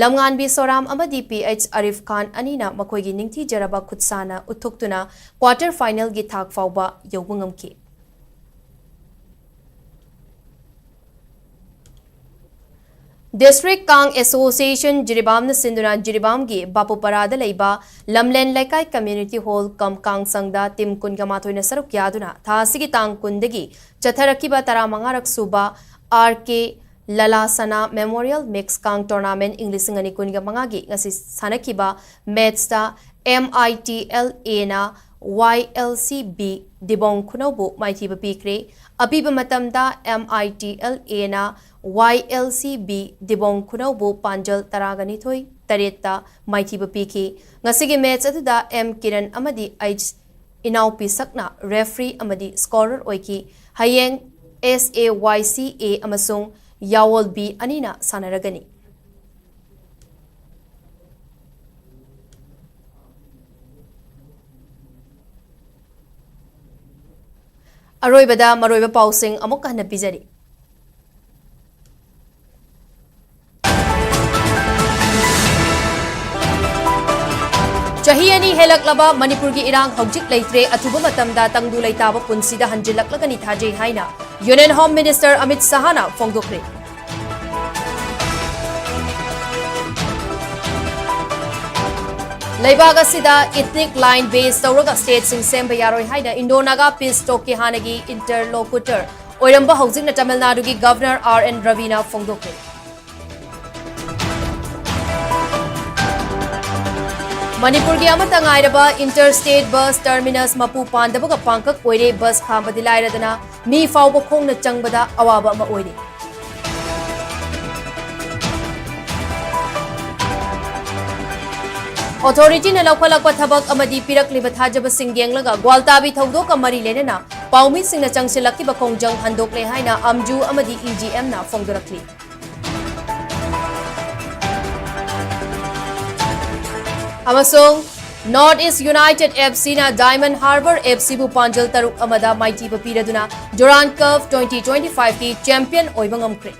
ꯂꯝꯉꯥꯟꯕꯤ ꯁꯣꯔꯥꯝ ꯑꯃꯗꯤ P H ꯑꯔꯤꯐ ꯈꯥꯟ ꯑꯅꯤꯅ ꯃꯈꯣꯏꯒꯤ ꯅꯤꯡꯊꯤꯖꯔꯕ ꯈꯨꯠꯁꯥꯅ ꯎꯠꯊꯣꯛꯇꯨꯅ quarter final ꯒꯤ ꯊꯥꯛ ꯐꯥꯎꯕ ꯌꯧꯕ ꯉꯝꯈꯤ꯫ District Kang Association ꯖꯤꯔꯤꯕꯥꯝꯅ ꯁꯤꯟꯗꯨꯅ ꯖꯤꯔꯤꯕꯥꯝꯒꯤ ꯕꯥꯄꯨꯄꯔꯥꯗ ꯂꯩꯕ ꯂꯝꯂꯦꯟ ꯂꯩꯀꯥꯏ community hall cum ꯀꯥꯡ ꯁꯪꯗ team ꯀꯨꯟꯒ ꯃꯥꯊꯣꯏꯅ ꯁꯔꯨꯛ ꯌꯥꯗꯨꯅ ꯊꯥ ꯑꯁꯤꯒꯤ ꯇꯥꯡ ꯀꯨꯟꯗꯒꯤ ꯆꯠꯊꯔꯛꯈꯤꯕ ꯇꯔꯥꯃꯉꯥꯔꯛ ꯁꯨꯕ R K ꯂꯂꯥ ꯁꯅꯥ Memorial Mix ꯀꯥꯡ Tournament ꯏꯪ ꯂꯤꯁꯤꯡ ꯑꯅꯤ ꯀꯨꯟꯒ ꯃꯉꯥꯒꯤ ꯉꯁꯤ ꯁꯥꯟꯅꯈꯤꯕ match ꯇ M I T L A ꯅ Y L C B ꯗꯤꯕꯣꯡ ꯈꯨꯅꯧꯕꯨ ꯃꯥꯏꯊꯤꯕ ꯄꯤꯈ꯭ꯔꯦ꯫ ꯑꯄꯤꯕ ꯃꯇꯝꯗ M I T L A ꯅ Y L C B ꯗꯤꯕꯣꯡ ꯈꯨꯅꯧꯕꯨ ꯄꯥꯟꯖꯜ ꯇꯔꯥꯒ ꯅꯤꯊꯣꯏ, ꯇꯔꯦꯠꯇ ꯃꯥꯏꯊꯤꯕ ꯄꯤꯈꯤ꯫ ꯉꯁꯤꯒꯤ match ꯑꯗꯨꯗ M ꯀꯤꯔꯟ ꯑꯃꯗꯤ H ꯏꯅꯥꯎꯄꯤꯁꯛꯅ referee ꯑꯃꯗꯤ scorer ꯑꯣꯏꯈꯤ꯫ ꯍꯌꯦꯡ S A Y C A ꯑꯃꯁꯨꯡ ꯌꯥꯋꯣꯜ B ꯑꯅꯤꯅ ꯁꯥꯟꯅꯔꯒꯅꯤ꯫ ꯑꯔꯣꯏꯕꯗ ꯃꯔꯨꯑꯣꯏꯕ ꯄꯥꯎꯁꯤꯡ ꯑꯃꯨꯛ ꯍꯟꯅ ꯄꯤꯖꯔꯤ꯫ ꯆꯍꯤ ꯑꯅꯤ ꯍꯦꯜꯂꯛꯂꯕ ꯃꯅꯤꯄꯨꯔꯒꯤ ꯏꯔꯥꯡ ꯍꯧꯖꯤꯛ ꯂꯩꯇ꯭ꯔꯦ, ꯑꯊꯨꯕ ꯃꯇꯝꯗ ꯇꯪꯗꯨ ꯂꯩꯇꯥꯕ ꯄꯨꯟꯁꯤꯗ ꯍꯟꯖꯤꯜꯂꯛꯂꯒꯅꯤ ꯊꯥꯖꯩ ꯍꯥꯏꯅ Union Home Minister ꯑꯃꯤꯠ ꯁꯍꯥꯅ ꯐꯣꯡꯗꯣꯛꯈ꯭ꯔꯦ꯫ ꯂꯩꯕꯥꯛ ꯑꯁꯤꯗ ethnic line base ꯇꯧꯔꯒ stateꯁꯤꯡ ꯁꯦꯝꯕ ꯌꯥꯔꯣꯏ ꯍꯥꯏꯅ Indo Naga Peace Talkꯀꯤ ꯍꯥꯟꯅꯒꯤ interlocutor ꯑꯣꯏꯔꯝꯕ ꯍꯧꯖꯤꯛꯅ ꯇꯥꯃꯤꯜ ꯅꯥꯗꯨꯒꯤ Governor R N ꯔꯕꯤꯅ ꯐꯣꯡꯗꯣꯛꯈ꯭ꯔꯦ꯫ ꯃꯅꯤꯄꯨꯔꯒꯤ ꯑꯃꯠꯇ ꯉꯥꯏꯔꯕ interstate bus terminus ꯃꯄꯨ ꯄꯥꯟꯗꯕꯒ ꯄꯥꯡꯀꯛ ꯑꯣꯏꯔꯦ꯫ Bus ꯈꯥꯝꯕꯗꯤ ꯂꯥꯏꯔꯗꯅ ꯃꯤ ꯐꯥꯎꯕ ꯈꯣꯡꯅ ꯆꯪꯕꯗ ꯑꯋꯥꯕ ꯑꯃ ꯑꯣꯏꯔꯦ꯫ Authorityꯅ ꯂꯧꯈꯠꯂꯛꯄ ꯊꯕꯛ ꯑꯃꯗꯤ ꯄꯤꯔꯛꯂꯤꯕ ꯊꯥꯖꯕꯁꯤꯡ ꯌꯦꯡꯂꯒ ꯒ꯭ꯋꯥꯜꯇꯥꯕꯤ ꯊꯧꯗꯣꯛꯀ ꯃꯔꯤ ꯂꯩꯅꯅ ꯄꯥꯎꯃꯤꯁꯤꯡꯅ ꯆꯪꯁꯤꯜꯂꯛꯈꯤꯕ ꯈꯣꯡꯖꯪ ꯍꯟꯗꯣꯛꯂꯦ ꯍꯥꯏꯅ ꯑꯝꯖꯨ ꯑꯃꯗꯤ EGMꯅ ꯐꯣꯡꯗꯣꯔꯛꯂꯤ꯫ ꯑꯃꯁꯨꯡ North East United FCꯅ Diamond Harbour FCꯕꯨ ꯄꯥꯟꯖꯜ ꯇꯔꯨꯛ ꯑꯃꯗ ꯃꯥꯏꯊꯤꯕ ꯄꯤꯔꯗꯨꯅ Durand Cup twenty twenty fiveꯀꯤ champion ꯑꯣꯏꯕ ꯉꯝꯈ꯭ꯔꯦ꯫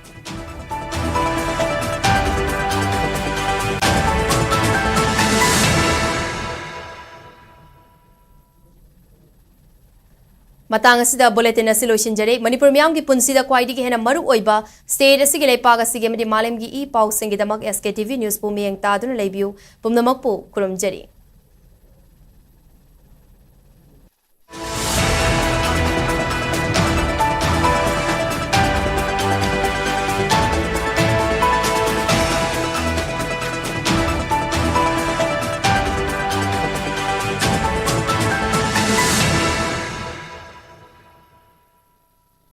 ꯃꯇꯥꯡ ꯑꯁꯤꯗ bulletin ꯑꯁꯤ ꯂꯣꯏꯁꯤꯟꯖꯔꯦ꯫ ꯃꯅꯤꯄꯨꯔ ꯃꯤꯌꯥꯝꯒꯤ ꯄꯨꯟꯁꯤꯗ ꯈ꯭ꯋꯥꯏꯗꯒꯤ ꯍꯦꯟꯅ ꯃꯔꯨ ꯑꯣꯏꯕ state ꯑꯁꯤꯒꯤ, ꯂꯩꯄꯥꯛ ꯑꯁꯤꯒꯤ ꯑꯃꯗꯤ ꯃꯥꯂꯦꯝꯒꯤ ꯏ ꯄꯥꯎꯁꯤꯡꯒꯤꯗꯃꯛ SKTV Newsꯄꯨ ꯃꯤꯠꯌꯦꯡ ꯇꯥꯗꯨꯅ ꯂꯩꯕꯤꯌꯨ꯫ ꯄꯨꯝꯅꯃꯛꯄꯨ ꯈꯨꯔꯨꯝꯖꯔꯤ꯫